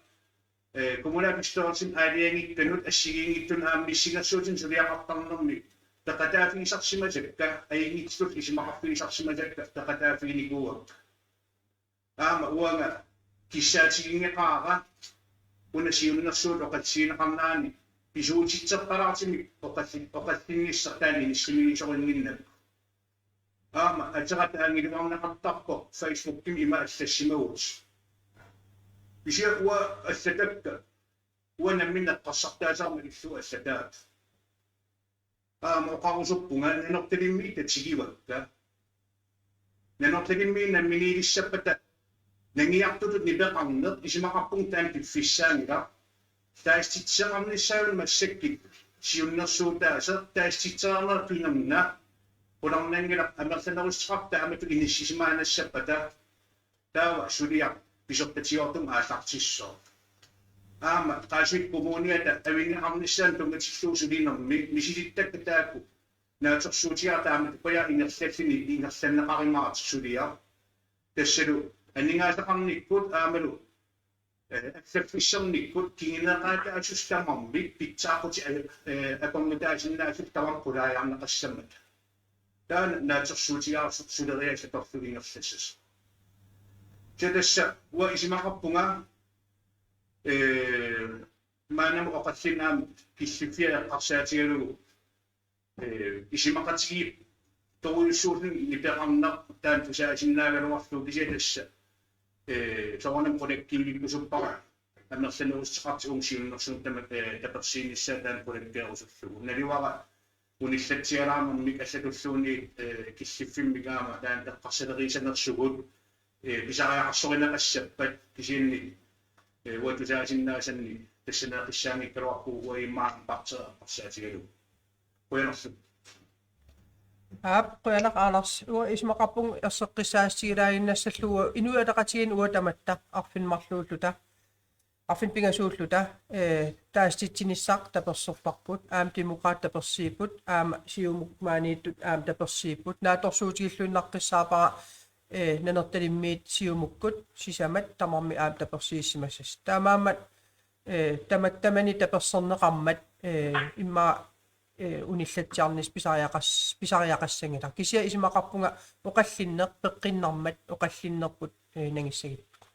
eh, kommunalbestyrelsimi aalajangiikkanut assigiinngitsunut aamma missingersuutinik suliaqartarnermi peqataaffigisarsimasakka ajunngitsullu isumaqarfigisarsimasakka peqataaffiginikuuakka. Aamma uanga kissaatiginngeqaara una siunnersuut oqassiineqarnerani pisuutitseqqalaartumik oqalli-, oqallinnissaq taanna inissimiisorinngilaq. Aamma aterata angiluarneqartarpoq Facebookimi ima allassimagutta. Kisianni uanga allatakka, uanga nammineq eqqarsartaasarama illup allataata. Aamma oqarusuppunga Nanortalimmi tatigivakka. Nanortalimmi namminiilissappata nangiartutut nipeqarneq isumaqarpunga taanna piffissaanngilaq. Taasititseqarnissaanut massakkut siunnersuutaaseq taasititseqarneq tunernaq qularnanngilaq amerlanerussuteqarpoq taamatut inissisimaannassappata. Taava suliaq pisortatigoortumik aallartissooq. Aamma Qaasuitsup Kommuniata avinneqarnissaanut tunngatillugu sulinermi misilittakka taakku naatsorsuutigaara taamatut paja ingerlalluni ingerlanneqarumaartoq suliaq. Tassalu aningaasaqarnikkut aammalu, eh, allaffissornikkut kinguneqaataasut tamarmik pitsaaqutit, eh, akornutaasinnaasut tamarmik qulaajarneqassammata. Taanna naatsorsuutigaarsoq suleriaaseq atorlugu ingerlassasoq. Kisianni tassa uanga isumaqarpunga, eh, maannamut oqallinneq aamma killiffia eqqarsaatigalugu, eh, isumaqatigiittorujussuulluni nipeqarneq taanna tusaasinnaagaluarlugu kisianni tassa, eh, soorunami qulakkeerikkusuppara amerlanerussuteqartut uunga siunnersuummut tama-, eh, tapersiinissaa taanna qulakkeerusullugu. Naluara unillatsialaanermik allatulluunniit, eh, killiffimmik aamma taanna eqqarsalerisanersugut, eh, pisariaqarsorineqassappat kisianni, eh, uanga tusaasinnaasanni tassaneeqqissaanngikkaluarpugut uanga immaqa partiiqarsaatigalugu. Qujanarlu. Aap, qujanaq Anders. Uanga isumaqarpunga erseqqissaatigilaaginnassallugu Inuit Ataqatigiinni uanga tamatta arfineq-marluulluta. Arfineq-pingasuulluta, eh, taasititsinissaq taperserparput, aamma Demokraatit tapersiipput, aamma Siumut maaniittut aamma tapersiipput, naatsorsuutigilluinnaqqissaarpara, eh, Nanortalimmiit Siumukkut, sisamat tamarmik aamma tapersiissimassasut. Taamaammat eh, tamak-, tamani taperserneqarmat, eh, immaqa, eh, unillatsiarnissaq pisariaqas-, pisariaqassanngilaq. Kisianni isumaqarpunga oqallinneq peqqinnarmat oqallinnerput, eh, nangissagippugut.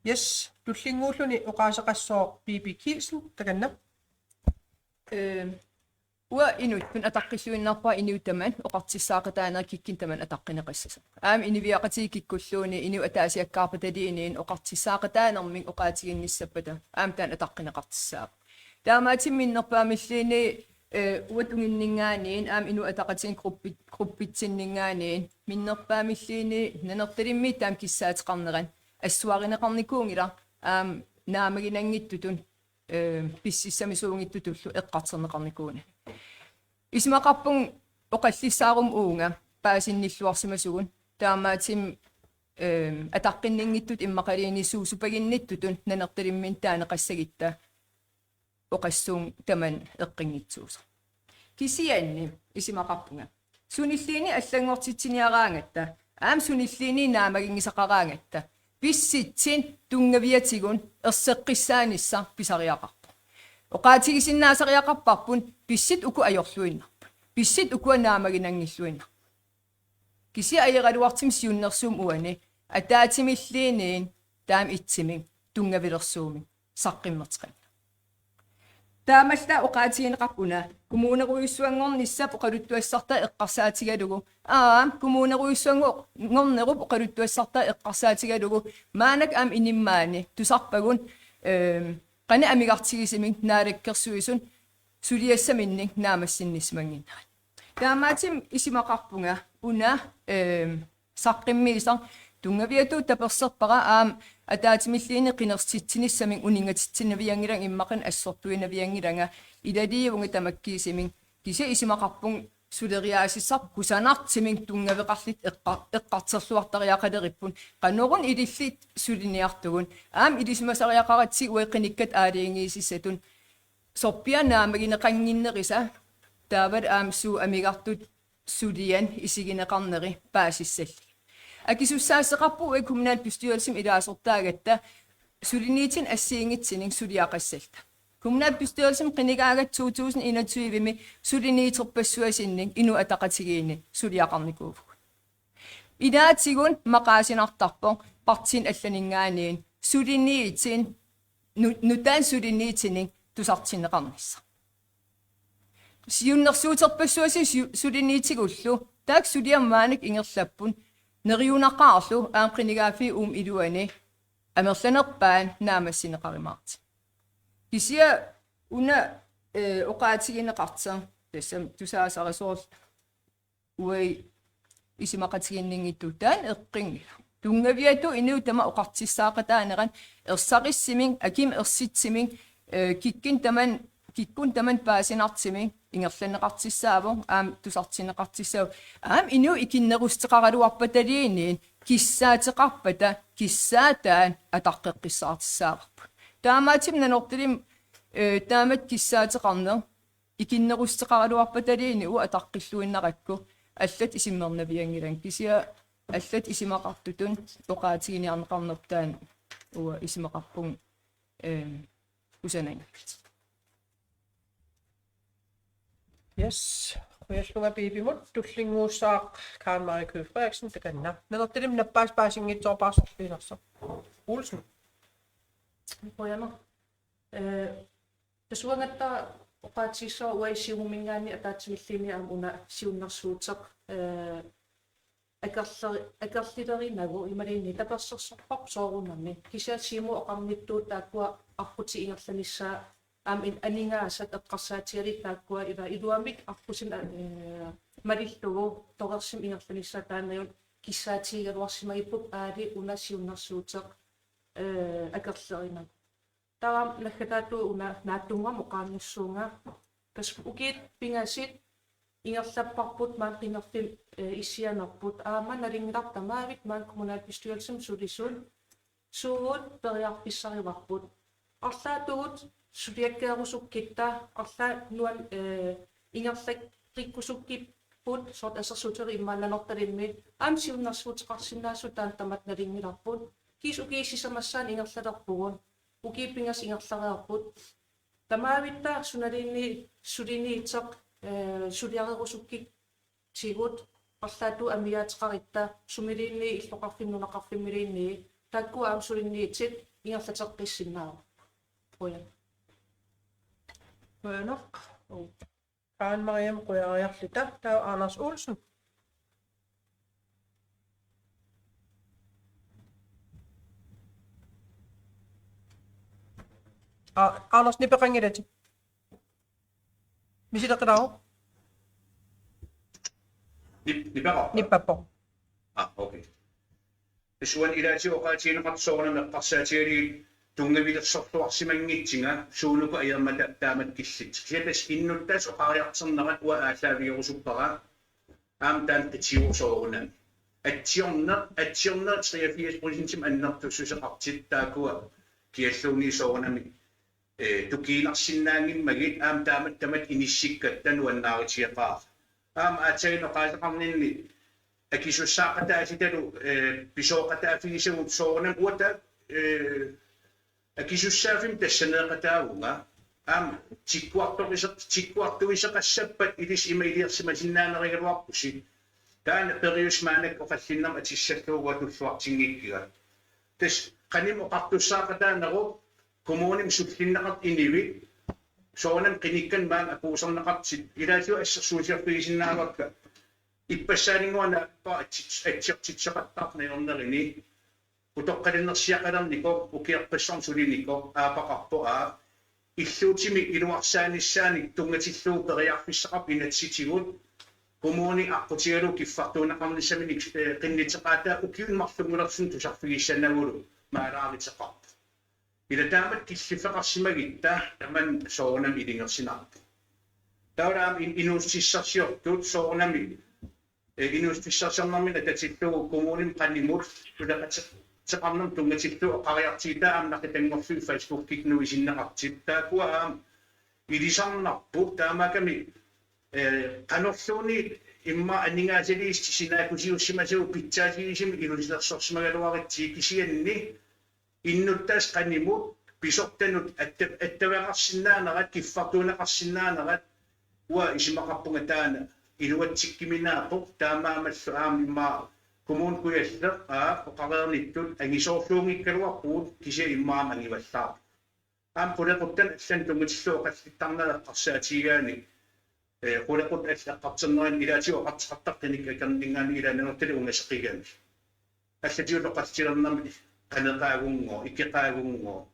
Yes, tullinnguulluni oqaaseqassooq Pipi Kielsen, takanna. Øhm, uanga inuttun ataqqilluinnarpara inuit tamanna oqartussaaqataanerit kikkunnut tamanna ataqqineqassasoq. Aamma inuiaqatigiit kikkulluunniit inuit ataasiakkaarpataliiniit oqartussaaqataanermik oqaatiginnissappata aamma taanna ataqqineqartussaavoq. Taamaattumik minnerpaamilluunniit, eh, uanga tunginninngaanniit aamma Inuit Ataqatigiinni gruppit-, gruppitsinninngaanniit minnerpaamilluunniit Nanortalimmiit taama kissaateqarnerat assuarineqarnikuunngilaq aamma naammaginanngitsutut, eh, pississamisuunngitsutullu eqqartorneqarnikuunani. Isumaqarpunga oqallissaaruma uunga paasinnilluarsimasugut, taamaattumik, eh, ataqqinninngitsutut immaqaluunniit suusupaginnittutut Nanortalimminnut taaneqassagutta oqassuunga tamanna eqqunngitsuusoq. Kisianni isumaqarpunga sunilluunniit allanngortitsiniaraangatta aamma sunilluunniit naammaginngisaqaraangatta pissutsit tunngaviatigut erseqqissaanissaq pisariaqarpoq. Oqaatigisinnaasariaqarparput pissutsit uku ajorluinnarput. Pissutsit ukua naammaginanngilluinnarput. Kisianni ajoraluartumik siunnersuummi uani ataatsimilluunniit taama ittumik tunngavilersuumik saqqummerteqanngilaq. Taamaallaat oqaatigineqarpoq una kommunerujussuanngornissap oqaluttuassartaa eqqarsaatigalugu. Aamma kommunerujussuanngornerup oqaluttuassartaa eqqarsaatigalugu. Maannakkut aamma inimmaani tusarpagut, øhm, qanoq amigartigisumik Naalakkersuisut suliassaminnik naammassinissimannginnerat. Taamaattumik isumaqarpunga una, øhm, saqqummiisoq tunngaviatut taperserpara aamma ataatsimilluunniit qinersitsinissamik uninngatitsiinavianngilanga immaqa assortuinavianngilanga ilaliivunga tamakkiisumik kisianni isumaqarpunga suleriaasissaq kusanartumik tunngaveqarluta eqqa-, eqqartorluartariaqaleripput qanoruna ililluta suliniartugut aamma ilisimasariaqaratsigu uagut qinikkat aalajangiisussatut sorpiaq naammagineqannginnerisa taavalu aamma suut amigartut suliat isigineqarneri paasissallugit. Akisussaassuseqarpugut uagut kommunalbestyrelsimi ilaasortaagatta suliniutinik assigiinngitsunik suliaqassalluta. Kommunalbestyrelsimi qinigaagatta to tusind enogtyve-mi suliniuterpassuarnik Inuit Ataqatigiinni suliaqarnikuuvugut. Ilaatigut maqaasinartarpoq partiinit allaninngaanniit suliniutit nu-, nutaanik suliniutinik tusartinneqarnissaq. Siunnersuuterpassuarnik su-, suliniutigullu taakku suliat maannakkut ingerlapput neriunaqaarlu aamma qinigaaffii uuma iluani amerlanerpaat naammassineqarumaartoq. Kisianni una, eh, oqaatigineqartoq tassami tusaasarisoorl- uagut isumaqatigiinninngittut taanna eqqunngilaq. Tunngaviatut inuit tamanna oqartussaaqataanerat ersarissumik, akimut ersitsumik, eh, kikkunnut tamanna, kikkunnut tamanna paasinartumik ingerlanneqartussaavoq, aamma tusartinneqartussaavoq. Aamma inuit ikinnerussuteqaraluarpataliiniit kissaateqarpata kissaataat ataqqeqqissaarussaavarput. Taamaattumik Nanortalimmi, eh, taamatut kissaateqarneq ikinnerussuteqaraluarpataliini uagut ataqqilluinnarakku allatut isummernavianngilanga. Kisianni allatut isumaqartutut oqaatiginiarneqarnerput taanna uanga isumaqarpunga, ehm, kusananngilaq. Yes. Qujanarujussuaq Pipimut. Tullinnguussaaq Karen Marie Køgh Frederiksen, takanna. Nanortalimmi nappaasut paasinngitsoorpara sorpiinersoq. Olsen. Qujanaq. Eh, tassa uangattaaq oqaatigissavara uagut Siumuminngaanniit ataatsimilluunniit aamma una siunnersuuteq, eh, akerleri-, akerlilerinagu imaluunniit tapersersorparput soorunami. Kisianni Siumup oqarnittut taakkua aqqutit ingerlanissaat aamma in-, aningaasat eqqarsaatigalugit taakkua ila iluamik aqqusineq, eh, malillugu torersumik ingerlanissaat taannajuit kissaatigigaluarsimagipput aali una siunnersuuteq, eh, akerlerinagu. Taava naggataatut una naatsunnguamik oqaanngissuunga. Tassa ukiut pingasut ingerlapparput maani qinerfimmi, eh, issianerput. Aamma nalunngilarput tamavitta maani kommunalbestyrelsimi sulisut suut periarfissarivarput. Arlaatigut suliakkeerusukkutta, arlaat nuan-, eh, ingerlakkiikkusukkipput, soorlu assersuutigalugu immaqa Nanortalimmi, aamma siunnersuuteqarsinnaasut taanna tamatta nalunngilarput. Kiisa ukiut sisamassaanni ingerlalerpugut. ukiut pingasut ingerlareerput. Tamavitta sunaluunniit suliniuteq, eh, suliarerusukkit tigut, arlaatigut amiaateqarutta, sumiluunniit illoqarfimmi nunaqarfimmiluunniit, taakku aamma suliniutit ingerlateqqissinnaavakka. Qujan. Qujanaq. Karen Mariam, qujariarluta. Taava Anders Olsen. Aa, Anders, nipeqanngilatit. Misileqilaaruk? Nip-, nipeqarpa? Nippappoq. Ah, okay. Tassa uani ilaatigut oqaatigineqartut soorunami eqqarsaatigalugit tunngavilersorluarsimanngitsunga suunuku ajornata taamatut killit. Kisianni tassa innuttaasut oqariartornerat uanga aallaavigerusuppara. Aamma taanna qitiuvoq soorunami. Atsiorneq, atsiorneq treogfirs procentimik annertussuseqartut taakkua kialluunniit soorunami, eh, tukiinnarsinnaanngimmagit aamma taamatut tamatta inissikkatta nuannaarutigeqaara. Aamma aatsaat oqaaseqarninni akisussaaqataasutalu, eh, pisooqataaffigisagut soorunami uanga, eh, akisussaaffimmi tassaneeqataavunga. Aamma tikkuartoqise-, tikkuartuisoqassappat ilissi ima iliorsimasinnaanerugaluarpusi. Taanna periuseq maannakkut oqallinnermut atussallugu uanga tulluartinngikkiga. Tassa qanimut oqartussaaqataanerup kommunimi sullinneqartut inuit soorunami qinikkanik maani apuusarneqartut ilaatigut assersuutigerfigisinnaavakka. Ippassaaninnguaq naappara atsit-, atsiortitseqattaarneq ajornerani utoqqalinersiaqalernikoq ukiorpassuarni sulinikoq aappaqarpoq aa illuutimi iluarsaanissaanik tunngatillugu periarfissaqarpoq inatsisitigut kommuni aqqutigalugu kiffartuunneqarnissaminik, eh, qinnuteqaataa ukiuni marlunngulersuni tusarfigissanagulu maalaaruteqarpoq. Ila taamatut killiffeqarsimagutta tamanna soorunami ilungersunarpoq. Taavalu aamma in-, inuussutissarsiortut soorunami, eh, inuussutissarsiornermini atatillugu kommunimi qanimut suleqateqarnermut tunngatillugu oqariartuutaa aamma naqitanngorlugit Facebookikkut nuisinneqartut. Taakkua aamma ilisarnarput taamaakkami, eh, qanorluunniit immaqa aningaasaliissutit sinaakkusiussimasagut pitsaasuusumik ilusilersorsimagaluarutsigu kisianni innuttaasut qanimut pisortanut atta-, attaveqarsinnaanerat, kiffartuunneqarsinnaanerat, uanga isumaqarpunga taanna iluatsikkuminaappoq, taamaammallu aamma immaqa Kommune Kujalleq, aa, oqareernittut angisoorluunngikkaluarpugut kisianni immaqa angivallaarpoq. Aamma qulequttanik allanut tunngatillugu oqallittarneq eqqarsaatigigaanni, eh, qulequttat allat eqqartornerini ilaatigut oqartoqartartunik akornanninngaanniit ilaa Nanortalik ungasaqigami. Allatigut oqallilernermi qaneqaagunngooq, ikeqaagunngooq.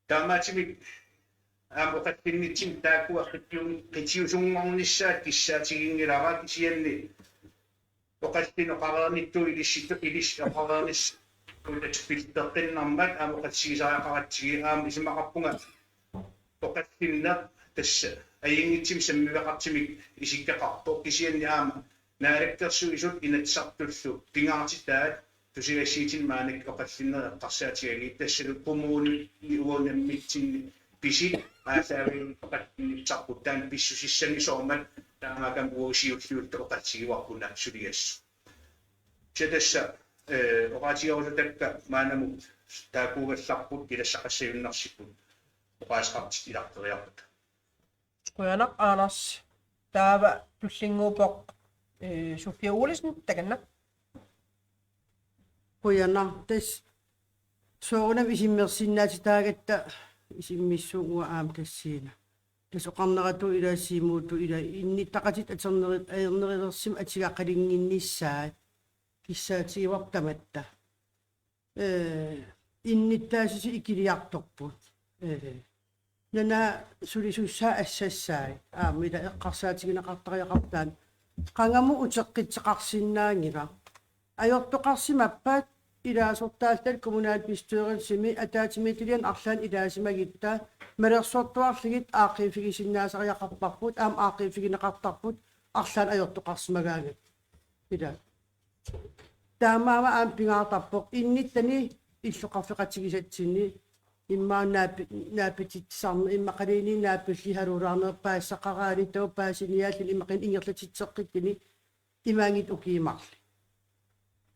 Taamaattumik aamma oqallinnitsinni taakkua qitiun-, qitiusunngornissaat kissaatiginngilara kisianni oqallinneq oqareernittut ilissi-, ilissi oqareernissaq ulatpilteqqinnarmat aamma oqallisigisariaqaratsigit aamma isumaqarpunga oqallinneq tassa ajunngitsumik sammiveqartumik isikkoqarpoq kisianni aamma Naalakkersuisut Inatsisartullu pingaartitaat tusagassiuutini maannakkut oqallinneq eqqarsaatigalugu tassalu kommunini uagut nammitsinni pisut aallaavigalugit oqallinnissarput taanna pissusissamisoormat taamaakkami uagut siulliulluta oqallisigivarput una suliassaq. Kisianni tassa, eh, oqaatigerusutakka maannamut taakkuugallarput ilassaqassajunnaarsipput oqaaseqartut ilaqutariarpata. Qujanaq Anders. Taava tullinnguuppoq, eh, Sofia Olsen, takanna. Qujanaq, tassa soorunami isummersinnaatitaagatta isummissuunngua aamma tassani. Tassa oqarneratut ilaa Siumuutut ilaa innuttaqatit atorneri-, ajornerulersimasup atugaqalunnginnissaat kissaatigaarput tamatta. Eh, innuttaasut ikiliartorput. Eh, nana sulisussaa assassai. Aamma ila eqqarsaatigineqartariaqarpoq taanna. Qangamut uteqqittoqarsinnaanngilaq. Ajortoqarsimappat ilaasortaalluta kommunalbestyrelsimi ataatsimiititaliani arlaannik ilaasimagutta malersortuarlugit aaqqiiffigisinnaasariaqarparput aamma aaqqiiffigineqartarput arlaannik ajortoqarsimagaangatta. Ila. Taamaammat aamma pingaartarpoq innuttani illoqarfeqatigisatsinni immaqa naapi-, naapititsisarneq immaqaluunniit naapilliarulaarneq paassaqaraanni taava paasiniaalluni imaluunniit ingerlatitseqqittuni imaanngitsoq ukiut marluk.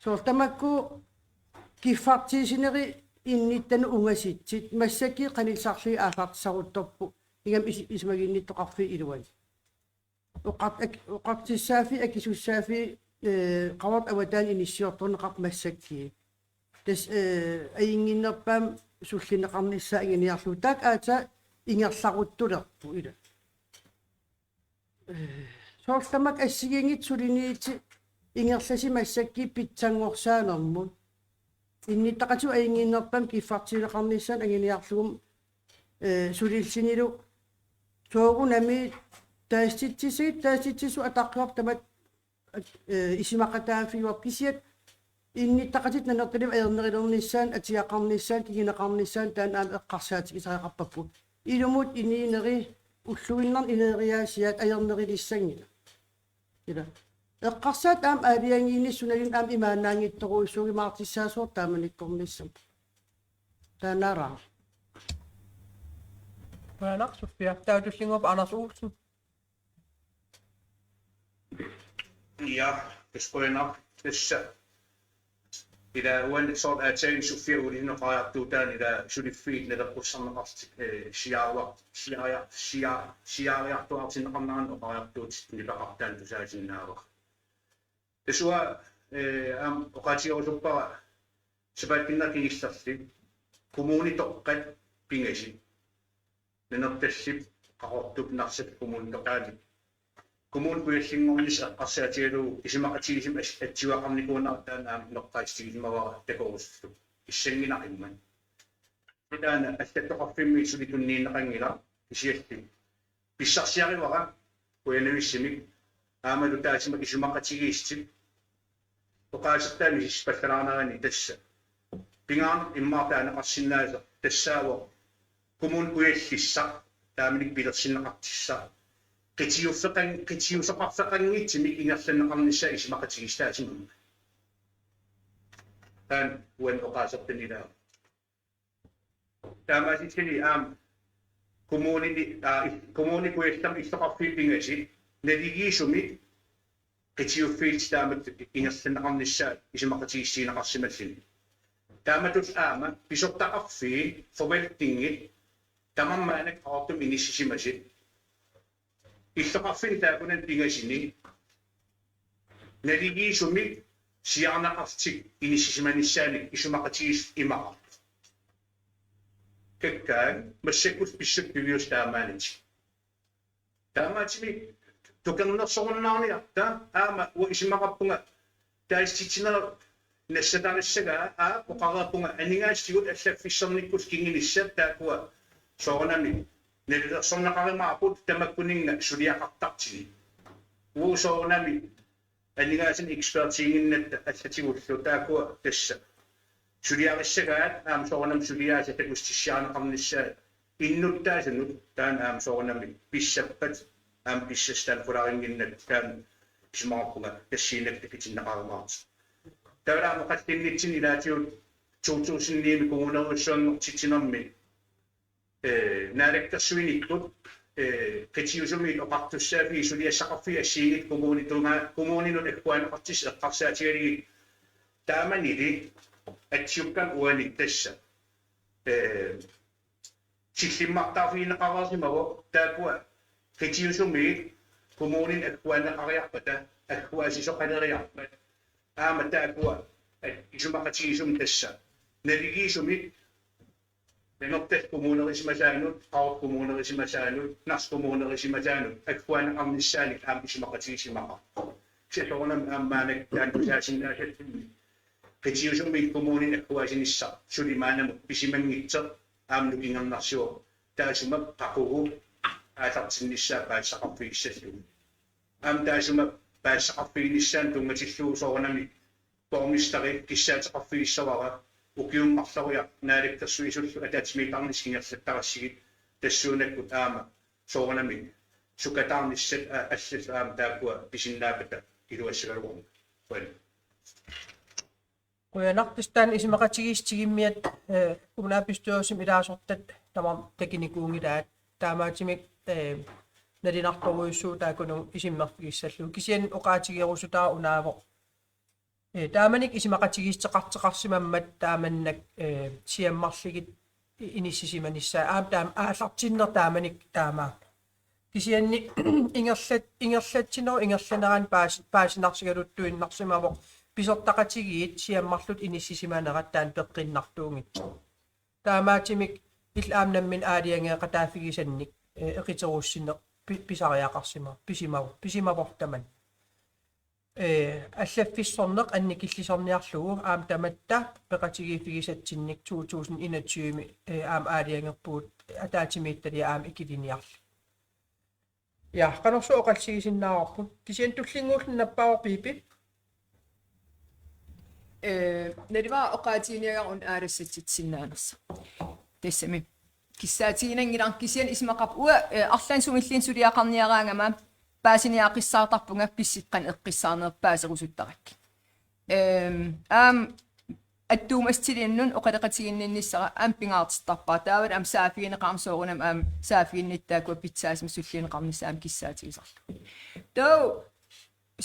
Soorlu tamakku kiffartuussinerit innittanut ungasitsit massakkut qanillisarlugit aallartissaruttorput, ingammik is-, isumaginnittoqarfiit iluanni. Oqart-, ak-, oqartussaaffii akisussaaffii, eh, Qaqortup avataani inissiortorneqarpoq massakkut. Tassa, eh, ajunnginnerpaamik sullinneqarnissaa anguniarlugu. Taakku aatsaat ingerlaruttulerput ila. Eh, soorlu tamakku assigiinngitsut suliniutit ingerlasut massakkut pitsanngorsaanermut. Innuttaqatigut ajunnginnerpaamik kiffartuunneqarnissaanut anguniarlugu, eh, sulillunilu soorunami taasitsisut, taasitsisut ataqqivarput tamatta, eh, isumaqataaffigaarput, kisianni innuttaqatitta Nanortalimmi ajornerulernissaanut, atugaqarnissaanut, kinguneqarnissaanut taanna aamma eqqarsaatigisariaqarparput. Ilumut inuuneri ulluinnarni ineriaasiat ajornerulissanngillat. Ila. Eqqarsaat aamma aalajangiinnissaat sunaluunniit aamma imaannaanngitsorujussuugimaartussaasoq taamanikkornissaq. Taannaraa. Qujanaq, Sofia. Taava tullinnguuppoq Anders Olsen. Ja, tassa qujanaq. Tassa. Ila uani soorlu aatsaat Sofia Olsen oqariartuutaani ila suliffiit naleqqussarneqartut, eh, siaruar-, siaria-, sia-, siaariartuaartinneqarneranut oqariartuutit nipeqartaanut tusaasinnaavara. Tassa uanga, eh, aamma oqaatigerusuppara sapaatip-akunnera kingullerni kommunitoqqat pingasut. Nanortallip, Qaqortup, Narsap kommunitoqqaanni. Kommune Kujallinngornissaq eqqarsaatigalugu isumaqatigiissumik as-, atsigaqarnikuunera taanna aamma inoqqaatitigisimavara takorusullugu. Issannginnaqimmat. Taanna allattoqarfimmi suli tunniunneqanngilaq kisianni. Pissarsiarivara qujanarujussuarmik aammalu taassuma isumaqatigiissutit oqaasertaat misissupallaarnerani tassa. Pingaarnermik immaqa taaneqarsinnaasoq tassaavoq Kommune Kujallissaq taamanikkut pilersinneqartussaq. Qitiuffeqan-, qitiusoqarfeqanngitsumik ingerlanneqarnissaa isumaqatigiissutaasumammat. Taanna uani oqaasertanilaaq. Taamaasilluni aamma kommunini, aa, i-, Kommune Kujallermi illoqarfiit pingasut naligiissumik qitiuffiit taamatut ingerlanneqarnissaat isumaqatigiissineqarsimalluni. Taamatut aamma pisortaqarfiit forvaltningit tamarmik maannakkut Qaqortumi inissisimasut illoqarfinni taakkunani pingasuni naligiissumik siaarneqartut inissisimanissaannik isumaqatigiissut imaqarput. Kakkaak massakkut pissutsit piviusut taamaannatik. Taamaattumik tukernersorunnaarniarta aamma uanga isumaqarpunga taasititsinera nassatarissagaa, aa, oqareerpunga aningaasatigut allaffissornikkut kingunissat taakkua soorunami nalilersorneqarumaarput tamakkuninnga suliaqartartuni. Uagut soorunami aningaasanik ekspertiinnginnatta allatigullu taakkua tassa suliarissagaat aamma soorunami suliaasat takussutissiarineqarnissaat innuttaasunut taanna aamma soorunami pissappat aamma pissassanik qularinnginnatta taanna isumaqarpunga tassiinnaq takutinneqarumaartoq. Taava aamma qallunnitsinni ilaatigut to tusind ni-mi kommunerujussuanngortitsinermi, eh, naalakkersuinikkut, eh, qitiusumi oqartussaaffiit suliassaqarfiit assigiinngitsut kommuni tungaa-, kommuninut agguaanneqartut eqqarsaatigalugit taamanili atsiukkami uani tassa, eh, sillimmartaarfigineqareersimavoq taakkua qitiusumi kommuninut agguaanneqariarpata agguaassisoqaleriarpat aamma taakkua at-, isumaqatigiissumik tassa naligiissumik Nanortallip kommunerisimasaanut, Qaqortup kommunerisimasaanut, Narsap kommunerisimasaanut agguaanneqarnissaannik aamma isumaqatigiissimaqarpoq. Kisianni soorunami aamma maannakkut taanna tusaasinnaasassinni qitiusumi kommuninut agguaassisinissaq suli maannamut pisimanngitsoq aamma nukingernarsivoq taassuma qaqugu aallartinnissaa paasisaqarfigissallugu. Aamma taassuma paasisaqarfiginissaanut tunngatillugu soorunami borgmesteri kissaateqarfigissavara ukiut marloriarlutik naalakkersuisullu ataatsimiittarnissaat ingerlattarissigit tassuunakkut aamma soorunami sukataarnissat a-, allallu aamma taakkua pisinnaappata iluassagaluaruma. Qujanaq. Qujanaq, tassa taanna isumaqatigiissut tigummiat, eh, kommunalbestyrelsimi ilaasortat tamarmik takunikuunngilaat. Taamaattumik, eh, nalunaartorujussuuvoq taakkununnga isummerfigissallugu. Kisianni oqaatigerusutara unaavoq Ee, taamanikkut isumaqatigiissuteqartoqarsimammat taamannak, ee, siammarlugit i-, inissisimanissaa aamma taama aallartinneq taamanikkut taamaappoq. Kisianni ingerlat-, ingerlatsinerup ingerlanerani paas-, paasinarsigaluttuinnarsimavoq pisortaqatigiit siammarlutik inissisimanerat taanna peqqinnartuunngitsoq. Taamaattumik illit aamma nammineq aalajangeeqataaffigisannik, ee, eqiterussineq pi-, pisariaqarsimavoq, pisimavoq, pisimavortaman. Ee, allaffissorneq annikillisorniarlugu aamma tamatta peqatigiiffigisatsinnik to tusind enogtyve, ee, aamma aalajangerpugut ataatsimiititaliaq aamma ikiliniarlugit. Ja, qanorsuaq oqallisigisinnaavarput. Kisianni tullinnguulluni nappaavoq Pipi. Ee, naluara oqaatiginiagara una aalassatsitsisinnaanersoq. Tassami. Kissaatiginanngilaq kisianni isumaqarpunga, ee, arlaannik sumilluunniit suliaqarniaraangama paasiniaqqissaartarpunga pissutit qanoq eqqissaarnerat paaserusuttarakkit. Ehm, aamma attuumassutilinnut oqaloqatiginninnissara aamma pingaartittarpara. Taavalu aamma saaffigineqarmat soorunami aamma saaffiginnittut taakkua pitsaasumik sulliunneqarnissaat aamma kissaatigisarlugu. Taava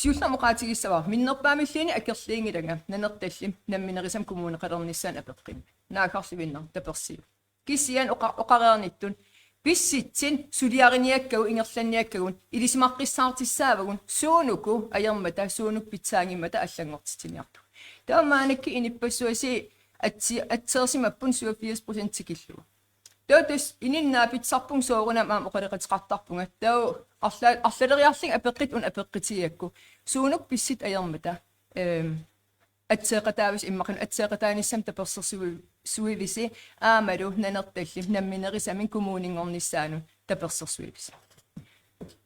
siullermik oqaatigissavara minnerpaamilluunniit akerliunngilanga Nanortallip namminerisami kommuneqalernissaanut apeqqimmat. Naaggarluinnartoq tapersiivoq. Kisianni oqa-, oqareernittut pissutsit suliariniakkagut ingerlanniakkagut ilisimaqqissaartussaavagut suunuku ajormata suunuku pitsaanngimmata allanngortitsiniartugut. Taava maannakkut inuppassuit atsi-, atseersimapput syvogfirs procent tikillugu. Taava tassa inuit naapitsisarpunga soorunami aamma oqaloqateqartarpunga. Taava arla-, arlaleriarlugit apeqqutit una apeqqutigigakku. Suunuku pissutsit ajormata. Ehm, atseeqataavisi immaqa una atseeqataanissamut tapersersuivisi aammalu Nanortallip namminerisami kommuninngornissaanut tapersersuivisi.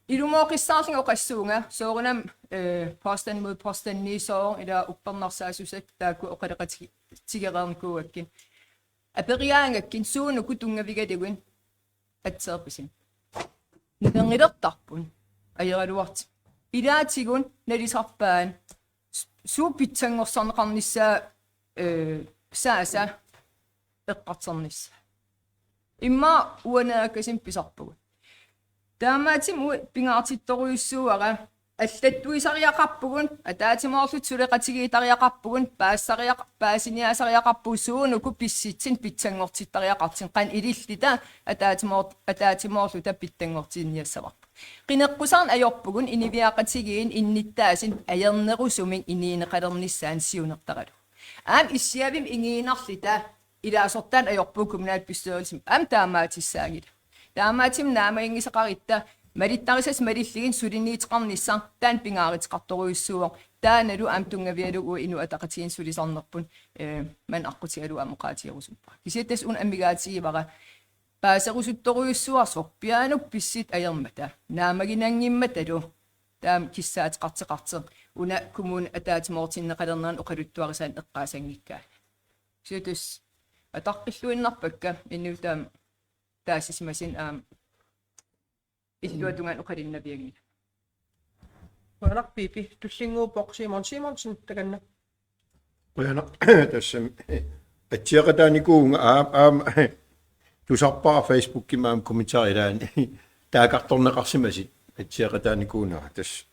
Ilumooqqissaarlunga oqassuunga soorunami, eh, påstand mod påstand ni soorlu ila uppernarsaassuseq taakku oqaloqatigereernikuugakkit. Aperigaangakkit suunuku tunngavigalugit atseerpisi. Nalornilertarput. Ajoraluartumik. Ilaatigut nalisarpaat s-, suut pitsanngorsarneqarnissaat, eh, saasa eqqartornissaa. Immaqa uanga nererakasimmik pisarpugut. Taamaattumik uanga pingaartittorujussuuara allattuisariaqarpugut, ataatsimoorluta suleqatigiittariaqarpugut, paassariaq-, paasiniaasariaqarpugut suunuku pissutsit pitsanngortittariaqartut, qanoq ililluta ataatsimoor-, ataatsimoorluta pitsanngortinniassavarput. Qineqqusaarneq ajorpugut inuiaqatigiit innuttaasut ajornerusumik inuuneqalernissaannut siunertaralugu. Aamma issiavimmi inuuinnarluta ilaasortaanut ajorpugut kommunalbestyrelsimi aamma taamaatissaanngilaq. Taamaattumik naammaginngisaqarutta malittarisassat malillugit suliniuteqarnissaq taanna pingaaruteqartorujussuuvoq. Taannalu aamma tunngavigalugu Inuit Ataqatigiinni sulisarnerput, eh, maanna aqqutigalugu aamma oqaatigerusuppara. Kisianni tassa una amigaatigivara paaserusuttorujussuuara sorpiaanut pissutsit ajormata. Naammaginanngimmatalu taama kissaateqartoqartoq una kommunip ataatsimoortinneqalernerani oqaluttuarisaanik eqqaasanngikkaanni. Kisianni tassa ataqqilluinnarpakka inuit taama taasisimasunut aamma illuatungaanut oqalinnavianngilaq. Qujanaq Pipi, tullinnguuppoq Simon Simonsen takanna. Qujanaq tassami atsiaqataanikuuvunga aam-, aamma tusarpara Facebookimi aamma kommentarit ilaanni taakkartorneqarsimasut atsiaqataanikuunera tassa.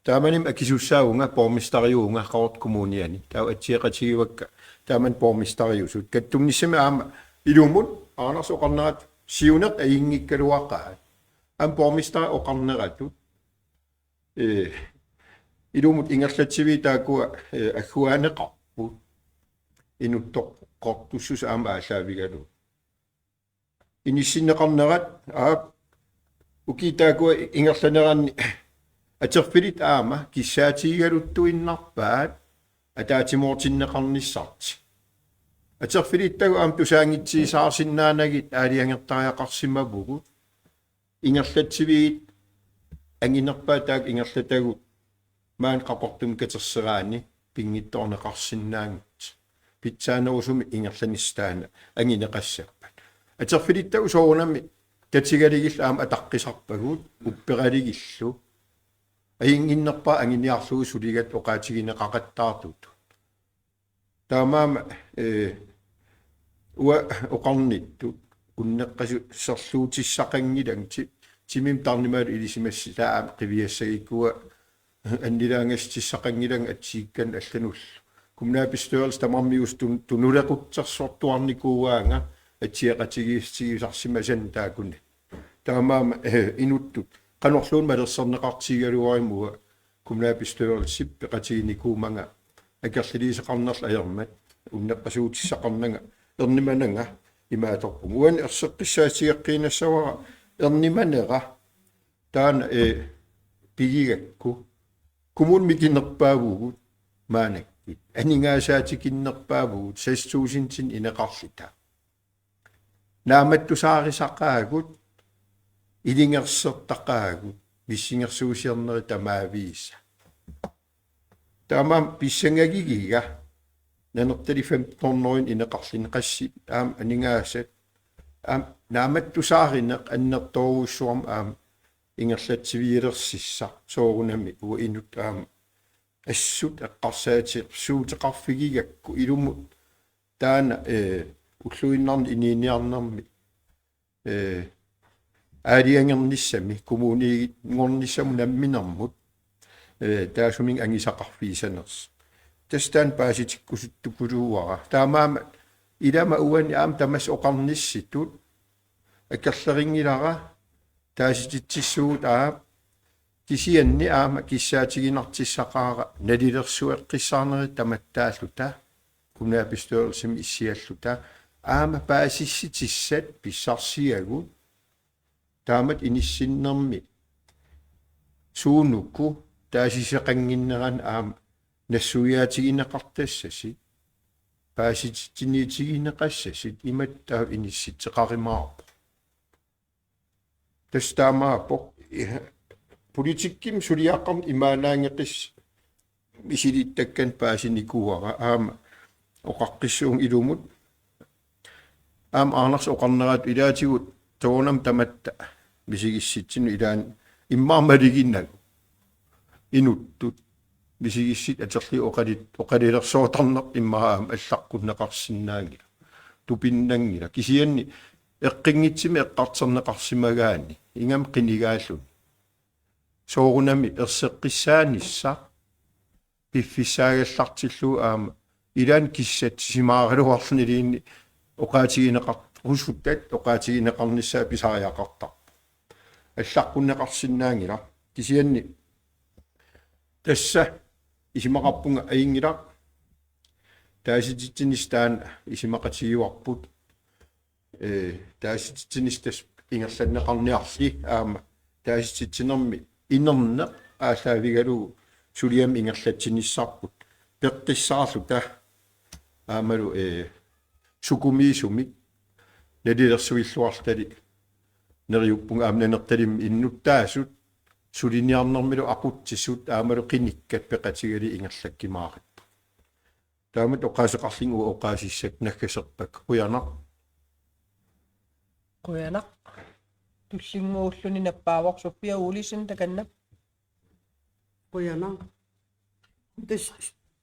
Taamanimi akisussaavunga borgmesteriuvunga Qaqortup Kommuniani. Taava atsiaqatigivakka taamani borgmesteriusut. Kattunnissami aamma ilumut Anders oqarnerat siunertaq ajunngikkaluaqaat. Aamma borgmesteri oqarneratut. Eh, ilumut ingerlatsiviit taakkua, eh, agguaaneqarput. Inuttoqqortussuseq aamma aallaavigalugu. Inissinneqarnerat aap ukiut taakkua ingerlaneranni atorfillit aamma kissaatigigaluttuinnarpaat ataatsimoortinneqarnissartik. Atorfilittagut aamma tusaanngitsigisaarsinnaanagit aalajangertariaqarsimavugut. Ingerlatsiviit anginerpaat taakku ingerlatagut maani Qaqortumi katerseraanni pinngitsoorneqarsinnaanngitsut. Pitsaanerusumik ingerlanissaq taanna anguneqassappat. Atorfilittagut soorunami tatigalugillu aamma ataqqisarpagut upperalugillu. Ajunnginnerpaaq anguniarlugu suligatta oqaatigineqaqattaartutut. Taamaammat, eh, uanga oqarnittut unneqqasorluutissaqanngilanga ti-, timimik tarnimaallu ilisimassasoq aamma qiviassagikkuga annilaangassutissaqanngilanga atsiukkanik allanullu. kommunalbestyrelse tamarmiusut tun-, tunulequtsersortuarnikuuaanga atsioqatigiissutigisarsimasannik taakkunani. Taamaammat, eh, inuttut qanorluunniit malersorneqartigigaluaruma uanga kommunalbestyrelsip peqatiginikuumanga akerlileqalerneq ajormat unneqqasuutissaqarnanga ernumananga imaattorpunga. Uani erseqqissaatigeqqiinnassavara ernumanera taanna, eh, pigigakku. Kommunit mikinerpaavugut maannakkut. Aningaasaatikinnerpaavugut seks tusindinik ineqarluta. Naammattusaarisaqaagut, ilungersortaqaagut, missingersuusiornerit tamaviisa. Taamaammat pissangagigiga Nanortalik femten hundrede ineqarluni qassit aamma aningaasat, aamma naammattusaarineq annertoorujussuarmik aamma ingerlatsivigilersissaq soorunami uanga inuttut aamma assut eqqarsaateqarfigigakku ilumut taanna, eh, ulluinnarni inuuniarnermi, eh, aalajangernissami kommuniinngornissamut namminermut, eh, taassuminnga angusaqarfigisanersoq. Tassa taanna paasitikkusuttukuluuara. Taamaammat ilama uani aamma tamassi oqarnissitut akerlerinngilara taasititsissuugut aap, kisianni aamma kissaatiginartussaqaara nalilersueqqissaarnerit tamattaalluta, kommunalbestyrelsimi issialluta, aamma paasissutissat pissarsiagut, taamatut inissinnermi suunuku taasiseqannginnerani aamma nassuiaatigineqartassasut, paasititsiniutigineqassasut imatut taava inissuteqarumaarpoq. Tassa taamaappoq, eh, politikkimi suliaqqamik imaannaanngeqis- misilittakkanik paasinikuuara aamma oqaqqissuunga ilumut. Aamma Anders oqarnerat ilaatigut soorunami tamatta misigissutsinut ilaanni immaqa maluginnagu inuttut misigissutsit atorlugit oqalit-, oqalulersortarneq immaqa aamma allaqqunneqarsinnaanngilaq. Tupinnanngilaq. Kisianni eqqunngitsumik eqqartorneqarsimagaanni ingammik qinigaalluni. Soorunami erseqqissaanissaq piffissaagallartillugu aamma ilaanni kissatsisimaaraluarluni ilinni oqaatigineqar-, rusuttat oqaatigineqarnissaat pisariaqartarpoq. Allaqqunneqarsinnaanngilaq. Kisianni tassa isumaqarpunga ajunngilaq. Taasititsinissaq taanna isumaqatigivarput. Eh, taasititsinissaq tassa ingerlanneqarniarli aamma taasititsinermi inerneq aallaavigalugu suliamut ingerlatsinissarput peqqissaarluta aammalu, eh, sukumiisumik nalilersuilluarlutali neriuppunga aamma Nanortalimmi innuttaasut suliniarnermilu aqutsisut aammalu qinikkat peqatigalugit ingerlakkumaaripput. Taamatut oqaaseqarlunga uanga oqaasissakka naggaserpakka. Qujanaq. Qujanaq. Tullinnguulluni nappaavoq Sofia Olsen takanna. Qujanaq. Tassa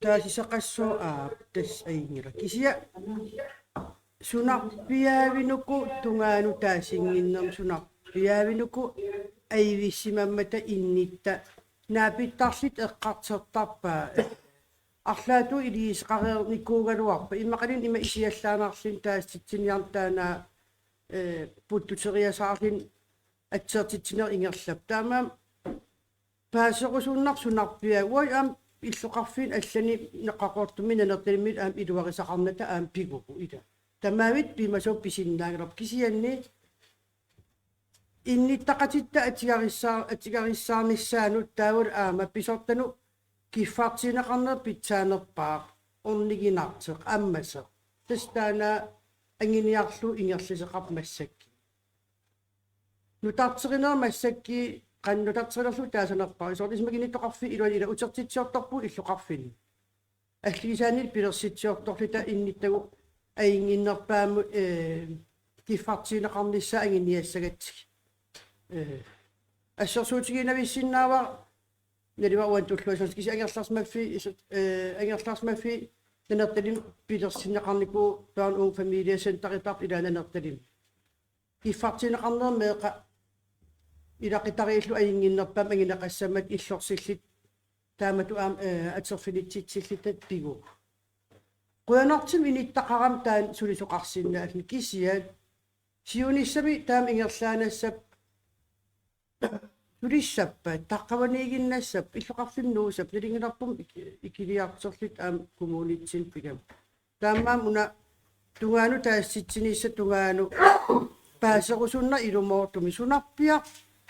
taasiseqassooq aap, tassa ajunngilaq. Kisianni sunarpiaavinuku tungaanut taasinnginnermi sunarpiaavinuku ajuusimammata innuttap naapittarluta eqqartortarpaa. Arlaatigut iliuuseqareernikuugaluarpat immaqaluunniit ima isiallaannarluni taasititsiniarneq taanna, eh, puttuteriasaarluni atsertitsineq ingerlappoq. Taamaammat paaserusunnarpoq sunarpiaa. Uagut aamma illoqarfiit allanik Qaqortumi Nanortalimmilu aamma iluarisaqarnata aamma piguguk ila. Tamavitta piumasumik pisinnaanngilarput kisianni innuttaqatitta atugarissaa-, atugarissaarnissaanut taavalu aamma pisortanut kiffartuunneqarneq pitsaanerpaaq orniginartoq ammasoq. Tassa taanna anguniarlugu ingerlasoqarpoq massakkut. Nutarterineq massakkut qanoq nutarterinerlugu taasanerpaaq. Soorlu isumaginninneqarfiit iluani ila utertitsiortorpugut illoqarfinni. Alligisaannilu pilersitsiortorluta innuttagut ajunnginnerpaamut, eh, kiffartuunneqarnissaa anguniassagatsigu. Eh, assersuutigiinnavissinnaavara naluara uani tulluassaasoq kisianni angerlarsimaffiit isu-, eh, angerlarsimaffiit Nanortalimmi pilersinneqarnikuuvoq børn og familiecenteritarput ilaa Nanortalimmi. Kiffartuunneqarneq meeqqat ilaqutariillu ajunnginnerpaamik anguneqassammata illorsilluta taamatut aamma, eh, atorfinitsitsillutalu piguguk. Qujanartumik inittaqarami taanna sulisoqarsinnaalluni, kisianni siunissami taama ingerlaannassappat, sulissappat, taqqavaniiginnassappat, illoqarfimmi nuusappat, nalunngilarput ik-, ikiliartorluta aamma kommunitsinni pigami. Taamaammat una tungaanut taasitsinissaq tungaanut paaserusunnera ilumoortumik, sunarpiaq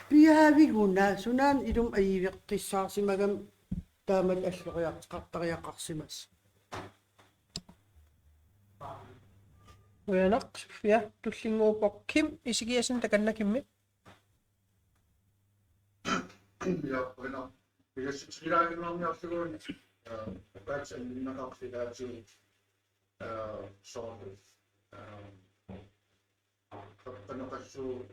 piaaviguna, sunaana ilumut ajuveqqissaarsimagami taamatut alloriartoqartariaqarsimasoq. Qujanaq, Sofia. Tullinnguuppoq Kim Ezekiassen, takanna Kimmi. Ja, qujanaq. Pigassutigilaarinnarniarlugu, eh, oqaatsit anninnaqartut ilaatigut, eh, soorlu, eh, qaqqanoqassuugut.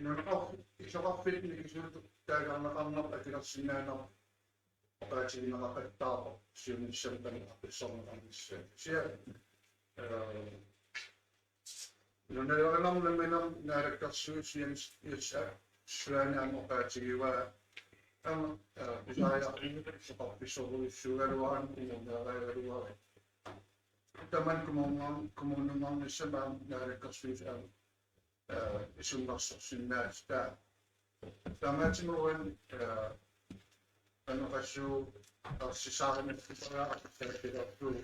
Nunaqar-, illoqarfiit mikisuutut taagaarneqarnerput akilersinnaanerput oqaatigineqaqattaarpoq siunissami taanna aqqutissorneqarnissaa. Kisianni, eh, nunalerinermi nammineq naalakkersuisut Jens, Jens Svane aamma oqaatigivaa aamma, eh, pisariaqarnerput illoqarfissorujussuugaluarami, kommuneerigaluarami. Tamanna kommuner-, kommunernissamut aamma naalakkersuisut aamma eh, isummersorsinnaasut. Taamaattumik uani, eh, qanoq oqassuunga, arsisaarinartutara arsaapilertuut,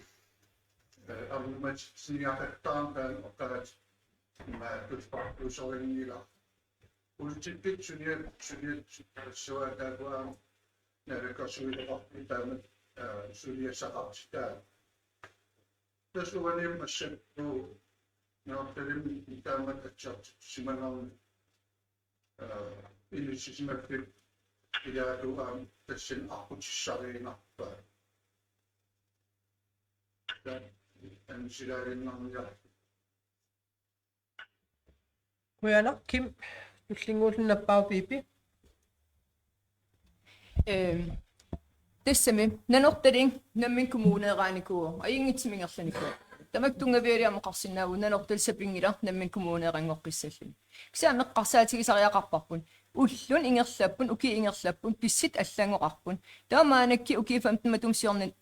eh, ammatitsigiaqattaarneq taanna oqaatsit ima tulluartuusorinngilara. Politikkit suliat, suliat suliassuaa taakku aamma naalakkersuisoqarput taamatut, eh, suliassaqartitaat. Tassa uani massakkut Nanortalimmi taamatut atsiortitsisimanermi, eh, inissisimaffik ilaatigut aamma tassani aqqutissariinnarpaa. Taanna annisilaaginnarniarlugu. Qujanaq, Kim, tullinnguulluni nappaavoq Pipi. Ehm, tassami, Nanortalik nammineq kommuneeraanikuuvoq, ajunngitsumik ingerlanikuuvoq. Tamakku tunngavigalugit aamma oqarsinnaavugut, Nanortalik sapinngilaq nammineq kommuneeranngoqqissalluni. Kisianni eqqarsaatigisariaqarparput. Ulluni ingerlapput, ukiut ingerlapput, pissutsit allanngoqarput. Taava maannakkut ukiut femten matuma siorna-,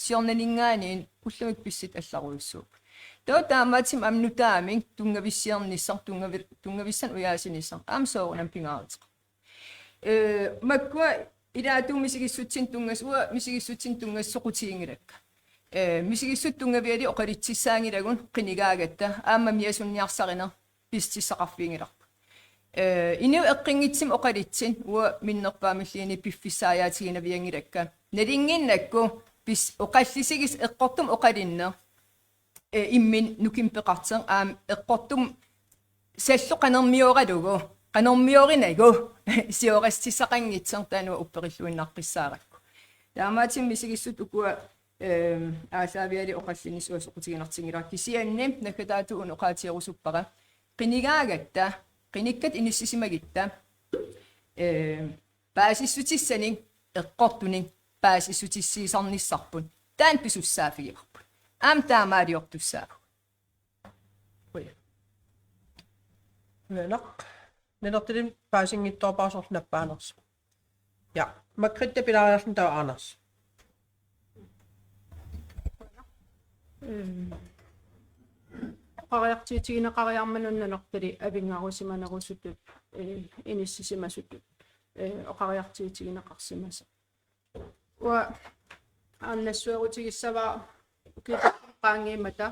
siornaninngaanniit ullumikkut pissutsit allarujussuupput. Taava taamaattumik aamma nutaamik tunngavissiornissaq, tunngavi-, tunngavissanik ujaasinissaq aamma soorunami pingaaruteqarpoq. Eh, makkua ilaatigut misigissutsinik tunngas-, uanga misigissutsinik tunngasut soqutiginngilakka. Eh, misigissutsit tunngavigalugit oqaluttussaanngilagut qinigaagatta aamma miasunniarsarineq pissutissaqarfiginngilarput. Eh, inuit eqqunngitsumik oqaluttunik uanga minnerpaamilluunniit piffissaajaatiginnavianngilakka. Nalunnginnakku pis-, oqallisigisoq eqqortumik oqalunneq, eh, imminut nukimmut peqartoq aamma eqqortumik salloq qanormioralugu, qanormiorinagu siorassutissaqanngitsoq taanna uanga upperilluinnaqqissaarakku. Taamaattumik misigissutsit ukua, ehm, aallaavigalugit oqallinnissaq uanga soqutiginartinngilara, kisianni naggataatigut una oqaatigerusuppara. Qinigaagatta, qinikkat inissisimagutta, eh, paasissutissanik eqqortunik paasissutissiisarnissarput taanna pisussaaffigivarput. Aamma taamaaliortussaavugut. Qujanaq. Nanortalimmi paasinngitsoorpara soorlu nappaanersoq. Ja, Margrethe pilaariarluni taava Anders. Ehm, oqariartuutigineqariarmat una Nanortalik avinngarusimanerusutut, eh, inissisimasutut, eh, oqariartuutigineqarsimasoq. Uanga aamma nassuerutigissavara ukiut qaangiummata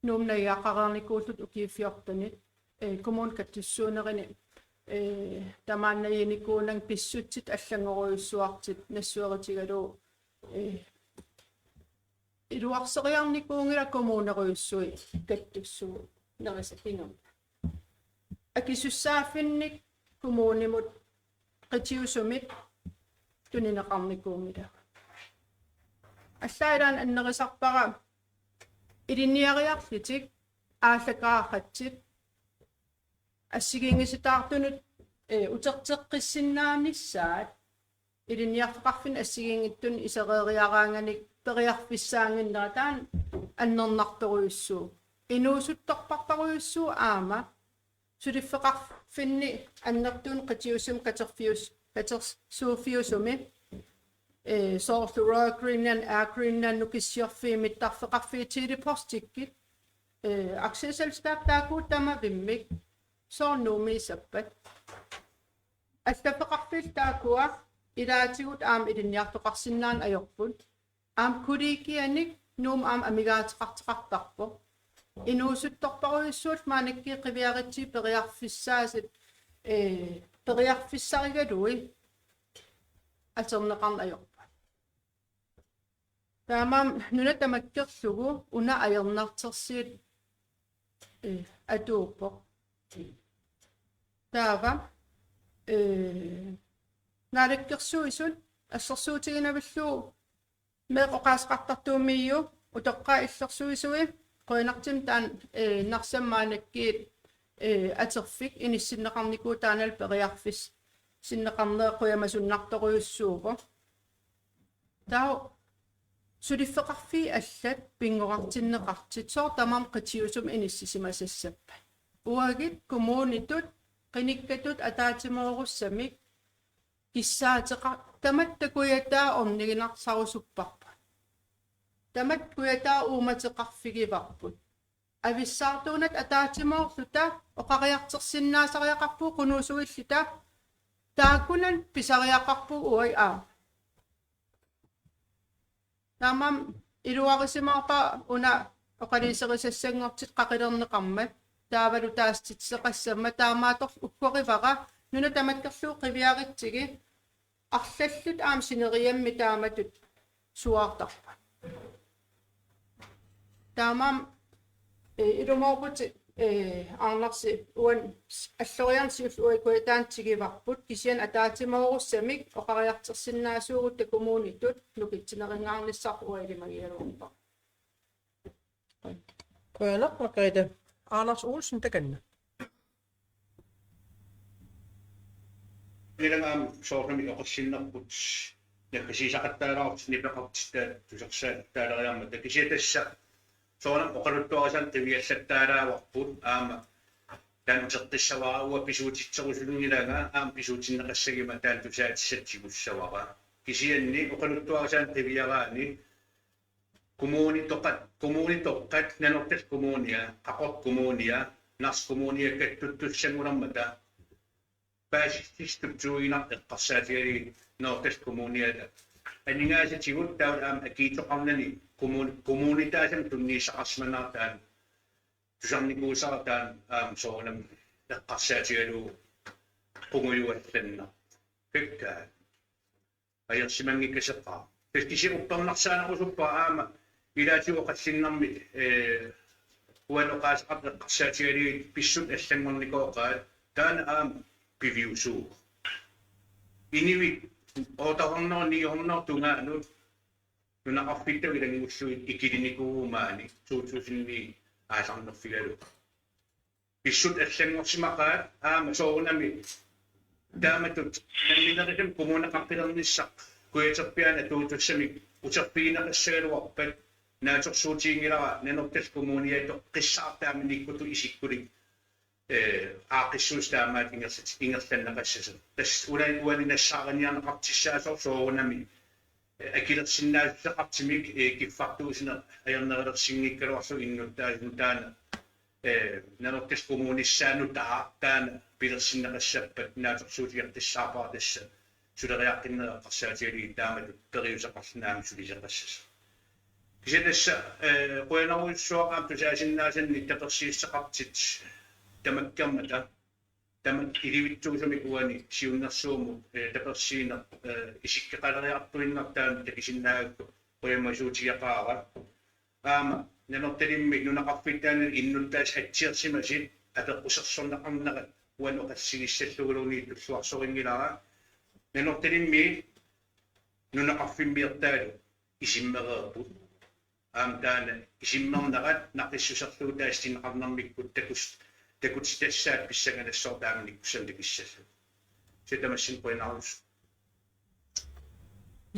Nuummi najugaqareernikuulluta ukiut fjortenit, eh, kommunip kattussuunerini, eh, tamaani najunikuunanga pissutsit allanngorujussuartut nassuerutigalugu, eh, iluarseriarnikuunngilaq kommunerujussuit kattussuunerusut kingorna. Akisussaaffinnik kommunimut qitiusumik tunineqarnikuunngilaq. Allaat ilaanni annerusarpara ilinniariarlutik aallakaaqatit assigiinngisitaartunut, eh, uterteqqissinnaanissaat ilinniarfeqarfinni assigiinngitsunut isereeriaraanganik periarfissaannginnera taanna annernartorujussuuvoq. Inuusuttorparparujussuuvoq aamma suliffeqarfinni annertuumik qitiusumik katerfius-, katersuuffiusumi ee, soorlu Royal Greenland, Air Greenland, Nukissiorfiit, mittarfeqarfiit, Tele-Postikkit, ee, aktieselskabit taakku tamavimmik soorlu Nuummiissappat. Allaffeqarfiillu taakkua ilaatigut aamma ilinniartoqarsinnaanngillat ajorput. Aamma kollegianik Nuummut aamma amigaateqartoqartarpoq. Inuusuttorparujussuullu maannakkut qiviaritsigit periarfissaasut, ee, periarfissarigalugit atorneqarneq ajorput. Taamaammat nuna tamakkerlugu una ajornartorsiut, ee, atuuppoq. Taava, ee, naalakkersuisut assersuutiginavillugu meeqqat oqaaseqartartuumiiu utoqqaat illersuisui qujanartumik taanna, ee, Narsami maannakkut, ee, atorfik inissinneqarnikuuvoq, taannalu periarfissinneqarneq qujamasunnartorujussuuvoq. Taava suliffeqarfiit allat pinngorartinneqartut sooq tamarmik qitiusumik inissisimasassappat. Uagut kommunitut qinikkatut ataatsimoorussamik kissaateqar-, tamatta kujataa orniginarsarusupparput. Tamatta kujataa uumateqarfigivarput. Avissaartuunatik ataatsimoorluta oqariartorsinnaasariaqarpugut qunuusuilluta, taakkunani pisariaqarpugut uagut aamma. Taamaammat iluarisimaarpara una oqaluuserisassanngortitta qaqilerneqarmat, taavalu taasititsisoqassammat, taamaattorli uggorivara nuna tamakkerlugu qiviaritsigit arlallit aamma sineriammi taamatut suaartarput. Taamaammat, ee, ilumoorputit, ee, Aarnarsi uani alloriarneq siulleq uagut kujataani tiguarput, kisianni ataatsimoorussamik oqariartorsinnaasuugutta kommunitut nukitsinerinngaarnissarput uanga ilimagigaluarpara. Qujanaq, Margrethe. Anders Olsen, takanna. Ilagaam soorunami oqassinnerput naggasiisaqattaalaartut nipeqartut tusarsaataaleriarmata, kisianni tassa soorunami oqaluttuarisaanik qiviallattaalaavarput, aamma taanna uteqqissavara, uanga pisuutitserusunngilanga aamma pisuutinneqassaguma taanna tusaatissatsiussavara. Kisianni oqaluttuarisaanik qiviaraanni kommunitoqqat, kommunitoqqat Nanortallip Kommunia, Qaqortup Kommunia, Narsap Kommunia kattuttussanngulermata paasissutissat tupinnaq eqqarsaatigalugit Nanortallip Kommuniata. Aningaasatigut taavalu aamma akiitsoqarnani kommun-, kommunitaasamik tunniussaqarsimanera taanna tusarnikuusara, taanna aamma soorunami eqqarsaatigalugu qungujuallannaq. Pikkaa. Ajorsimanngikkaseqaaq. Tassa kisianni uppernarsaanerusuppara aamma ilaatigut oqallinnermit, ee, uani oqaaseqartut eqqarsaatigalugit pissutsit allanngornikooqaat, taanna aamma piviusuuvoq. Inuit otte hundrede ni hundrede tungaanut nunaqarfittagut ilanngullugit ikilinikuuvugut maani to tusind ni aallarnerfigalugu. Pissutsit allanngorsimaqaat, aamma soorunami taamatut nammineerluta kommuneqaqqilernissaq kujaterpiaani atuutussamik uterfigineqassagaluarpat naatsorsuutiginngilara Nanortallip Kommuniatoqqissaaq taamanikkutut isikkulik, ee, aaqqissuussaq taamaattut ingerlat-, ingerlanneqassasoq. Tassa una-, uani nassaariniarneqartussaasoq soorunami akilersinnaassuseqartumik, ee, kiffartuussineq ajornerulersinngikkaluarlugu innuttaasunut, taanna, ee, Nanortallip Kommunissaanut taava taanna pilersinneqassappat naatsorsuutigeqqissaarpara, tassa suleriaqqinneq eqqarsaatigalugit taamatut periuseqarluni aamma sulisoqassasoq. Kisianni tassa, ee, qujanarujussuaq aamma tusaasinnaasannik tapersiissuteqartut tamakkermata. Tamakku ilivitsuusumik uani siunnersuummut, ee, tapersiineq, ee, isikkoqaleriartuinnartaa takusinnaagakku qujamasuutigeqaara. Aamma Nanortalimmi nunaqarfittaani innuttaasut atsiorsimasut apeqqusersorneqarnerat uani oqassigissallugu tulluarsorinngilara. Nanortalimmi nunaqarfimmiortaalu isummereerput. Aamma taanna isummernerat naqissuserlugu taasitinneqarnermikkut takus-, takutitassaat pissanganassaaq taamanikkussamik takussallugu. Kisianni tamassinnut qujanarujussuaq.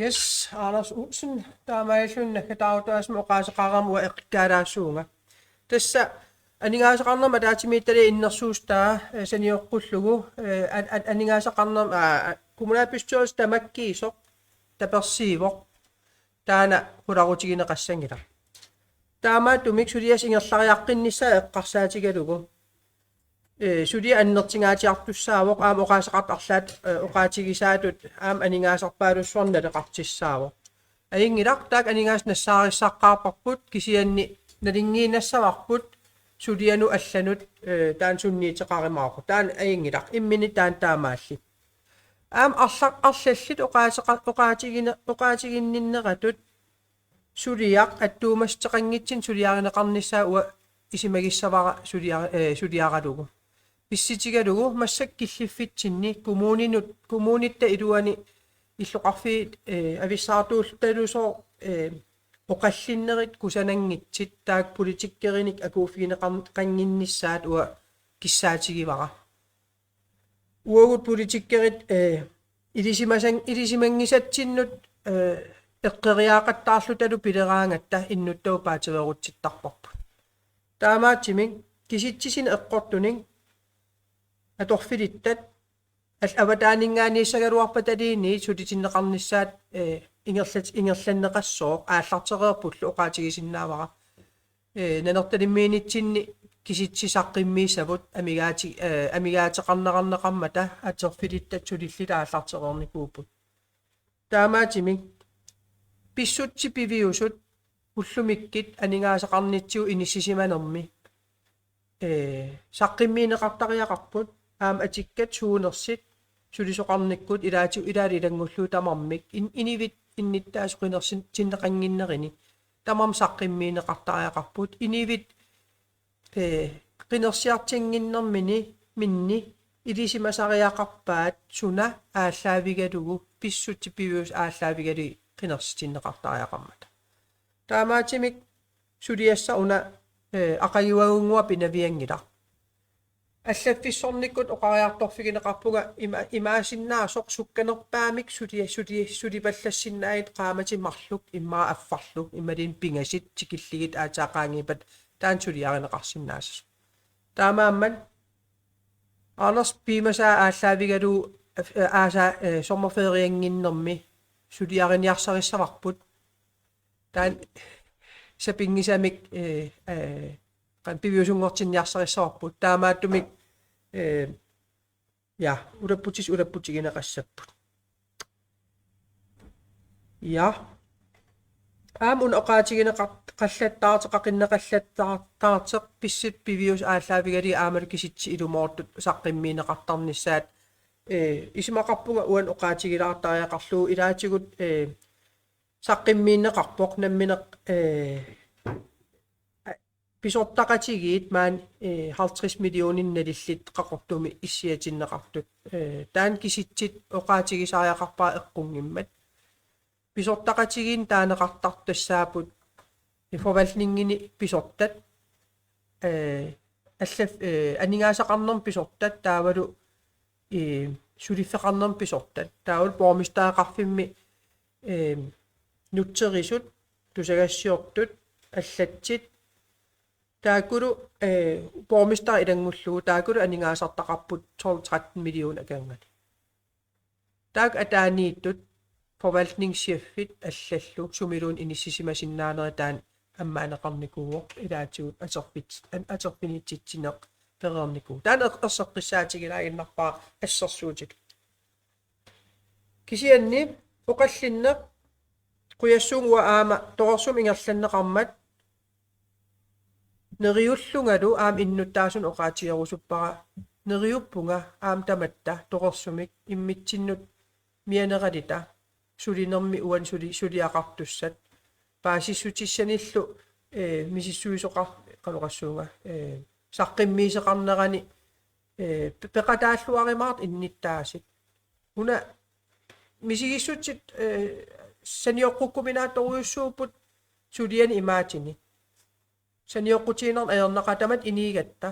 Yes, Anders Olsen, taamaalilluni naggataarutaasumik oqaaseqarama uanga eqqaalaassuunga. Tassa aningaasaqarnermut ataatsimiititaliap innersuussutaa, ee, sanioqqullugu, ee, an-, an-, aningaasaqarnermut, aa, kommunalbestyrelsip tamakkiisoq tapersiivoq. Taanna qularutigineqassanngilaq. Taamaattumik suliassaq ingerlariaqqinnissaa eqqarsaatigalugu, ee, suliaq annertungaatsiartussaavoq, aamma oqaaseqartut arlaat, ee, oqaatigisaatut aamma aningaasarpaalussuarnik naleqartussaavoq. Ajunngilaq, taakku aningaasat nassaarissaqqaarparput, kisianni nalunngiinnassavarput sulianut allanut, ee, taanna sunniuteqarumaarpoq. Taanna ajunngilaq, imminut taanna taamaallugu. Aamma arla-, arlallit oqaaseqa-, oqaatigine-, oqaatiginninneratut suliaq attuumassuteqanngitsunik suliarineqarnissaa uanga isumagissavara sulia-, ee, suliaralugu. Pissutigalugu massakkut killiffitsinni kommuninut, kommunitta iluani illoqarfiit, ee, avissaartuullutalusooq, ee, oqallinnerit kusananngitsut taakku politikkerinik akuuffigineqar-, -qannginnissaat uanga kissaatigivara. Uagut politikerit, ee, ilisimasang-, ilisimanngisatsinnut, ee, eqqoriaqattaarlutalu pileraangatta innuttagut paatsiveerutsittarparput. Taamaattumik kisitsisit eqqortunik atorfilittat al-, avataaninngaanniissagaluarpataluunniit sulitinneqarnissaat, ee, ingerlat-, ingerlanneqassooq aallartereerpullu oqaatigisinnaavara. Ee, Nanortalimmiinitsinni kisitsit saqqummiussavut amigaati-, ee, amigaateqarneqarneqarmata atorfilittat sulillutik aallartereernikuupput. Taamaattumik pissutsit piviusut ullumikkut aningaasaqarnitsigut inissisimanermi, ee, saqqummiunneqartariaqarput, aamma atukkat suunersut sulisoqarnikkut ilaatigut ilaalu ilanngullugu tamarmik in-, inuit innuttaasut qinersitinneqannginnerini tamarmik saqqummiunneqartariaqarput, inuit, ee, qinersiartunnginnermini, -minni ilisimasariaqarpaat suna aallaavigalugu, pissutsit piviusut aallaavigalugit qinersitinneqartariaqarmata. Taamaattumik suliassaq una, ee, aqaguagunngua pinavianngilaq. Allaffissornikkut oqariartorfigineqarpunga ima-, imaasinnaasoq sukkanerpaamik sulia-, sulia-, sulipallassinnaagit qaammatit marluk immaqa affarlu imaluunniit pingasut tikillugit aatsaat qaangiuppata taanna suliarineqarsinnaassasoq. Taamaammat Anders piumasaa aallaavigalugu, ee, aasaq, ee, sommerferiannginnermi suliariniarsarissavarput. Taanna sapinngisamik, ee, ee, qanoq piviusunngortinniarsarissavarput. Taamaattumik, ee, ja, ulapputissat ulapputigineqassapput. Ja. Aamma una oqaatigineqar-, -qallattaartoq, qaqinneqallattaartoq pissutsit piviusut aallaavigalugit aammalu kisitsit ilumoortut saqqummiunneqartarnissaat, ee, isumaqarpunga uani oqaatigilaartariaqarlugu ilaatigut, ee, saqqummiunneqarpoq nammineq, ee, a-, pisortaqatigiit maani, ee, halvtreds millioner nalullutik Qaqortumi issiatinneqartut. Ee, taanna kisitsit oqaatigisariaqarpara eqqunngimmat. Pisortaqatigiinni taaneqartartut tassaapput, ee, forvaltningini pisortat, ee, allaf-, ee, aningaasaqarnermi pisortat taavalu, ee, suliffeqarnermi pisortat. Taavalu borgmestereqarfimmi, ee, nutserisut, tusagassiortut, allatsit. Taakkulu, ee, borgmesteri ilanngullugu, taakkulu aningaasartaqarput tolv tretten millioner akornanni. Taakku ataaniittut forvaltningschefit allallu sumiluunniit inissisimasinnaanerit taanna ammaanneqarnikuuvoq, ilaatigut atorfit-, an-, atorfinitsitsineq pereernikuuvoq. Taanna er-, erseqqissaatigilaaginnarpara assersuutitut. Kisianni oqallinneq qujassuunga uanga aamma torersumik ingerlanneqarmat neriullungalu aamma innuttaasunik oqaatigerusuppara, neriuppunga aamma tamatta torersumik immitsinnut mianeralluta sulinermi uani suli-, suliaqartussat paasissutissanillu, ee, misissuisoqar-, qanoq oqassuunga, ee, saqqummiusoqarnerani, ee, pe-, peqataalluarumaartut innuttaasut. Una misigissutsit, ee, sanioqqukkuminaatsorujussuupput suliani imaatini. Sanioqqutigineq ajornaqaaq tamatta inuugatta.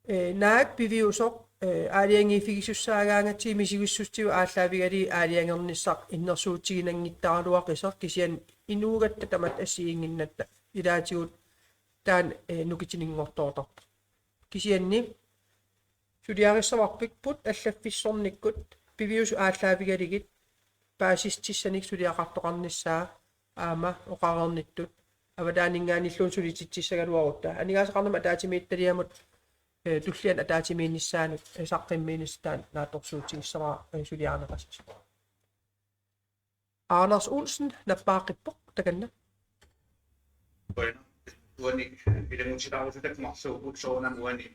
Ee, naak piviusoq, ee, aalajangiiffigisussaagaangatsigit misigissutitigut aallaavigalugit aalajangernissaq innersuussutiginanngittaraluaqisoq, kisianni inuugatta tamatta assigiinnginnatta ilaatigut taanna, ee, nukittuninngortoortarpoq. Kisianni suliarissavarput allaffissornikkut piviusut aallaavigalugit paasissutissanik suliaqartoqarnissaa aamma oqareernittut avataaninngaanniilluunniit sulititsissagaluarutta. Aningaasaqarnermut ataatsimiititaliamut, eh, tulliani ataatsimiinnissaanut, eh, saqqummiinissaa taanna naatsorsuutigissavara, eh, suliarineqassasoq. Anders Olsen, nappaaqqippoq, takanna. Qujanaq, uani ilanngutilaarusutaq marluupput soorunami uani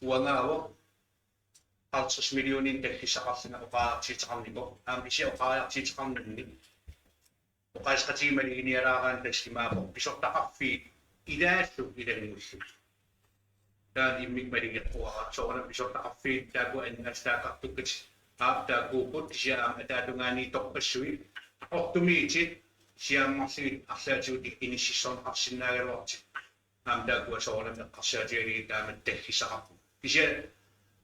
uangaavoq halvtreds millioner takkissaqarluni oqariartuuteqarnikoq. Aamma kisianni oqariartuuteqarninni oqaaseqatigiit maluginialaaraanni tassa imaappoq pisortaqarfiit ilaallu ilanngullugu. Taanna immikkut maligeqquara soorunami pisortaqarfiit taakku annaasaqartukkat aap taakkuupput kisianni aamma ataatungaaniittorpassuit ortumiitit siammarlugit arlaatigut inissinneqarsinnaagaluartut. Aamma taakkua soorunami eqqarsaatigalugit taamatut takkissaqarput. Kisianni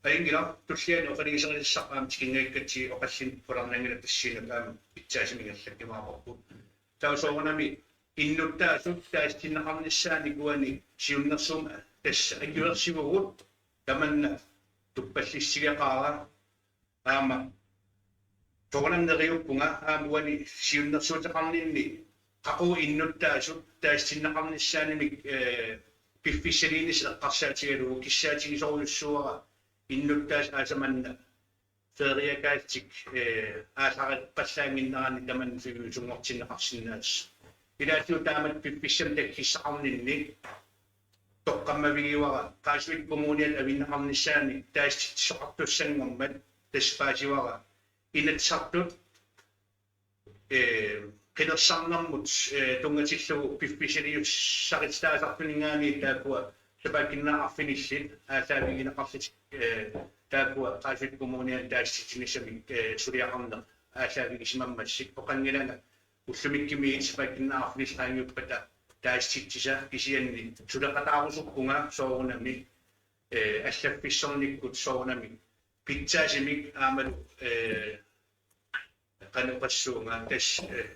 ajunngilaq tulliani oqaluuserisassaq aamma tikinngakkatsigit oqallinneq qularnanngilaq tassuuna aamma pitsaasumik ingerlakkumaarparput. Taava soorunami innuttaasut taasitinneqarnissaannik uani siunnersuummik tassa akuersivugut tamanna tuppallissigeqaara aamma soorunami neriuppunga aamma uani siunnersuuteqarninni qaqugu innuttaasut taasitinneqarnissaannik, eh, piffissaliinissaq eqqarsaatigalugu kissaatigisorujussuuara innuttaasut aasaq manna feriakaallutik, eh, aallarippallaannginneranni tamanna sunngortinneqarsinnaasoq. Ilaallugu taamatut piffissami takkissaqarninni toqqammavigivara Qaasuitsup Kommuniata avinneqarnissaannik taasititsisoqartussanngormat tassa paasivara Inatsisartut, eh, qinersisarnermut, eh, tunngatillugu piffissaliussarititaasartuninngaanniit taakkua sapaatip-akunnera arfinillit aallaavigineqarlutik, eh, taakkua Qaasuitsup Kommuniani taasititsinissamik, eh, suliaqarneq aallaavigisimammassuk oqanngilanga ullumikkumi sapaatip-akunnera arfinillit qaangiuppata taasititsisa kisianni suleqataarusuppunga soorunami, eh, allaffissornikkut soorunami pitsaasumik aammalu, eh, qanoq oqassuunga tassa, eh,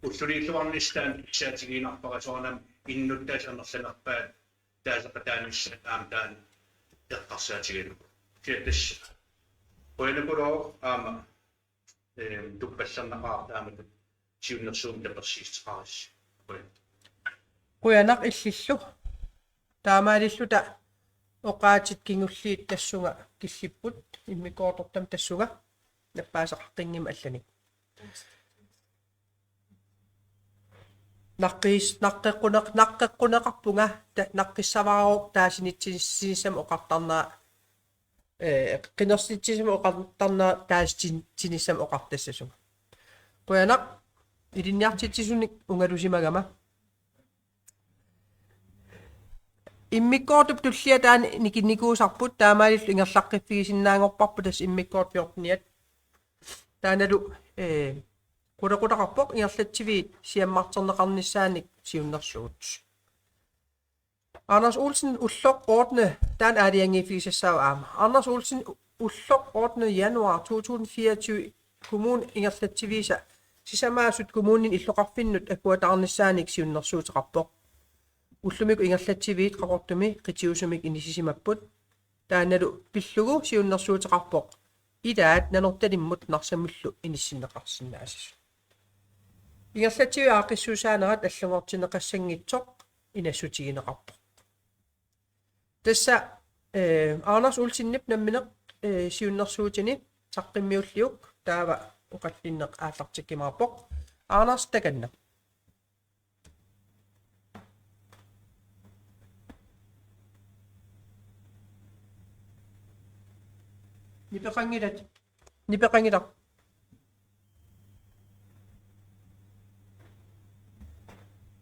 ulluliilluarnissaq taanna pissaatigiinnarpara soorunami innuttaasut amerlanerpaat taaseqataanissaq aamma taanna eqqarsaatigalugu. Kisianni tassa qujanaqulooq aamma, eh, tuppallernaqaaq taamatut siunnersuummik tapersiissuteqarassi. Qujan. Qujanaq illillu. Taamaalilluta oqaatsit kingulliit tassunga killipput immikkoortortami tassunga nappaasaqaqqinngimmat allanik. Naqqiis-, naqqeqquneq-, naqqeqquneqarpunga ta-, naqqissavaaruq taasinitsinissamut oqartarnera, eh, qinersinitsinissamut oqartarnera taasititsinisamut oqartassasunga. Qujanaq ilinniartitsisunik ungalusimagama. Immikkoortup tullia taanna nikinnikuusarput taamaalilluta ingerlaqqiffigisinnaanngorparput tassa immikkoortoq fjorteniat. Taannalu, eh, qulequtaqarpoq ingerlatsiviit siammarterneqarnissaannik siunnersuut. Anders Olsen ulloq ottende, taanna aalajangiiffigisassaavoq aamma. Anders Olsen ulloq ottende januar to tusind fireogtyve kommunip ingerlatsiviisa sisamaasut kommunini illoqarfinnut akuataarnissaannik siunnersuuteqarpoq. Ullumikkut ingerlatsiviit Qaqortumi qitiusumik inissisimapput. Taannalu pillugu siunnersuuteqarpoq ilaat Nanortalimmut Narsamullu inissinneqarsinnaasasut. Ingerlatsiviup aaqqissuussaanerat allanngortinneqassanngitsoq inassutigineqarpoq. Tassa, eh, Anders Olsenip nammineq, eh, siunnersuutini saqqummiulliuk taava oqallinneq aallartikkumaarpoq. Anders, takanna. Nipeqanngilat. Nipeqanngilaq.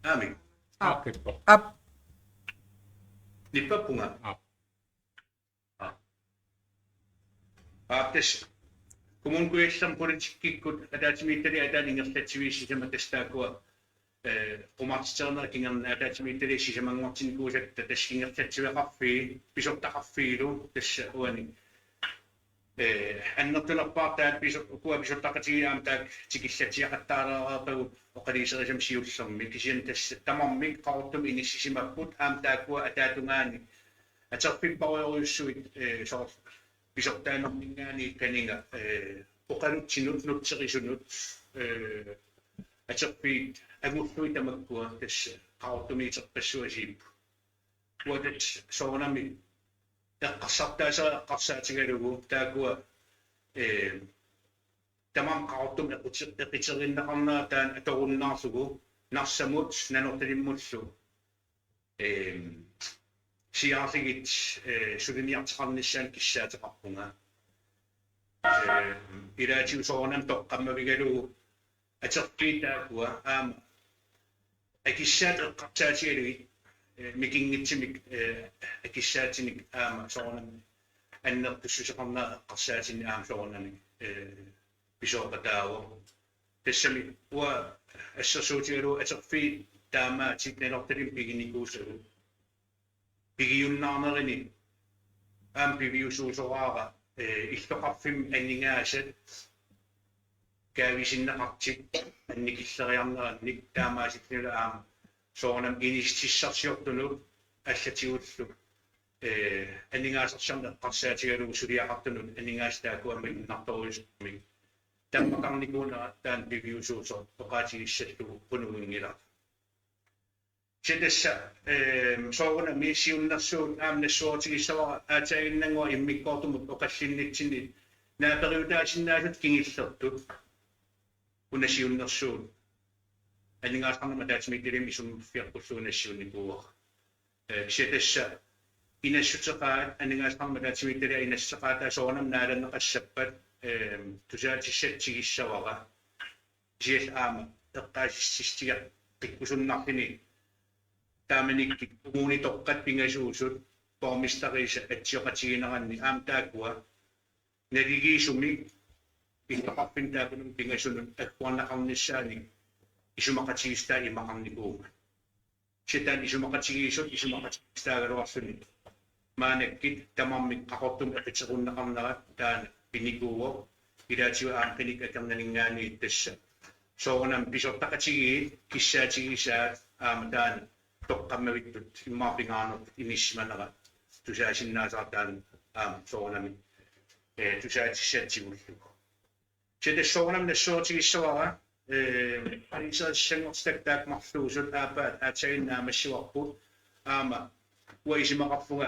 Aamik. Aap. Aaqqippoq. Aap. Nipeqarpunga. Aap. Aap, tassa Kommune Kujallermi politikkikkut ataatsimiititaliap ataani ingerlatsiviisa sisamat tassa taakkua, eh, qumartitserinerat kingorna ataatsimiititaliap sisamanngortinnikuusatta tassa ingerlatsiveqarfii, pisortaqarfiilu tassa uani, eh, annertunerpaartaat piso-, ukua pisortaqatigiit aamma taakku tikillatsiaqattaarpagut oqaluuserisamik siullermik kisianni tassa tamarmik Qaqortumi inissisimapput aamma taakkua ataatungaani atorfipparujorujussuit, eh, soorlu pisortaanerminngaanniit kaninga, eh, oqalutsinut, nutserisunut, eh, atorfiit angullugit tamakkua tassa Qaqortumi iterpassuasiipput. Uagut soorunami eqqarsartaasa eqqarsaatigalugu taakkua, eh, tamarmik Qaqortumi eqiter-, eqiterineqarnera taanna atorunnaarlugu Narsamut Nanortalimmullu, eh, siaarligit, eh, suliniarteqarnissaanut kissaateqarpunga. Eh, ilaatigut soorunami toqqammavigalugu atorfiit taakkua aamma akissaat eqqarsaatigalugit, eh, mikinngitsumik, eh, akissaatinik aamma soorunami annertussuseqarnera eqqarsaatinni aamma soorunami, eh, pisooqataavoq. Tassami uanga assersuutigalugu atorfiit taamaattut Nanortalimmi piginikuusagut pigiunnaarnerini aamma piviusuusoraara, eh, illoqarfimmi aningaasat kaavisinneqartut annikilleriarnerannik taamaasillunilu aamma soorunami inississarsiortunut allatigullu, eh, aningaasarsiorneq eqqarsaatigalugu suliaqartunut aningaasat taakku aamma innartorujussuarmik tammaqarnikuunera taanna piviusuusoq oqaatigissallugu qunuginngilara. Kisianni tassa, ehm, soorunami siunnersuut aamma nassuerutigissavara aatsaaginnannguaq immikkoortumut oqallinnitsinni naaperiutaasinnaasut kingullertut. Una siunnersuut aningaasaqarnermut ataatsimiititaliami isummerfigeqqullugu nassiunnikuuara. Eh, kisianni tassa inassuteqaat, aningaasaqarnermut ataatsimiititaliap inassuteqaataa soorunami naalanneqassappat, ehm, tusaatissatut tigussaavara. Kisianni aamma eqqaasitsissutigeqqikkusunnarluni taamanikkut kommunitoqqat pingasuusut borgmesteriisa atsioqatigiinneranni aamma taakkua naligiissumik illoqarfinni taakkununnga pingasunut agguarneqarnissaannik isumaqatigiissutaat imaqarnikuummat. Kisianni taanna isumaqatigiissut isumaqatigiissutaagaluarluni maannakkut tamarmik Qaqortumi eqiterunneqarnerat taanna pinikuuvoq, ilaatigut aamma qinikkat akornanninngaanniit tassa soorunami pisortaqatigiit kissaatigisaat aamma taanna toqqammavittut immaqa pingaarnertut inissisimanera tusaasinnaasara taanna aamma soorunami, eh, tusaatissatut tigullugu. Kisianni tassa soorunami nassuerutigissavara, eh, aningaasarsiornertik taakku marluusut aappaat aatsaaginnaq naammassivarput aamma uanga isumaqarpunga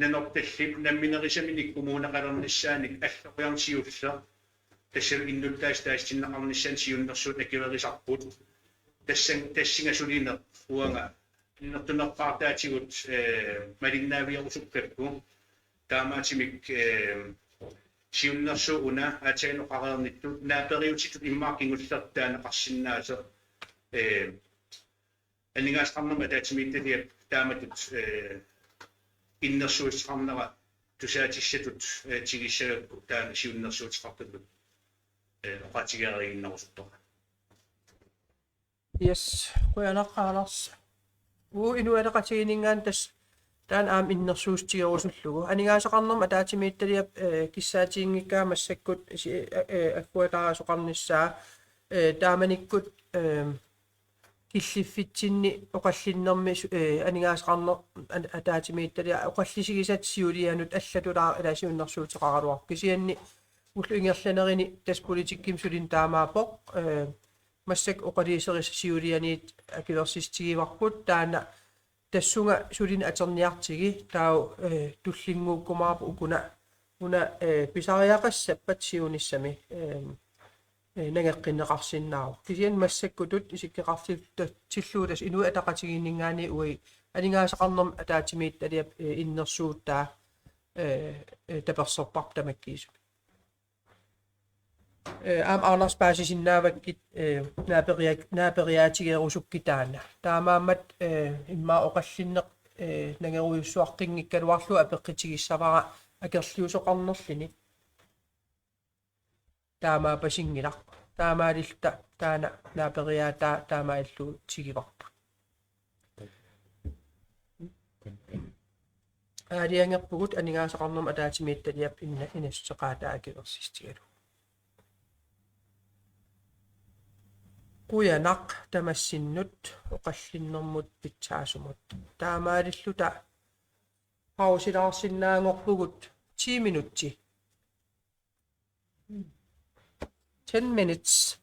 Nanortallip namminerisaminik kommuneqalernissaannik alloriarneq siulleq tassalu innuttaasut taasitinneqarnissaannik siunnersuut akuerisarput. Tassan-, tassunga sulineq uanga annertunerpaartaatigut, eh, malinnaavigerusukkakku. Taamaattumik, eh, siunnersuut una aatsaannguaq oqareernittut naaperiutitut immaqa kingullertut taaneqarsinnaasoq, eh, aningaasaqarnermut ataatsimiititaliap taamatut, eh, innersuussuteqarnera tusaatissatut, eh, tigussagakku taanna siunnersuuteqartutut, eh, oqaatigereerinnarusuttoq. Yes, qujanaq Anders. Uu, Inuit Ataqatigiinninngaanniit tassa taanna aamma innersuussutigerusullugu. Aningaasaqarnermut ataatsimiititaliap, eh, kissaatiginngikkaa massakkut si-, eh, eh, agguataasoqarnissaa, eh, taamanikkut, eh, killiffitsinni oqallinnermi su-, eh, aningaasaqarnermut an-, ataatsimiititaliap oqallisigisatta siulianut allatulaaq ilaa siunnersuuteqaraluarpoq. Kisianni ullup ingerlanerani tassa politikkimi sulineq taamaappoq, eh, massakkut oqaluuserissat siulianiit akuersissutigivarput taanna tassunga sulineq atorniartigu taava, eh, tullinnguukkumaarpoq ukuna una, eh, pisariaqassappat siunissami, eh, eh, nangeqqinneqarsinnaavoq. Kisianni massakkutut isikkoqartillugu tassa Inuit Ataqatigiinninngaanniit uagut aningaasaqarnermut ataatsimiititaliap, eh, innersuussutaa, eh, eh, tapersersorparput tamakkiisumik. Eh, aamma Anders paasisinnaavakkit, eh, naaperia-, naaperiaatigerusukkit taanna. Taamaammat, eh, immaqa oqallinneq, eh, nangerujussuaqqinngikkaluarlugu apeqqutigissavara akerliusoqarnerluni. Taamaapasinngilaq. Taamaalilluta taanna naaperiaataa taamaalillugu tiguvarput. Aalajangerpugut aningaasaqarnermut ataatsimiititaliap inna-, inassuteqaataa akuersissutigalugu. Qujanaq tamassinnut oqallinnermut pitsaasumut. Taamaalilluta pausilaarsinnaanngorpugut ti minutsi. Ten minutes.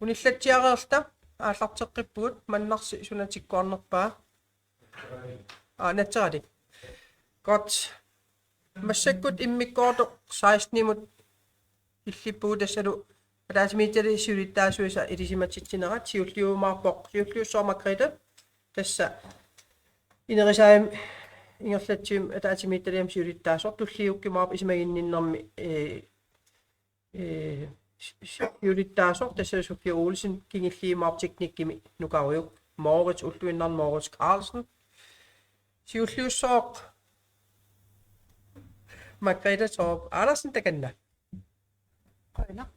Unillatsiareerluta aallarteqqippugut, Mannarsi suna tikkuarnerpaa. Aa, Natseralik. Godt. Massakkut immikkoortoq seksten-imut illippugut, tassalu ataatsimiititaliap siulittaasuisa ilisimatitsinera. Siulliumaarpoq, siulliussaaq Margrethe. Tassa Inerisaanut ingerlatsivimmi ataatsimiititaliami siulittaasoq, tulliukkumaarpoq isumaginninnermi, ee, ee, si-, si-, siulittaasoq, tassa Sofia Olsen, kingulliumaarpoq teknikkimi nukarujuk, Moritz, ulluinnarni Moritz Carlsen. Siulliussaaq Margrethe Thorup Andersen, takanna. Qujanaq.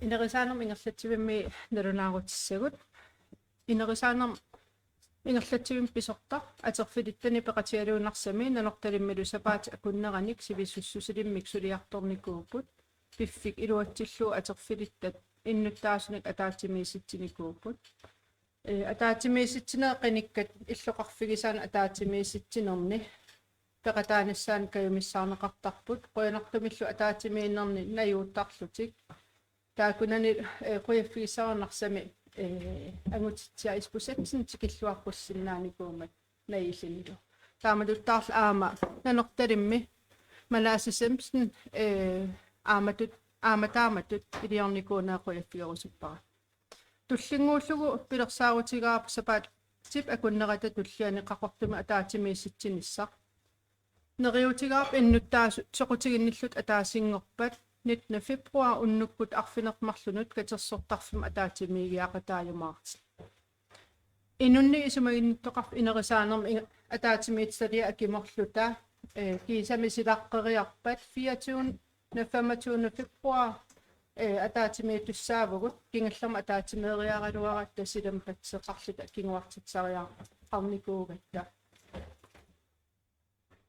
Inerisaanermut ingerlatsivimmi nalunaarutissagut. Inerisaanermut ingerlatsivimmi pisortaq atorfilittani peqatigalugu Narsami, Nanortalimmilu sapaatit akunneranik sivisussusilimmik suliartornikuupput. Piffik iluatsillugu atorfilittat innuttaasunik ataatsimiisitsinikuupput. Ee, ataatsimiisitsinerit qinikkat illoqarfigisaannik ataatsimiisitsinerni peqataanissaannik kajumissaarneqartarput, qujanartumillu ataatsimiinnerni najuuttarlutik. Taakkunani, ee, qujaffigissavara Narsami, ee, angutitsiaq ispusatsinnut tikilluaqqussinnaanikuummat najillunilu. Taamatuttaarlu aamma Nanortalimmi Manasse Simonsen, ee, aamatut, aamma taamatut iliornikuunera qujaffigerusuppara. Tullinnguullugu pilersaarutigaarput sapaatip akunnerata tulliani Qaqortumi ataatsimiisitsinissaq. Neriuutigaarput innuttaasut soqutiginnillutik ataasinngorpat nittende februar unnukkut arfineq-marlunut katersortarfimmut ataatsimiigiaqataajumaartut. Inunnik isumaginnittoqarfik Inerisaanermut inga-, ataatsimiititaliat akimorluta, ee, kiisami silaqqeriarpat fireogtyvende, femogtyvende februar, ee, ataatsimiittussaavugut, kingullermik ataatsimeeriaraluaratta silammik patsiseqarluta kinguartitsisariaqarnikuugatta.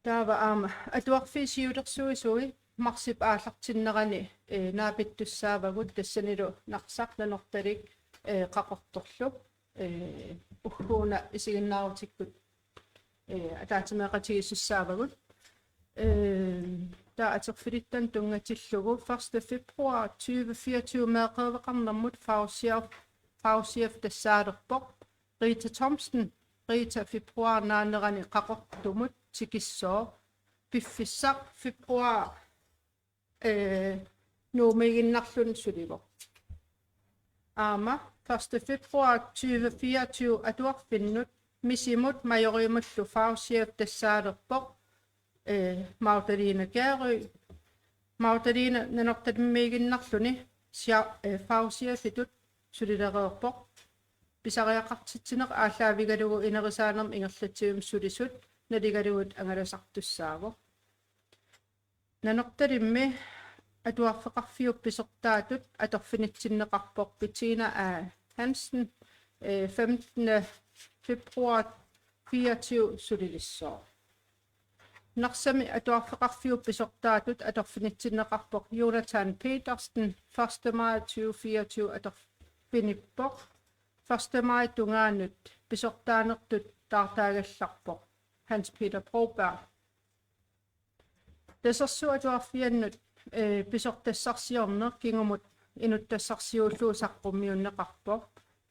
Taava aamma atuarfiit siulersuisui marsip aallartinnerani, ee, naapittussaavagut, tassanilu Narsaq, Nanortalik, ee, Qaqortorlu, ee, ugguuna isiginnaarutikkut, ee, ataatsimeeqatigiissussaavagut. Ee, taava atorfilittanut tunngatillugu første februar tyve fireogtyve meeqqeriveqarnermut fagchef, fagchef tassaalerpoq Rita Thomsen, Rita, februar naanerani Qaqortumut tikissooq. Piffissaq februar, ee, Nuummiiginnarluni sulivoq. Aamma første februar tyve fireogtyve atuarfinnut Misimut Majoriumullu fagchef tassaalerpoq, ee, Magdalene Kærø. Magdalene Nanortalimmiiginnarluni sia-, ee, fagchefitut sulilereerpoq. Pisariaqartitsineq aallaavigalugu Inerisaanermut ingerlatsivimmi sulisut naligalugit angalasartussaavoq. Nanortalimmi atuarfeqarfiup pisortaatut atorfinitsinneqarpoq Bettina A. Hansen, ee, femtende februar fireogtyve sulilissooq. Narsami atuarfeqarfiup pisortaatut atorfinitsinneqarpoq Jonathan Petersen, første maj tyve fireogtyve atorfinippoq. Første maj tungaanut pisortaanertut taartaagallarpoq Hans Peter Broberg. Tasersuup atuarfiannut, ee, pisortassarsiorneq kingumut inuttassarsiuullugu saqqummiunneqarpoq.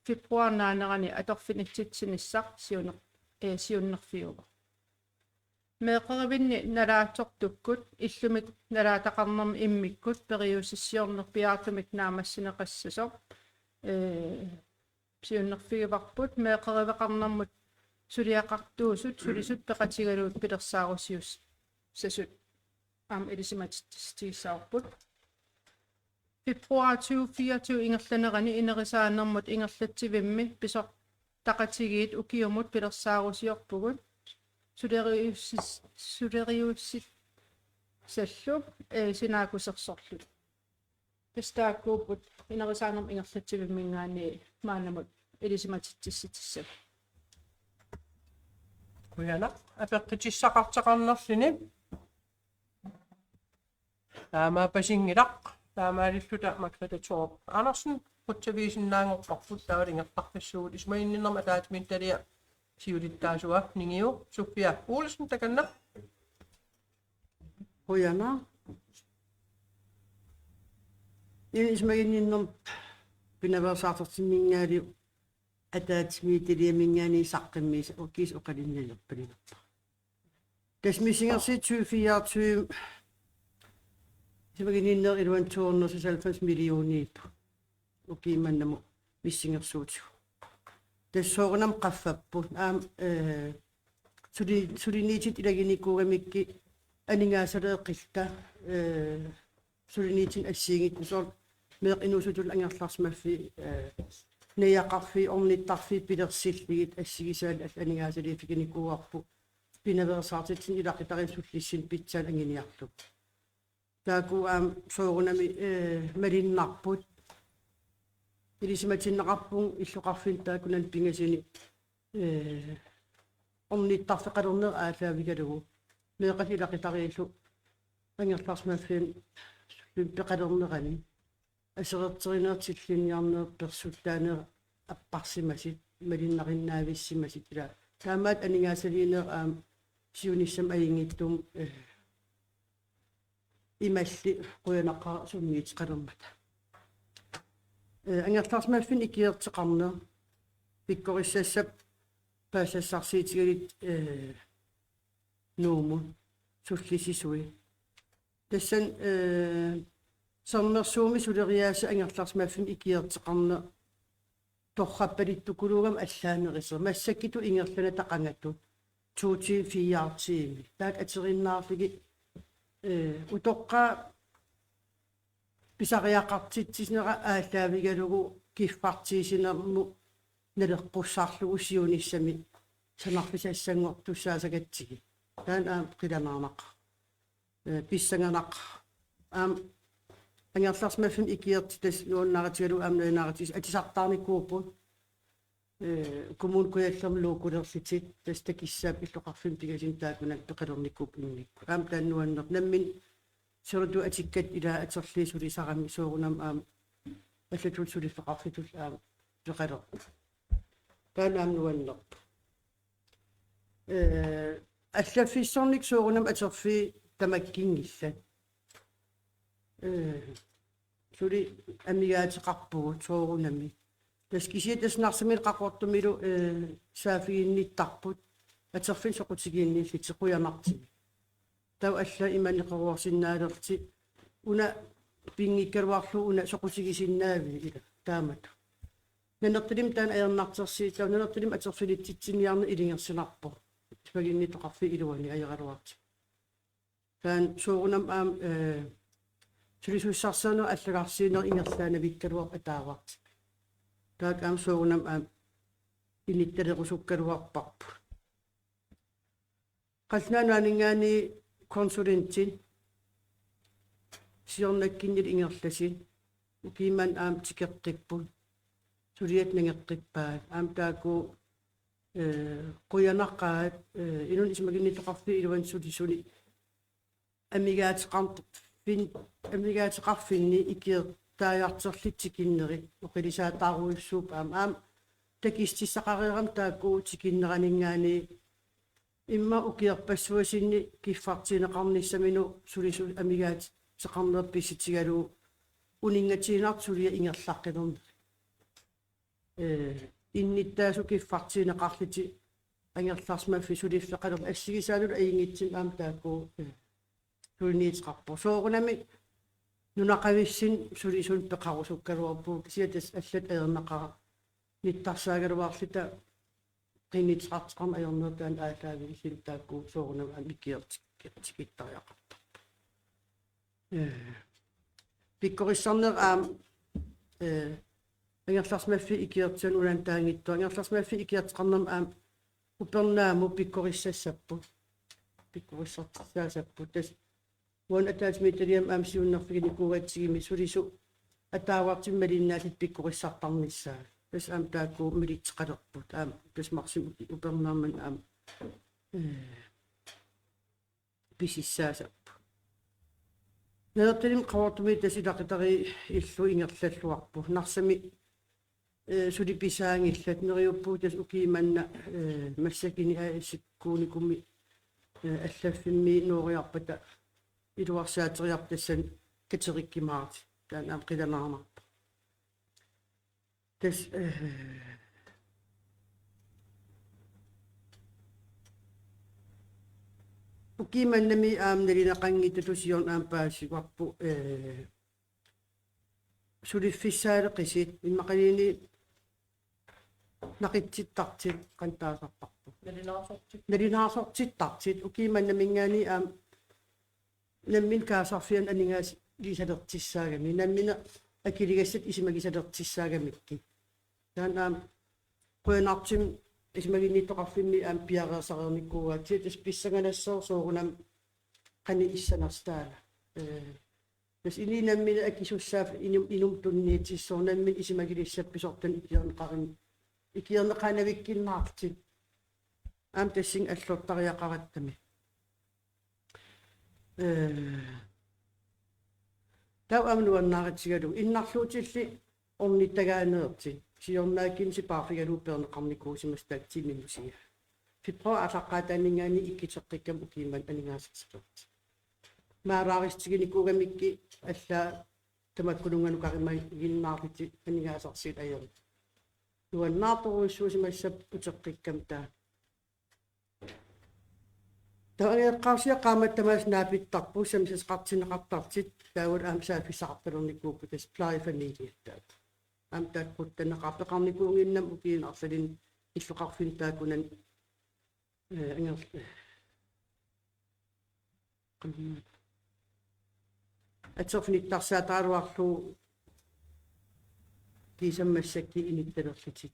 Februar naanerani atorfinitsitsinissaq siuner-, ee, siunnerfiuvoq. Meeqqerivinni nalaatsortukkut illumik nalaataqarnermi immikkut periusissiorneq piaartumik naammassineqassasoq, ee, siunnerfigivarput. Meeqqeriveqarnermut suliaqartuusut sulisut peqatigalugit pilersaarusiussasut aamma ilisimatitsissutigissavarput. Februar tyve fireogtyve ingerlanerani Inerisaanermut ingerlatsivimmi pisortaqatigiit ukiumut pilersaarusiorpugut suleriussis-, suleriussit- sallu, ee, sinaakkusersorlutik. Tassa taakkuupput Inerisaanermut ingerlatsivimminngaanniit maannamut ilisimatitsissutissagut. Qujanaq, apeqqutissaqartoqarnerluni. Taamaappasinngilaq, taamaalilluta Margrethe Thorup Andersen, qutsavigisinnaanngorparput, taavalu ingerlaqqissuugut, isumaginninnermi ataatsimiititaliap siulittaasua ningiu, Sofia Olsen, takanna. Qujanaq. Inunnik isumaginninnermut pinaveersaartortinninngaanniit ataatsimiititaliaminngaanniit saqqummiisa ukiisa oqalunnarnerpalunnerpa. Tassa missingersuutit tyve fireogtyve isumaginninnerit iluanni to hundrede og seksoghalvfems millioniupput. Ukiumannamut missingersuutigut. Tassa soorunami qaffapput. Aamma, eh, suli-, suliniutit ilaginikuugamikkit aningaasaleeqqilluta, eh, suliniutinut assigiinngitsunik soorlu meeqqat inuusuttullu angerlarsimaffiit, eh, najugaqarfiit, ornittarfiit pilersillugit assigisaallu allat aningaasaliiffiginikuuarput pinaveersaartitsineq ilaqutariinnut sullissineq pitsaaneq anguniarlugu. Taakku aamma soorunami, eh, malunnarput. Ilisimatinneqarpunga illoqarfinni taakkunani pingasuni, eh, ornittarfeqalerneq aallaavigalugu. Meeqqat ilaqutariillu angerlarsimaffianut sullissumik peqalernerani. Aserorterineq, tillinniarneq, persuttaaneq apparsimasut, malunnarinnaavissimasut ila. Taamaattoq aningaasaliineq aamma siunissami ajunngitsumik, eh, imalli qujanaqaaq sunniuteqalermata. Eh, angerlarsimaffinnik ikiorteqarneq pikkorissassappat paasisassarsiutigalugu, eh, Nuummut sullissisui. Tassani, eh, Sermersuumi suleriaaseq angerlarsimaffinnik ikiorteqarneq torrappaluttukuluugami allaanerusoq. Massakkutut ingerlanata qangatut. To til fire timer. Taakku ateriinnaarlugit, eh, utoqqaat pisariaqartitsinerat aallaavigalugu kiffartuussinermut naleqqussarlugu siunissami sanarfisassanngortussaassagatsigit. Taanna aamma qilanaarnaqaaq. Eh, pissanganaqaaq. Aamma angerlarsimaffinnik ikiortitut tassa nuannaarutigalugu aamma nuannaarutigalugu atisartaarnikuupput. Eh, Kommune Kujallermi logolerlutik, tassa takussaapput illoqarfimmi pingasuni taakkunani peqalernikuupput immikkut. Aamma taanna nuannerpoq, nammineq soorlu atikkat ila atorlugit sulisarami soorunami aamma allatulli suliffeqarfittulli aamma peqalerpoq. Taanna aamma nuannerpoq. Eh, allaffissornikkut soorunami atorfiit tamakkunngillat. Eh, suli amigaateqarpugut soorunami. Tassa kisianni tassa Narsami Qaqortumilu, eh, saaffiginnittarput atorfinnut soqutiginnillutik qujanartumik. Taava allat imanneqaruarsinnaalerlutik una pinngikkaluarlugu una soqutigisinnaaviuk ila taamatut. Nanortalimmi taanna ajornartorsiutaavoq, Nanortalimmi atorfilitsitsiniarneq ilungersunarpoq. Isumaginnittoqarfiup iluani ajoraluartumik. Taanna soorunami aamma, eh, sulisussarsiornerup allagarsiinerup ingerlaannavikkaluarpoq ataavartumik. Taakku aamma soorunami aamma inuttalerusukkaluarparput. Qallunaat Nunaanninngaanniit konsulentit siornakkunnilu ingerlasut. Ukiummat aamma tikeqqipput. Suliat nangeqqippaat. Aamma taakku, eh, qujanaqaat, eh, inunnut isumaginnittoqarfiup iluani sulisunik amigaateqarfin-, amigaateqarfinni ikiortaajartorlutik tikinnerit oqilisaataarujussuupput aamma. Aamma takutissaqareerami taakku tikinneraninngaanniit immaqa ukiorpassuarni kiffartuunneqarnissaminut sulisut amigaateqarnerat pissutigalugu uninngatiinnartut suliat ingerlaqqilernerit. Eh, innuttaasut kiffartuunneqarlutik angerlarsimaffik suliffeqalermat assigisaallu ajunngitsumik aamma taakku, eh, suliniuteqarpoq. Soorunami nunaqavissunik sulisunik peqarusukkaluarpugut kisianni tassa allatut ajornaqaaq nittarsaagaluarluta qinnuteqartoqarneq ajornertaani aallaavigalugu taakku soorunami aamma ikiortik-, ikiortittariaqartarput. Eh, pikkorissarneq aamma, eh, angerlarsimaffiit ikiortitat una taanngitsoq. Angerlarsimaffiit ikiorteqarnermi aamma upernaamut pikkorissassapput. Pikkorissartussaassapput. Tassa uani ataatsimiititaliami aamma siunnerfiginikuugatsigimi sulisut ataavartumik malinnaallutik pikkorissartarnissaat. Tassa aamma taakku militseqalerput. Aamma tassa marsimi upernaammat aamma, eh, pisussaassapput. Nanortalimmi Qaqortumi tassa ilaqutariit illu ingerlalluarput. Narsami, eh, suli pisaanngillat, neriuppugut tassa ukioq manna, eh, massakkut A S-ikkuunikumi, eh, allaffimmi nooriarpata iluarsaateriarput tassani katerikkumaartut. Taanna aamma qilanaarnarpoq. Tassa, eh, ukiumannami aamma nalineqanngitsutut siorna aamma paasissavarput, eh, suliffissaaleqisi immaqaluunniit naqitsittartut qanoq taasarparput. Nalunaasortit. Nalunaasortittartut ukiumannaminngaanniit aamma nammineq kaasarfianut aningaasaliisalertussaagami, nammineq akiligassat isumagisalertussaagamikkit. Taanna aamma qujanartumik isumaginnittoqarfimmi aamma piareersareernikuuaat, tassa pissanganassaaq soorunami qanoq issanersoq taanna. Eh, tassa inuit namminneq akisussaaffiit inum-, inummut tunniutissasoq nammineq isumagilissappat pisortanut ikiorneqarami, ikiorneqaanavikkinnaartut. Aamma tassunga allortariaqarattami. Eh, taava aamma nuannaarutigalugu innarluutillit ornittagaaneertut siornaakkut sipaarfigalugu peerneqarnikuusimasut taakku timimmusia. Februar aallaqqaataaninngaanniit ikkuteqqikkama ukiumannut aningaasarsiortut. Maalaarissutiginikuugamikkit allaat tamakkununnga nukarimaginnarlutik aningaasarsiutit ajorutit. Nuannaartorujussuusimassappat uteqqikkama taanna. Taava angajoqqaarsiaq qaammatit tamaasa naapittarput sammisaqartinneqartartut taavalu aamma saaffissaqartalernikuupput tassa plejefamiliat taakku. Aamma taakku quttanneqartoqarnikuunnginnami ukiuni arlalinni illoqarfinni taakkunani, eh, angerl-, atorfinittarsaattaraluarlugu kiisami massakkut inuttalerlutik.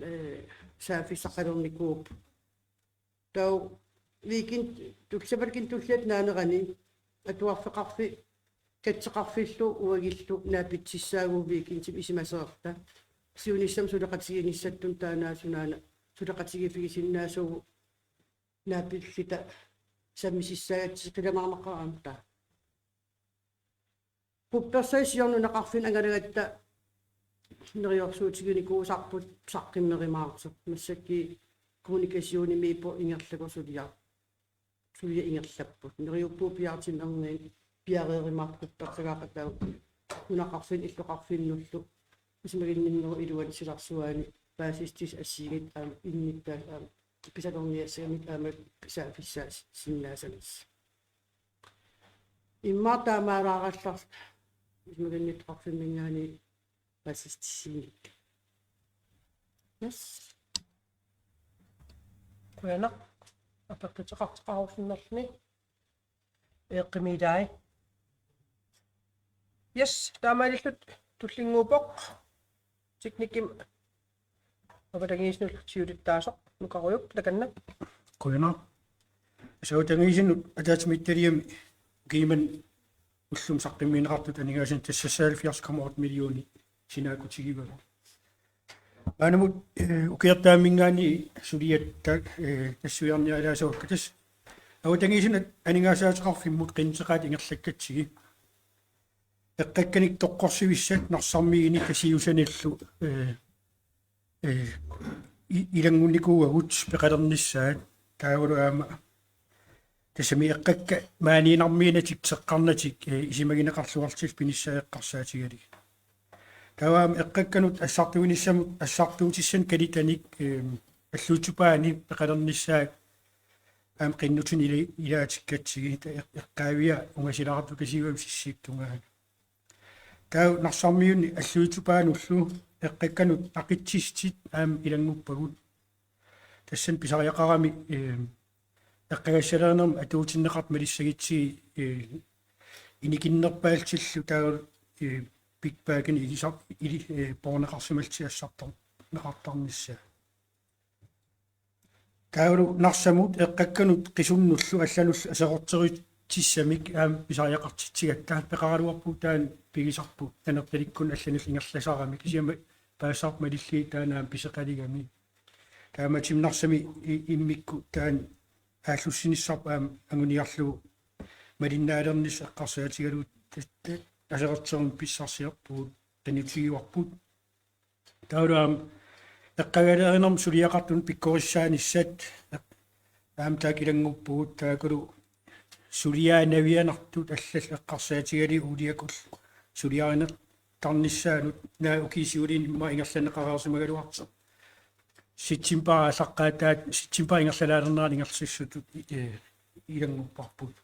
Eh, saaffissaqalernikuupput. Taava weekend, tulliani tulliata naanerani atuarfeqarfik katseqarfillu uagullu naapitsissaagut weekendimi isumaseerluta. Siunissami suleqatigiinnissatta taanna sunaana suleqatigiiffigisinnaasagut naapilluta sammisissaagatsigu qilanaarnaqaaq aamma taanna. Quppersaat siorna nunaqarfinni angalagatta neriorsuutiginikuusarput saqqummerumaartoq. Massakkut kommunikationimiippoq ingerlakoq suliaq. Suliaq ingerlappoq. Neriuppugut piaartumik erniinnaq piareerumaartoq quppersagaaqataa nunaqarfinni illoqarfinnullu. Isumaginninnerup iluani silarsuaani paasissutissat assigiinngitsut aamma innuttaasut aamma pisalerniassagamik aamma saaffissaasinnaasagut. Immaqa taamaalaarallarluta isumaginnittoqarfimminngaanniit paasissutissinnaavagut. Yes. Qujanaq. Apeqquteqartoqarusunnerluni. Eqqumilai. Yes, taamaalilluta tullinnguuppoq. Teknikkimi avatangiisinullu siulittaasoq Nukarujuk takanna. Qujanaq. Avatangiisinut ataatsimiititaliami ukiumannut ullumi saqqummiunneqartut aningaasanik tassa halvfjerds komma otte millioner sinaakkutigivavut. Maannamut, eh, ukiortaaminngaanniit suliat ta-, eh, tassuiarnialaasavakka tassa. Avatangiisinut aningaasaateqarfimmut qinnuteqaat ingerlakkatsigit. Eqqakkanik toqqorsivissat Narsarmiuni Kasiusanillu, eh, eh, i-, ilanngunnikuuagut peqalernissaat taavalu aamma tassami eqqakkat maaniinnarmiinnatik teqqarnatik, eh, isumagineqarluartut pinissaat eqqarsaatigalugit. Taava aamma eqqakkanut assartuinissamut assartuutissanik kalitanik, eh, alluitsupaani peqalernissaat aamma qinnutunik ila-, ilaatikkatsigit ta-, eq-, eqqaavia ungasilaartut Kasiuami sissiuttungaani. Taava Narsarmiuni alluitsupaanullu eqqakkanut aqutsissutit aamma ilannguppagut. Tassani pisariaqarami, eh, eqqagassalerinermut atuutinneqartut malissagutsigit, eh, inikinnerpaallutillu taava, eh, big baginik ilisar-, ili-, eh, poorneqarsimallutik assartorneqartarnissaat. Taavalu Narsamut eqqakkanut qisunnullu allanullu aserorterutissamik aamma pisariaqartitsigatta peqaraluarpugut taanna pigisarput Nanortalikkunnut allanullu ingerlasarami kisianni paasisarput malillugit taanna aamma pisoqalugami. Taamaattumik Narsami i-, immikkut taanna aallussinissarput aamma anguniarlugu malinnaalernissaq eqqarsaatigalugu ta-, ta-, aserorterumik pissarsiorpugut qinutigivarput. Taavalu aamma eqqagalerinermut suliaqartunut pikkorissaanissat aamma taakku ilannguppugut taakkulu suliaanavianartut allallu eqqarsaatigalugit uuliakullu suliarineqarnissaannut, naak ukiup siuliini immaqa ingerlanneqareersimagaluartoq. September aallaqqaataata, september ingerlalaalernerani ingerlasut, eh, ilanngupparput.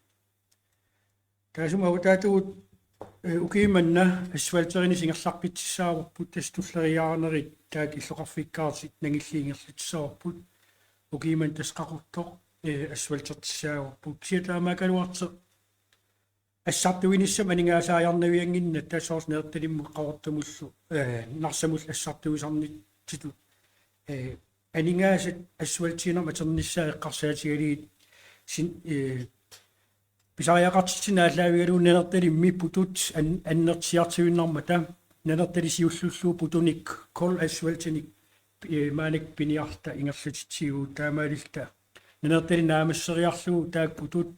Taassuma avataatigut, eh, ukiumanna asfalterineq ingerlaqqissaavarput, tassa tulleriiaanerit taakku illoqarfikkaartut nangilliit ingerlassaavarput. Ukiumanna tassa Qaqortoq, eh, asfaltertissaavarput. Kisianni taamaakkaluartoq assartuinissamut aningaasaajarnaviannginnatta, soorlu Nanortalimmut Qaqortumullu, eh, Narsamullu assartuisarnitsitut, eh, aningaasat asfaltiinermut atornissaat eqqarsaatigalugit sin-, eh, pisariaqartitsineq aallaavigalugu Nanortalimmi putut an-, annertusiartuinnarmata, Nanortalik siullerlu putunik, kold asfaltinik, eh, maannakkut piniarluta ingerlatitsivugut, taamaalilluta Nanortalik naammasseriarlugu taakku putut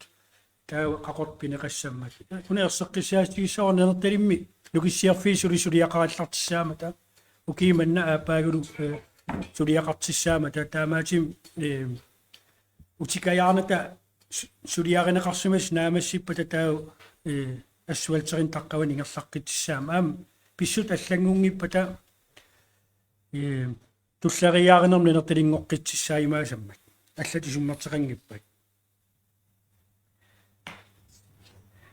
taava Qaqortoq pineqassammat. Una erseqqissaatigissavara Nanortalimmi Nukissiorfiit suli suliaqarallartissaammata, ukiumanna aappaagulu, eh, suliaqartissaammata, taamaattumik, eh, utikajaarnata su-, suliarineqarsimasut naammassippata taava, eh, asfalterineq taqqavani ingerlaqqissaammata. Aamma pissutsit allanngunngippata, eh, tulleriiaarinermut Nanortalinngoqqissaajumaasammat. Allatut isummerteqanngippat.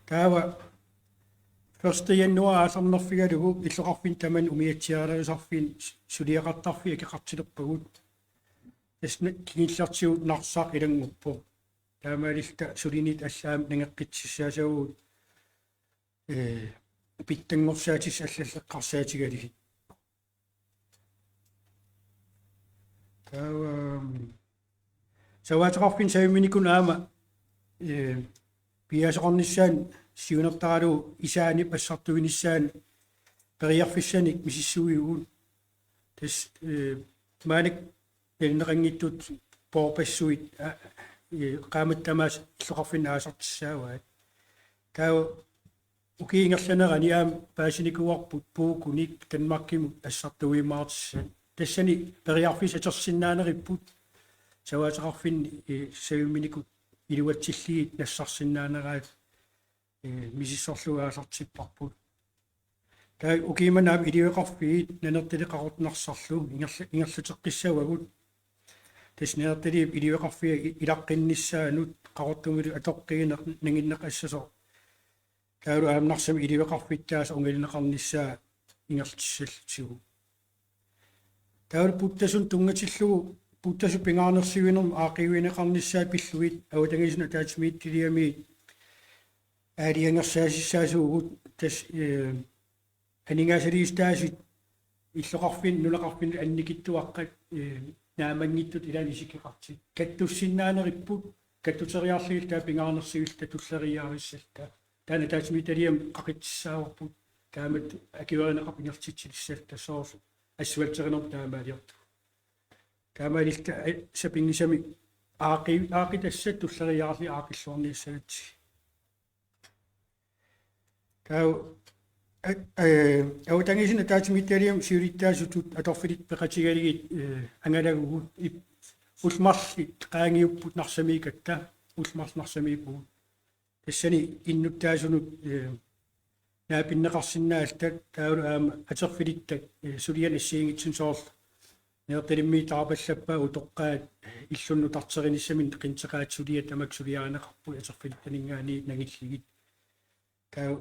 Taava første januar aallarnerfigalugu illoqarfinni tamanut umiatsiaalerisarfinni suliaqartarfiit akeqartilerpagut. Tassa kingullertigut Narsaq ilannguppoq. Taamaalilluta suliniutit allaat aamma nangeqqississaassavagut, eh, pitsanngorsaatissatit allallu eqqarsaatigalugit. Taava, mm, savaateqarfinni savimminikunni aamma, eh, piiaasoqarnissaanut siunertaralugu isaanip assartuinissaanut periarfissanik misissuivugut. Tassa, eh, maannakkut nalineqanngitsut poorpassuit, a, eh, qaammatit tamaasa illoqarfinni aasartissaavaat. Taava ukiup ingerlanerani aamma paasinikuuarput puukunik Danmarkimut assartuiumaartissat. Tassani periarfissat atorsinnaaneripput savaateqarfinni, eh, savimminikut iluatsillugit nassarsinnaaneraat, eh, misissorlugu aallartipparput. Taava ukiumanna aamma iliveqarfiit Nanortalik Qaqortoq Narsarlu ingerla-, ingerlateqqissavagut. Tassa Nanortaliup iliveqarfia i-, ilaqqinnissaanut Qaqortumilu atoqqiineq nanginneqassasoq. Taavalu aamma Narsami iliveqarfittaasa ungalineqarnissaa ingerlatissallutigu. Taavalu puttasunik tunngatillugu, puttasut pingaarnersiuinermut aaqqiivigineqarnissaat pillugit avatangiisinut ataatsimiititaliami aalajangersaasissaasuugut, tassa, eh, aningaasaliissutaasut illoqarfinni nunaqarfinni annikitsuaqqat, eh, naammanngitsut ilaanni isikkoqartut. Kattussinnaanerupput, kattuteriarlugit taava pingaarnersiulluta tulleriiaarissalluta. Taanna ataatsimiititaliami qaqitsissaavarput, taamatut akuerineqarput ingerlatitsilissalluta, soorlu asfalterinermut taamaaliortoq. Taamaalilluta, eh, sapinngisamik aaqqi-, aaqqitassat tulleriiaarlugit aaqqilluarniassagatsigit. Taava, a-, eh, avatangiisinut ataatsimiititaliami siulittaasutut atorfillit peqatigalugit, eh, angalagugut, ip-, ullut marluk qaangiupput Narsamiikkatta, ullut marluk Narsamiippugut. Tassani innuttaasunut, eh, naapinneqarsinnaalluta, taavalu aamma atorfilittat, eh, sulianik assigiinngitsunik, soorlu Nanortalimmiit taarpallappaat utoqqaat, eh, illunik nutarterinissaminnik qinnuteqaat suliat tamakku suliarineqarput atorfilittaninngaanniit nangillugit. Taava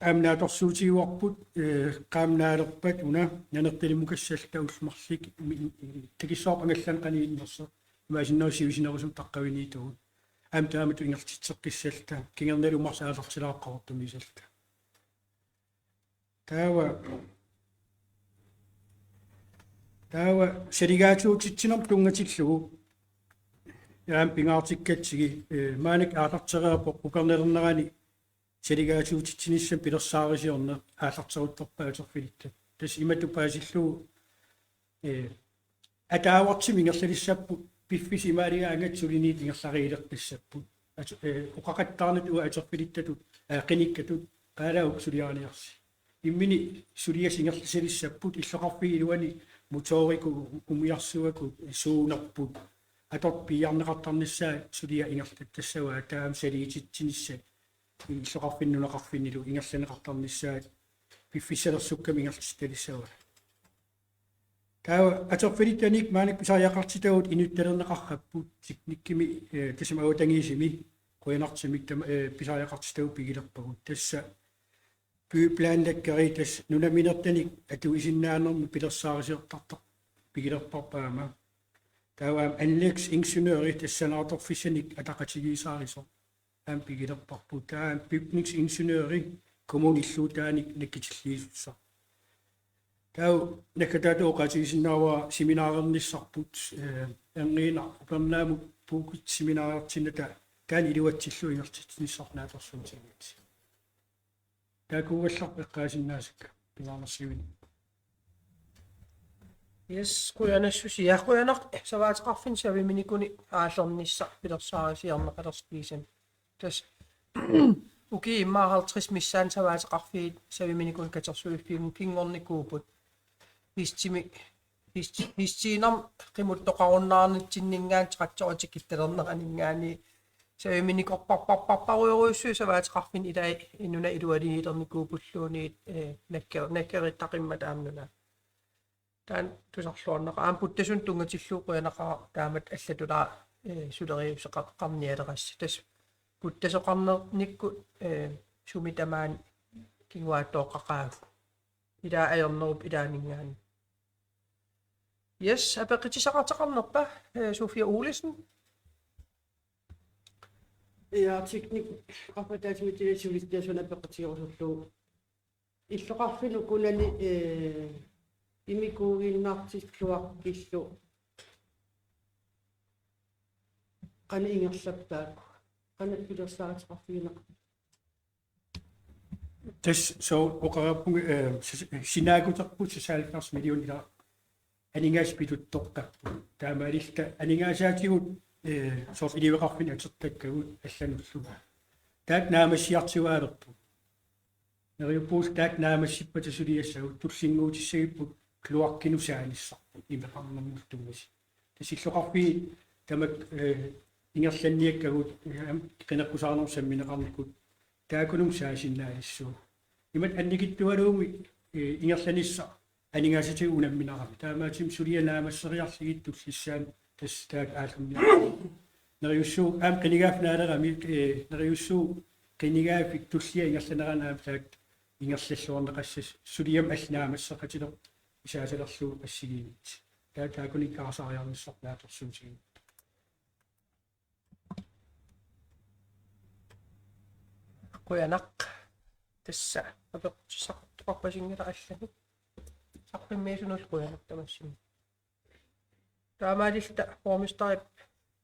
aamma naatsorsuutigaarput, eh, qaammat naalerpat una Nanortalimmukassallutalu ullut marluk mi-, mi-, takissuarput angallanneq qanoq innersoq, imaassinnaavoq sivisunerusumik taqqaviniittugut. Aamma taamatut ingerlatitseqqissalluta, kingornalu marluk aallartilaarput Qaqortumiisalluta. Taava, taava saligaatiutitsinermut tunngatillugu aamma pingaartikkatsigu, eh, maannakkut aallartereerpoq ukernalernerani saligaatiutitsinissamut pilersaarusiorneq aallarteruttorpaat atorfilittat. Tassa imatut paasillugu, eh, ataavartumik ingerlalissapput, piffissap imaaligaangat suliniut ingerlariileqqissapput. At-, eh, oqaqattaarnata uagut atorfilittatut, eh, qinikkatut, qaalaavoq suliariniarsi. Imminut suliassat ingerlasalissapput, illoqarfiup iluani motorikkut, umiarsuakkut, suunerput. atorpiarneqartarnissaa suliaq ingerlattassavaa, taama saliititsinissat illoqarfinni nunaqarfinnilu ingerlanneqartarnissaat piffissalersukkamik ingerlatittalissavaa. Taava atorfilittanik maannakkut pisariaqartitagut inuttalerneqarput teknikkimi, eh, tassami avatangiisimi qujanartumik tama, eh, pisariaqartitagut pigilerpagut. Tassa byplanlæggeri tassa nunaminertanik atuisinnaanermut pilersaarisiortartoq pigilerparput aamma. Taava aamma anlægsingeniøri tassa sanaartorfissanik ataqatigiissaarisoq aamma pigilerparput. Taava aamma bygningsingeniøri kommunip illuutaanik nakkutilliisussaq. Taava naggataata oqaatigisinnaavara seminarernissarput, eh, erniinnaq upernaamut puukit seminarertinnata taanna iluatsillugu ingerlatsinissaq naatsorsuutigiit. Taakkuugallarput eqqaasinnaasakka pingaarnersiuineq. Yes, qujanassusia. Qujanaq savaateqarfinni saviminikuni aallernissaq pilersaarisiorneqalersoq kiisami. Tassa ukiut immaqa halvtreds missaanni savaateqarfiit saviminikuni katersuiffiup kinngornikuupput. Hestimi-, hest-, hestiinermi qimuttoqarunnaarnitsinninngaanniit traktorit tikittalerneraningaanniit saviminikkorparparparujorujussuit savaateqarfinni ilai inuna ilualiilernikuuppulluunniit, eh, nakke-, nakkerittaqimmata aamma nuna. Taanna tusarluarnaqaaq. Aamma puttasunut tunngatillugu qujanaqaaq taamatut allatulaa, eh, suleriuseqarnialerassi. Tassa puttasoqarnernikkut, eh, sumi tamaani kinguaattooqqaqaagut. Ilaa ajornerup ilaaninngaanniit. Yes, apeqqutissaqartoqarnerpa, eh, Sofia Olesen? Ja, teknik, qaffataasumitigut sivisutiasunut apeqqutigerusullugu. Illoqarfinnut ukunani, eh, imikuuginnartilluaqqillu qanoq ingerlappaakku. Qanoq pilersaaruteqarfigineqarpa. Tassa sooq oqarpunga, eh, s-, sinaakkuterput seksoghalvfjerds millioner ila aningaasat pituttortarput. Taamaalilluta aningaasaatigut, eh, soorlu iliveqarfinni atortakkagut allanullu. Taakku naammassiartuaalerput. Neriuppugut taakku naammassippata suliassagut tullinnguutissagipput kloakkinut saanissarput imeqarnermullu tunngasut. Tassa illoqarfiit tamakku, eh, ingerlanniakkagut, eh, qineqqusaarnermut sammineqarnikkut taakkununnga saasinnaalissaagut. Imatut annikitsualuunniit, eh, ingerlanissaq aningaasatigut unamminarami. Taamaattumik suliaq naammasseriarlugit tullissaani tassa taakku aallunniarput. Neriuppugut aamma qinigaaffik naalerami, eh, neriuppugut qinigaaffik tullia ingerlanerani aamma taakku ingerlalluarneqassasoq suliamut allanut naammasseqatigiittut isaasalerlugu assigiimmik. Taava taakkununnga ikaarsaariarnissarput naatsorsuutigimmata. Qujanaq. Tassa apeqqutissaqartoqarpasinngilaq allanut. Saqqummiisunullu qujanaq tamassinnut. Taamaalilluta borgmesterip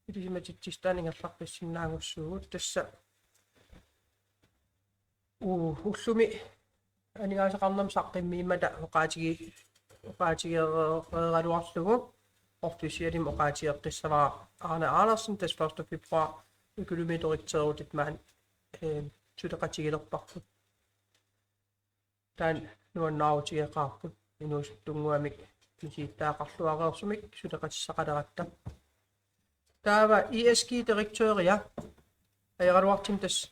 ilisimatitsissutaa ingerlaqqissinnaagussuugut tassa u-, ullumi aningaasaqarnermut saqqummiimmata oqaatigi-, oqaatigereeraluarlugu officialimik oqaatigeqqissavara Arne Andersen, tassa første februar økonomidirektøritut maani, eh, suleqatigilerparput. Taanna nuannaarutigeqaarput inuusuttunnguamik misilittagaqarluareersumik suleqatissaqaleratta. Taava I S G-direktøria ajoraluartumik tassa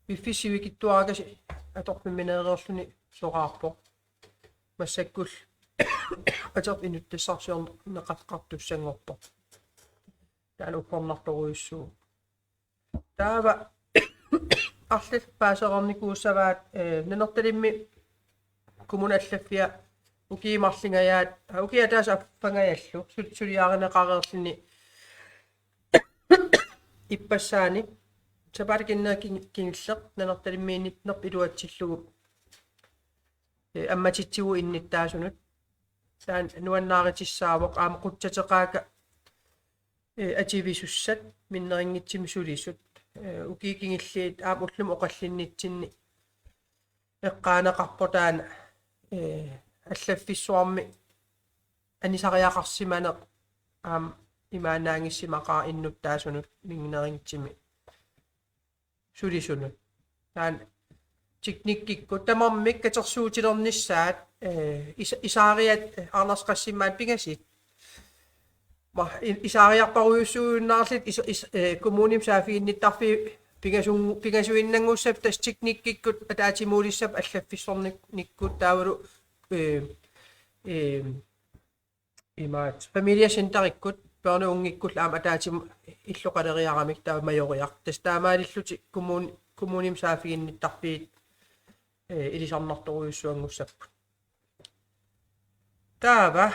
piffissap sivikitsuarakasiit atorfimmineereerluni soraarpoq. Massakkullu atorfik inuttassarsiorneqaqartussanngorpoq. Taanna uggornartorujussuuvoq. Taava arlallit paasereernikuussavaat, eh, Nanortalimmi kommunip allaffia ukiut marlungajaat, aa, ukiup ataatsip affangajallu sul-, suliarineqareerluni ippassaani sapaatip akunneri kin-, kingulleq Nanortalimmiinnittunerput iluatsillugu, eh, ammatitsivugut innuttaasunut. Taanna nuannaarutissaavoq aamma qutsateqaakka, eh, atuisussat minnerunngitsumik sulisut. Eh, ukiut kingulliit aamma ullumi oqallinnitsinni eqqaaneqarpoq taanna, eh, allaffissuarmi anisariaqarsimaneq aamma imaannaanngissimaqaaq innuttaasunut minnerunngitsumik sulisunut. Taanna teknikkikkut tamarmik katersuutilernissaat, eh, is-, isaariat, eh, Anders qassimmaat pingasut. ma-, i-, isaariarparujussuujunnaarlutik is-, is-, eh, kommunimi saaffiginnittarfiit pingasu-, pingasuinnanngussapput tassa teknikkikkut ataatsimuulissapput allaffissornikkut taavalu, eh, eh, imaat familiecenterikkut børneungikkullu aamma ataatsimut illoqaleriaramik taava Majoriaq. Tassa taamaalillutik kommun-, kommunimi saaffiginnittarfiit, eh, ilisarnartorujussuanngussapput. Taava,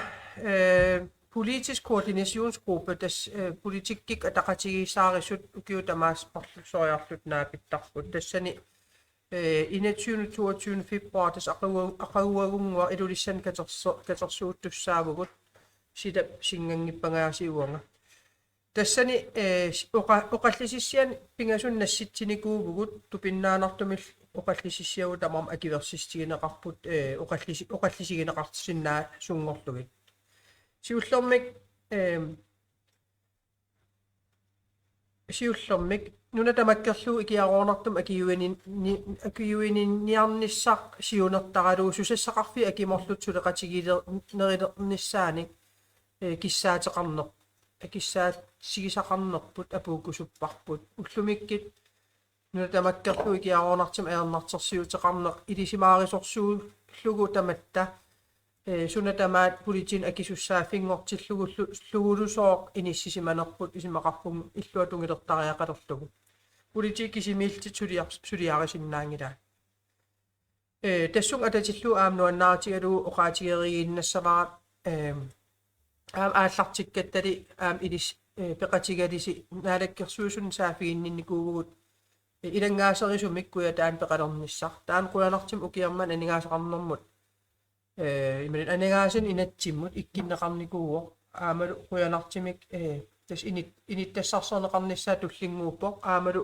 eh, politisk koordinationsgruppe, tassa, eh, politikkikkut ataqatigiissaarisut ukiut tamaasa marlussoriarlutik naapittarput. Tassani, eh, enogtyvende, toogtyvende februar, tassa aqagu-, aqaguagunnguaq Ilulissani katerso-, katersuuttussaavugut, silap sinnganngippagaasiuanga. Tassani, eh, s-, oqa-, oqallisissianik pingasunut nassitsinikuuvugut, tupinnaannartumillu oqallisissiagut tamarmik akuersissutigineqarput, eh, oqallisi-, oqallisigineqarsinnaasunngorlugit. Siullermik, eh, siullermik nuna tamakkerlugu ikiaroornartumik akiuinin-, ni-, akiuininniarnissaq siunertaralugu susassaqarfiit akimorlutik suleqatigiler-, nerilernissaannik, eh, kissaateqarner-, kissaatigisaqarnerput apuukkusupparput. Ullumikkut nuna tamakkerlugu ikiaroornartumik ajornartorsiuteqarneq ilisimaarisorsuullugu tamatta, eh, suna tamaat politiinut akisussaaffinngortillugulu-, -lugulusooq inissisimanerput isumaqarpunga illuatungilertariaqalerlugu. Politiit kisimiillutik suliar-, suliarisinnaanngilaat. Eh, tassunga atatillugu aamma nuannaarutigalugu oqaatigereersinnaassavara, eh, aamma aallartikkattali aamma ilis-, eh, peqatigalisi Naalakkersuisunut saaffiginninnikuuvugut, eh, ilanngaaserisumik Kujataani peqalernissaq. Taanna qujanartumik ukiarmanna aningaasaqarnermut, eh, imaluunniit aningaasanut inatsimmut ikkunneqarnikuuvoq. Aammalu qujanartumik, eh, tassa init-, inittassarsiorneqarnissaa tullinnguuppoq. Aammalu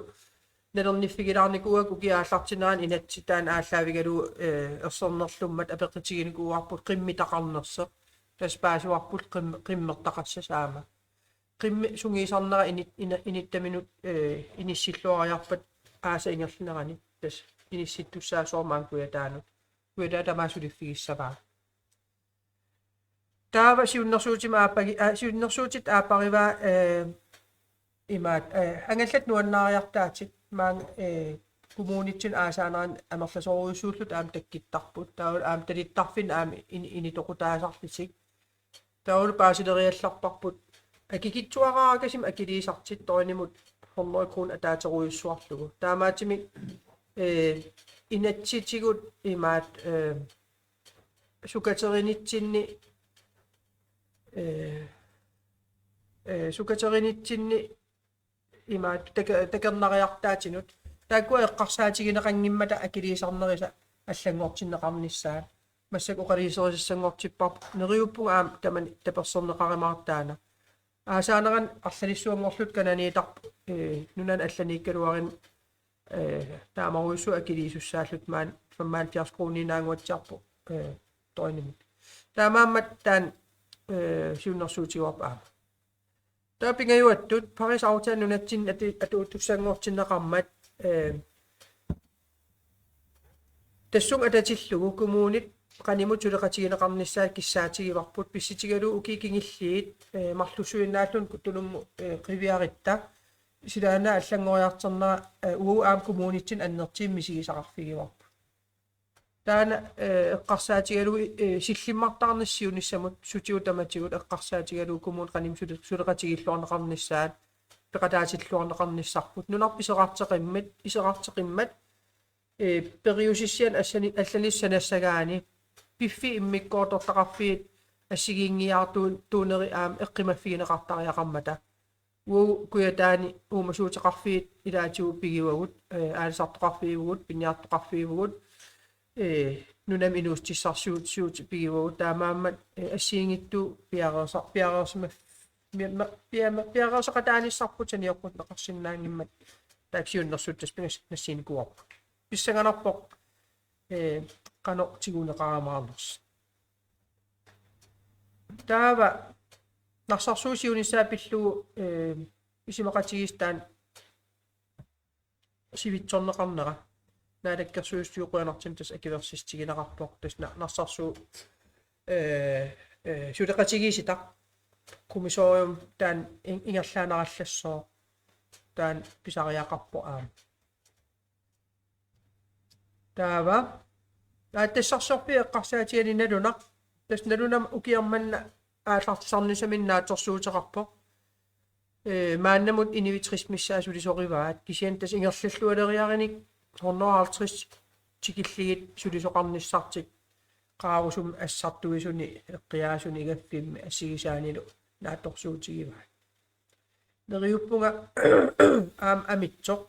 nalorniffigilaarnikuuakka ukiup aallartinnerani inatsit taanna aallaavigalugu, eh, ersernerlummat apeqqutiginikuuarput qimmitaqarnersoq. Tassa paasivarput qim-, qimmertaqassasoq aamma. Qimmeq sungiusarnera init-, ina-, inuttaminut, eh, inissilluariarpat aasap ingerlanerani. Tassa inissittussaasoq aamma Kujataanut. Kujataa tamaat suliffigissavaa. Taava siunnersuutimik aappagi-, aa, siunnersuutit aapparivaa, eh, imaat, eh, angallat nuannaariartaatit maanga, eh, kommunitsinni aasaanerani amerlasoorujussuullutik aamma takkuttarput. Taavalu aamma talittarfinni aamma in-, initoqutaasarlutik. Taavalu paasileriallarparput akikitsuaraarakasimmik akiliisartut døgnimut hundrede kroner ataaserujussuarlugu. Taamaattumik, eh, inatsisitigut imaat, eh, sukaterunitsinni, eh, eh, sukaterunitsinni imaat take-, takornariartaatinut. Taakkua eqqarsaatigineqanngimmata akiliisarnerisa allanngortinneqarnissaat. Massakkut oqaluuserisassanngortipparput, neriuppunga aamma tamani taperserneqarumaartoq taanna. Aasaanerani arlalissuanngorlutik kananiittarput, eh, nunani allaniikkaluaruni, eh, taamarujussuaq akiliisussaallutik maani femoghalvfjerds kroner naannguatsiarpoq, eh, døgnimut. Taamaammat taanna, eh, siunnersuutigaarput aamma. Taava pingajuattut Parisaftalen nunatsinni atu-, atuutussanngortinneqarmat, eh, tassunga atatillugu kommunit qanimut suleqatigineqarnissaat kissaatigivarput pissutigalugu ukiut kingulliit, eh, marlussuinnaalluni kutunummut, eh, qiviarutta. Silaannaap allanngoriartornera, eh, uagut aamma kommunitsinni annertuumik misigisaqarfigivarput. Taanna, eh, eqqarsaatigalugu, eh, sillimmartaarnissaq siunissamut sutigut tamatigut eqqarsaatigalugu kommunit qanimut sule-, suleqatigiilluarneqarnissaat, peqataatilluarneqarnissarput. Nunarput iserarteqimmat, iserarteqimmat, eh, periusissianik assani-, allanissaq sanassagaanni, piffissaq immikkoortortaqarfiit assigiinngiiaartuunerit aamma eqqumaffigineqartariaqarmata. Uagut Kujataani uumasuuteqarfiit ilaatigut pigivagut, eh, aalisartoqarfiuvugut, piniartoqarfiuvugut, eh, nunami inuussutissarsiutit pigivagut, taamaammat, eh, assigiinngitsut piareersa-, piareersima-, mi-, ma-, piama-, piareersaqataanissarput saniorput neqarsinnaanngimmat taakku siunnersuutit tassa pingasut nassiunnikuuarput. Pissanganarpoq, eh, qanoq tiguneqarumaarnersoq. Taava Narsarsuup siunissaa pillugu, eh, isumaqatigiissut taanna sivitsorneqarnera. Naalakkersuisut qujanartumik tassa akuersissutigineqarpoq. Tassa na-, Narsarsuup, eh, eh, suleqatigiissutaq. kommissorium taanna in-, ingerlaannarallassaaq. Taanna pisariaqarpoq aamma. Taava. Aa, tassarsiorfiit eqqarsaatigalugit nalunaq. Tassa nalunaq ukioq manna aallartisarnissaminnik naatsorsuuteqarpoq. Ee, maannamut inuit tres missaat sulisorivaat. Kisianni tassa ingerlallualeriarunik hundrede og halvtreds tikillugu sulisoqarnissartik qaarusumik assartuisuni, eqqiaasuni, igaffimmi assigisaanilu naatsorsuutigivaat. Neriuppunga aamma amitsoq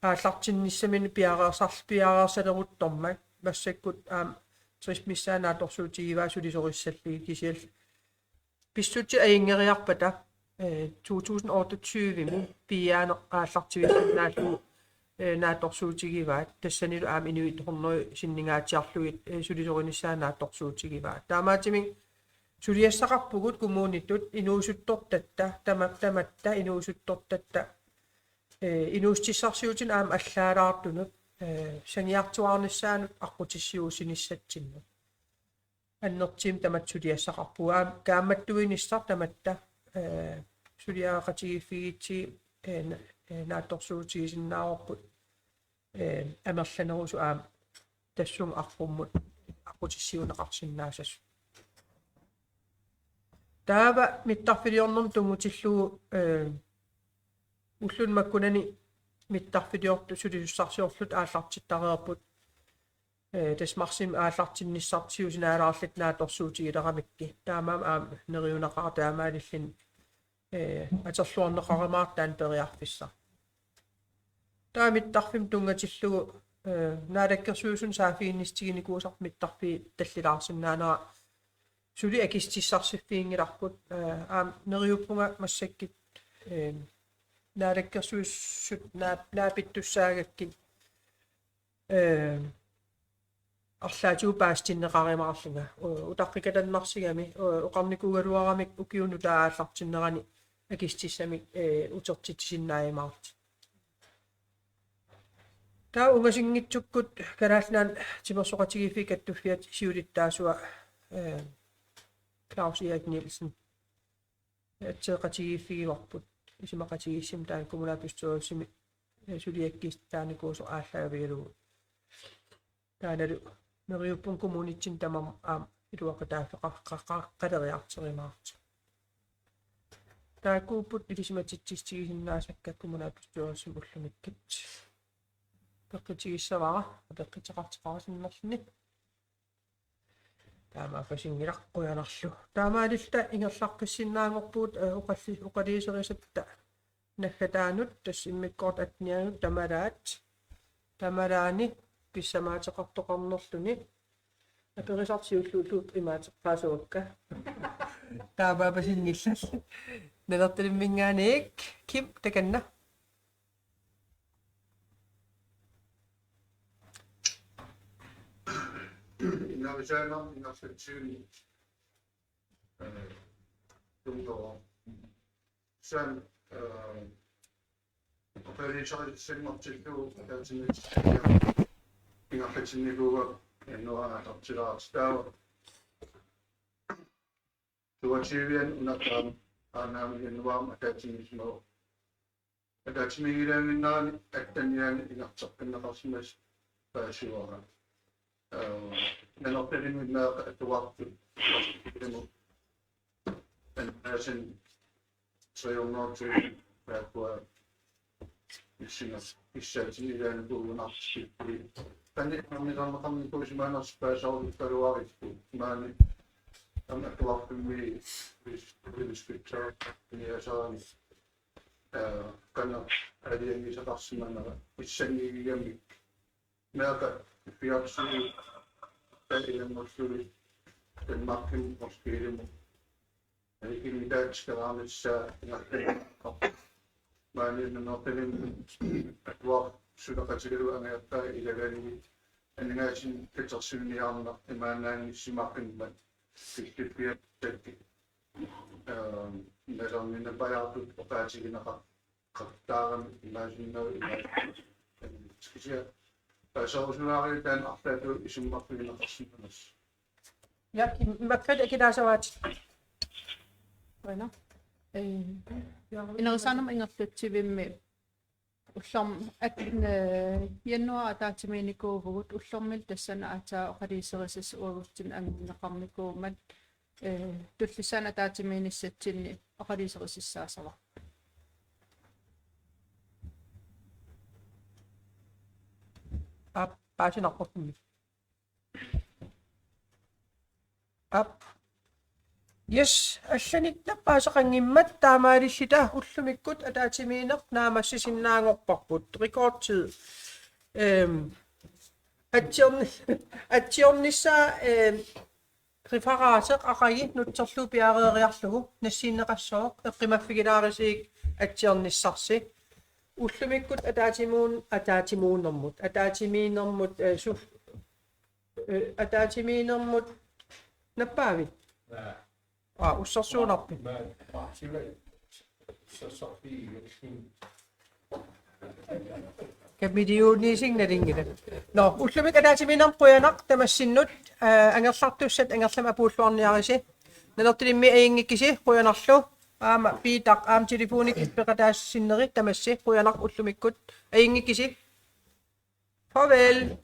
aallartinnissaminnik piareersar-, piareersaleruttormat massakkut aamma tres missaat naatsorsuutigivaat sulisorissallugit kisianni pissutsit ajunngeriarpata, eh, to tusind otteogtyve-mi piiaaneq aallartivissinnaallugu, eh, naatsorsuutigivaat, tassanilu aamma inuit hundrede sinningaatsiarlugit, eh, sulisorinissaat naatsorsuutigivaat. Taamaattumik suliassaqarpugut kommunitut inuusuttortatta, tama-, tamatta inuusuttortatta, eh, inuussutissarsiutinik aamma allaalaartunut, eh, saniartuaarnissaanut aqqutissiuussinissatsinnut. Annertuumik tamatta suliassaqarpugut. Aamma kaammattuinissaq tamatta, eh, suliaqatigiiffigitsigu, eh, na-, eh, naatsorsuutigisinnaavarput, eh, amerlanerusut aamma tassunga aqqummut aqqutissiuunneqarsinnaasasut. Taava mittarfiliornermut tunngatillugu, eh, ulluni makkunani mittarfiliortut sulisussarsiorlutik aallartittareerput. Eh, tassa marsimi aallartinnissartik siusinaalaarlutik naatsorsuutigileramikkit. Taamaammat aamma neriunaqaaq taamaalilluni, eh, atorluarneqarumaartoq taanna periarfissaq. Taava mittarfimmut tunngatillugu, eh, Naalakkersuisuni saaffiginnissutiginikuusarput mittarfiit tallilaarsinnaanera suli akissutissarsiorfiginngilarput, eh, aamma neriuppunga massakkut, eh, Naalakkersuisut naap-, naapittussaagakkit, eh, arlaatigut paasitinneqarumaarlunga. U-, utaqqikatannarsigami, u-, oqarnikuugaluaramik ukiuni nutaani aallartinnerani akissutissamik, eh, utertitsisinnaajumaarlutik. Taava ungasinngitsukkut Kalaallit Nunaanni Timersoqatigiiffiit Kattuffiata siulittaasua, eh, Claus Erik Nielsen atseeqatigiiffigivarput. Isumaqatigiissummi taanna kommunalbestyrelsimi, eh, suliakkiissutit taanikuusoq aallaavigalugu. Taannalu neriuppunga kommunitsinni tamarmik aamma iluaqutaaffeqar-, qa-, qa-, qaleriartorumaartut. Taakkuupput ilisimatitsissutigisinnaasakka kommunalbestyrelsimi ullumikkut. Apeqqutigissavara, apeqquteqartoqarsinnerluni. Taamaappasinngilaq, qujanarlu. Taamaalilluta ingerlaqqissinnaanngorpugut, eh, oqalli-, oqaluuserisatta naggataanut, tassa immikkoortut attenianut tamalaat. Tamalaani pissamaateqartoqarnerluni. Aperisartut siulliullugu imaateqqaassuakka. Taamaappasinngillallu. Nalertalimminngaanniit Kim takanna. Ingavisaana ingarsatsuuni. Eh, tunngavara. San, eh, oqaluuserisinngortillugu ataatsimiititsinni ingerlatinnikuuara januaarip atortilaartut taava. Toogtyve-ani una aamma aanaami januaarimi ataatsimiititsinni ataatsimiiginnarniarluni atteniani ingerlateqqinneqarsimasut paasivara. Eh, Nanortalimmi meeqqat atuartut, annaasani tre hundrede tusind taakkua issinga-, issaatigigaanikuugunartikkit. Qanoq amerliarneqarnikuusimanersoq paasaruttorujussuuarput maani aamma atuarfimmi pis-, pilisfitsaarniasarani. Eh, qanoq aalajangiisaqarsimanera issanngigigamik. Meeqqat piaartumik taanna ilanngullugu Danmarkimut Roskildemut. Anikimitaatsikeraarnissaa ingerlaannaq. Maani Nanortalimmi atuartut suleqatigalugit angajortai ilagalugit aningaasanik katersuiniarneq imaannaanngissimaqimmat pissippiattakkit. Eh, nalerninnapajaartut oqaatigineqar- qattaarami imaasinnaavat imaas-, kisianni paaserusuaariit taanna arlaatigut isummerfigineqarsimanersoq. Ja, im-, imakkat akilaassavaatit. Qujanaq. Ee, Inerisaanama ingerlatsivimmi ullorm-, at-, ee, januar ataatsimiinnikuuvugut, ullormiit tassani aatsaat oqaluuserisassat uagutsinnut anguneqarnikuummat, ee, tullissaani ataatsimiinnissatsinni oqaluuserisassaassavara. Aap, paasinarpoq. Aap. Yes, allanik nappaaseqanngimmat, taamaalilluni ullumikkut ataatsimiinneq naammassisinnaanngorparput. Rekordtid. Ehm, atsiorni-, atsiornissaa, ehm, referateq aqagu nutserlugu piareeriarlugu nassiunneqassooq, eqqumaffigilaarussigit atsiornissarsi. Ullumikkut ataatsimuun-, ataatsimuunermut, ataatsimiinnermut, eh, su-, eh, ataatsimiinnermut nappaavit? Aa, ussersuunarpit? Kamiliuuniisinnginnami. Nå, ullumikkut ataatsimiinnermut qujanaq tamassinnut, eh, angerlartussat angerlamut apuulluarniaritsi. Nanortalimmi ajunngikkisi, qujanarlu. Aamma Piitaq, aamma telefonikkut peqataasinneri tamassi, qujanaq ullumikkut. Ajunngikkisi. Farvel.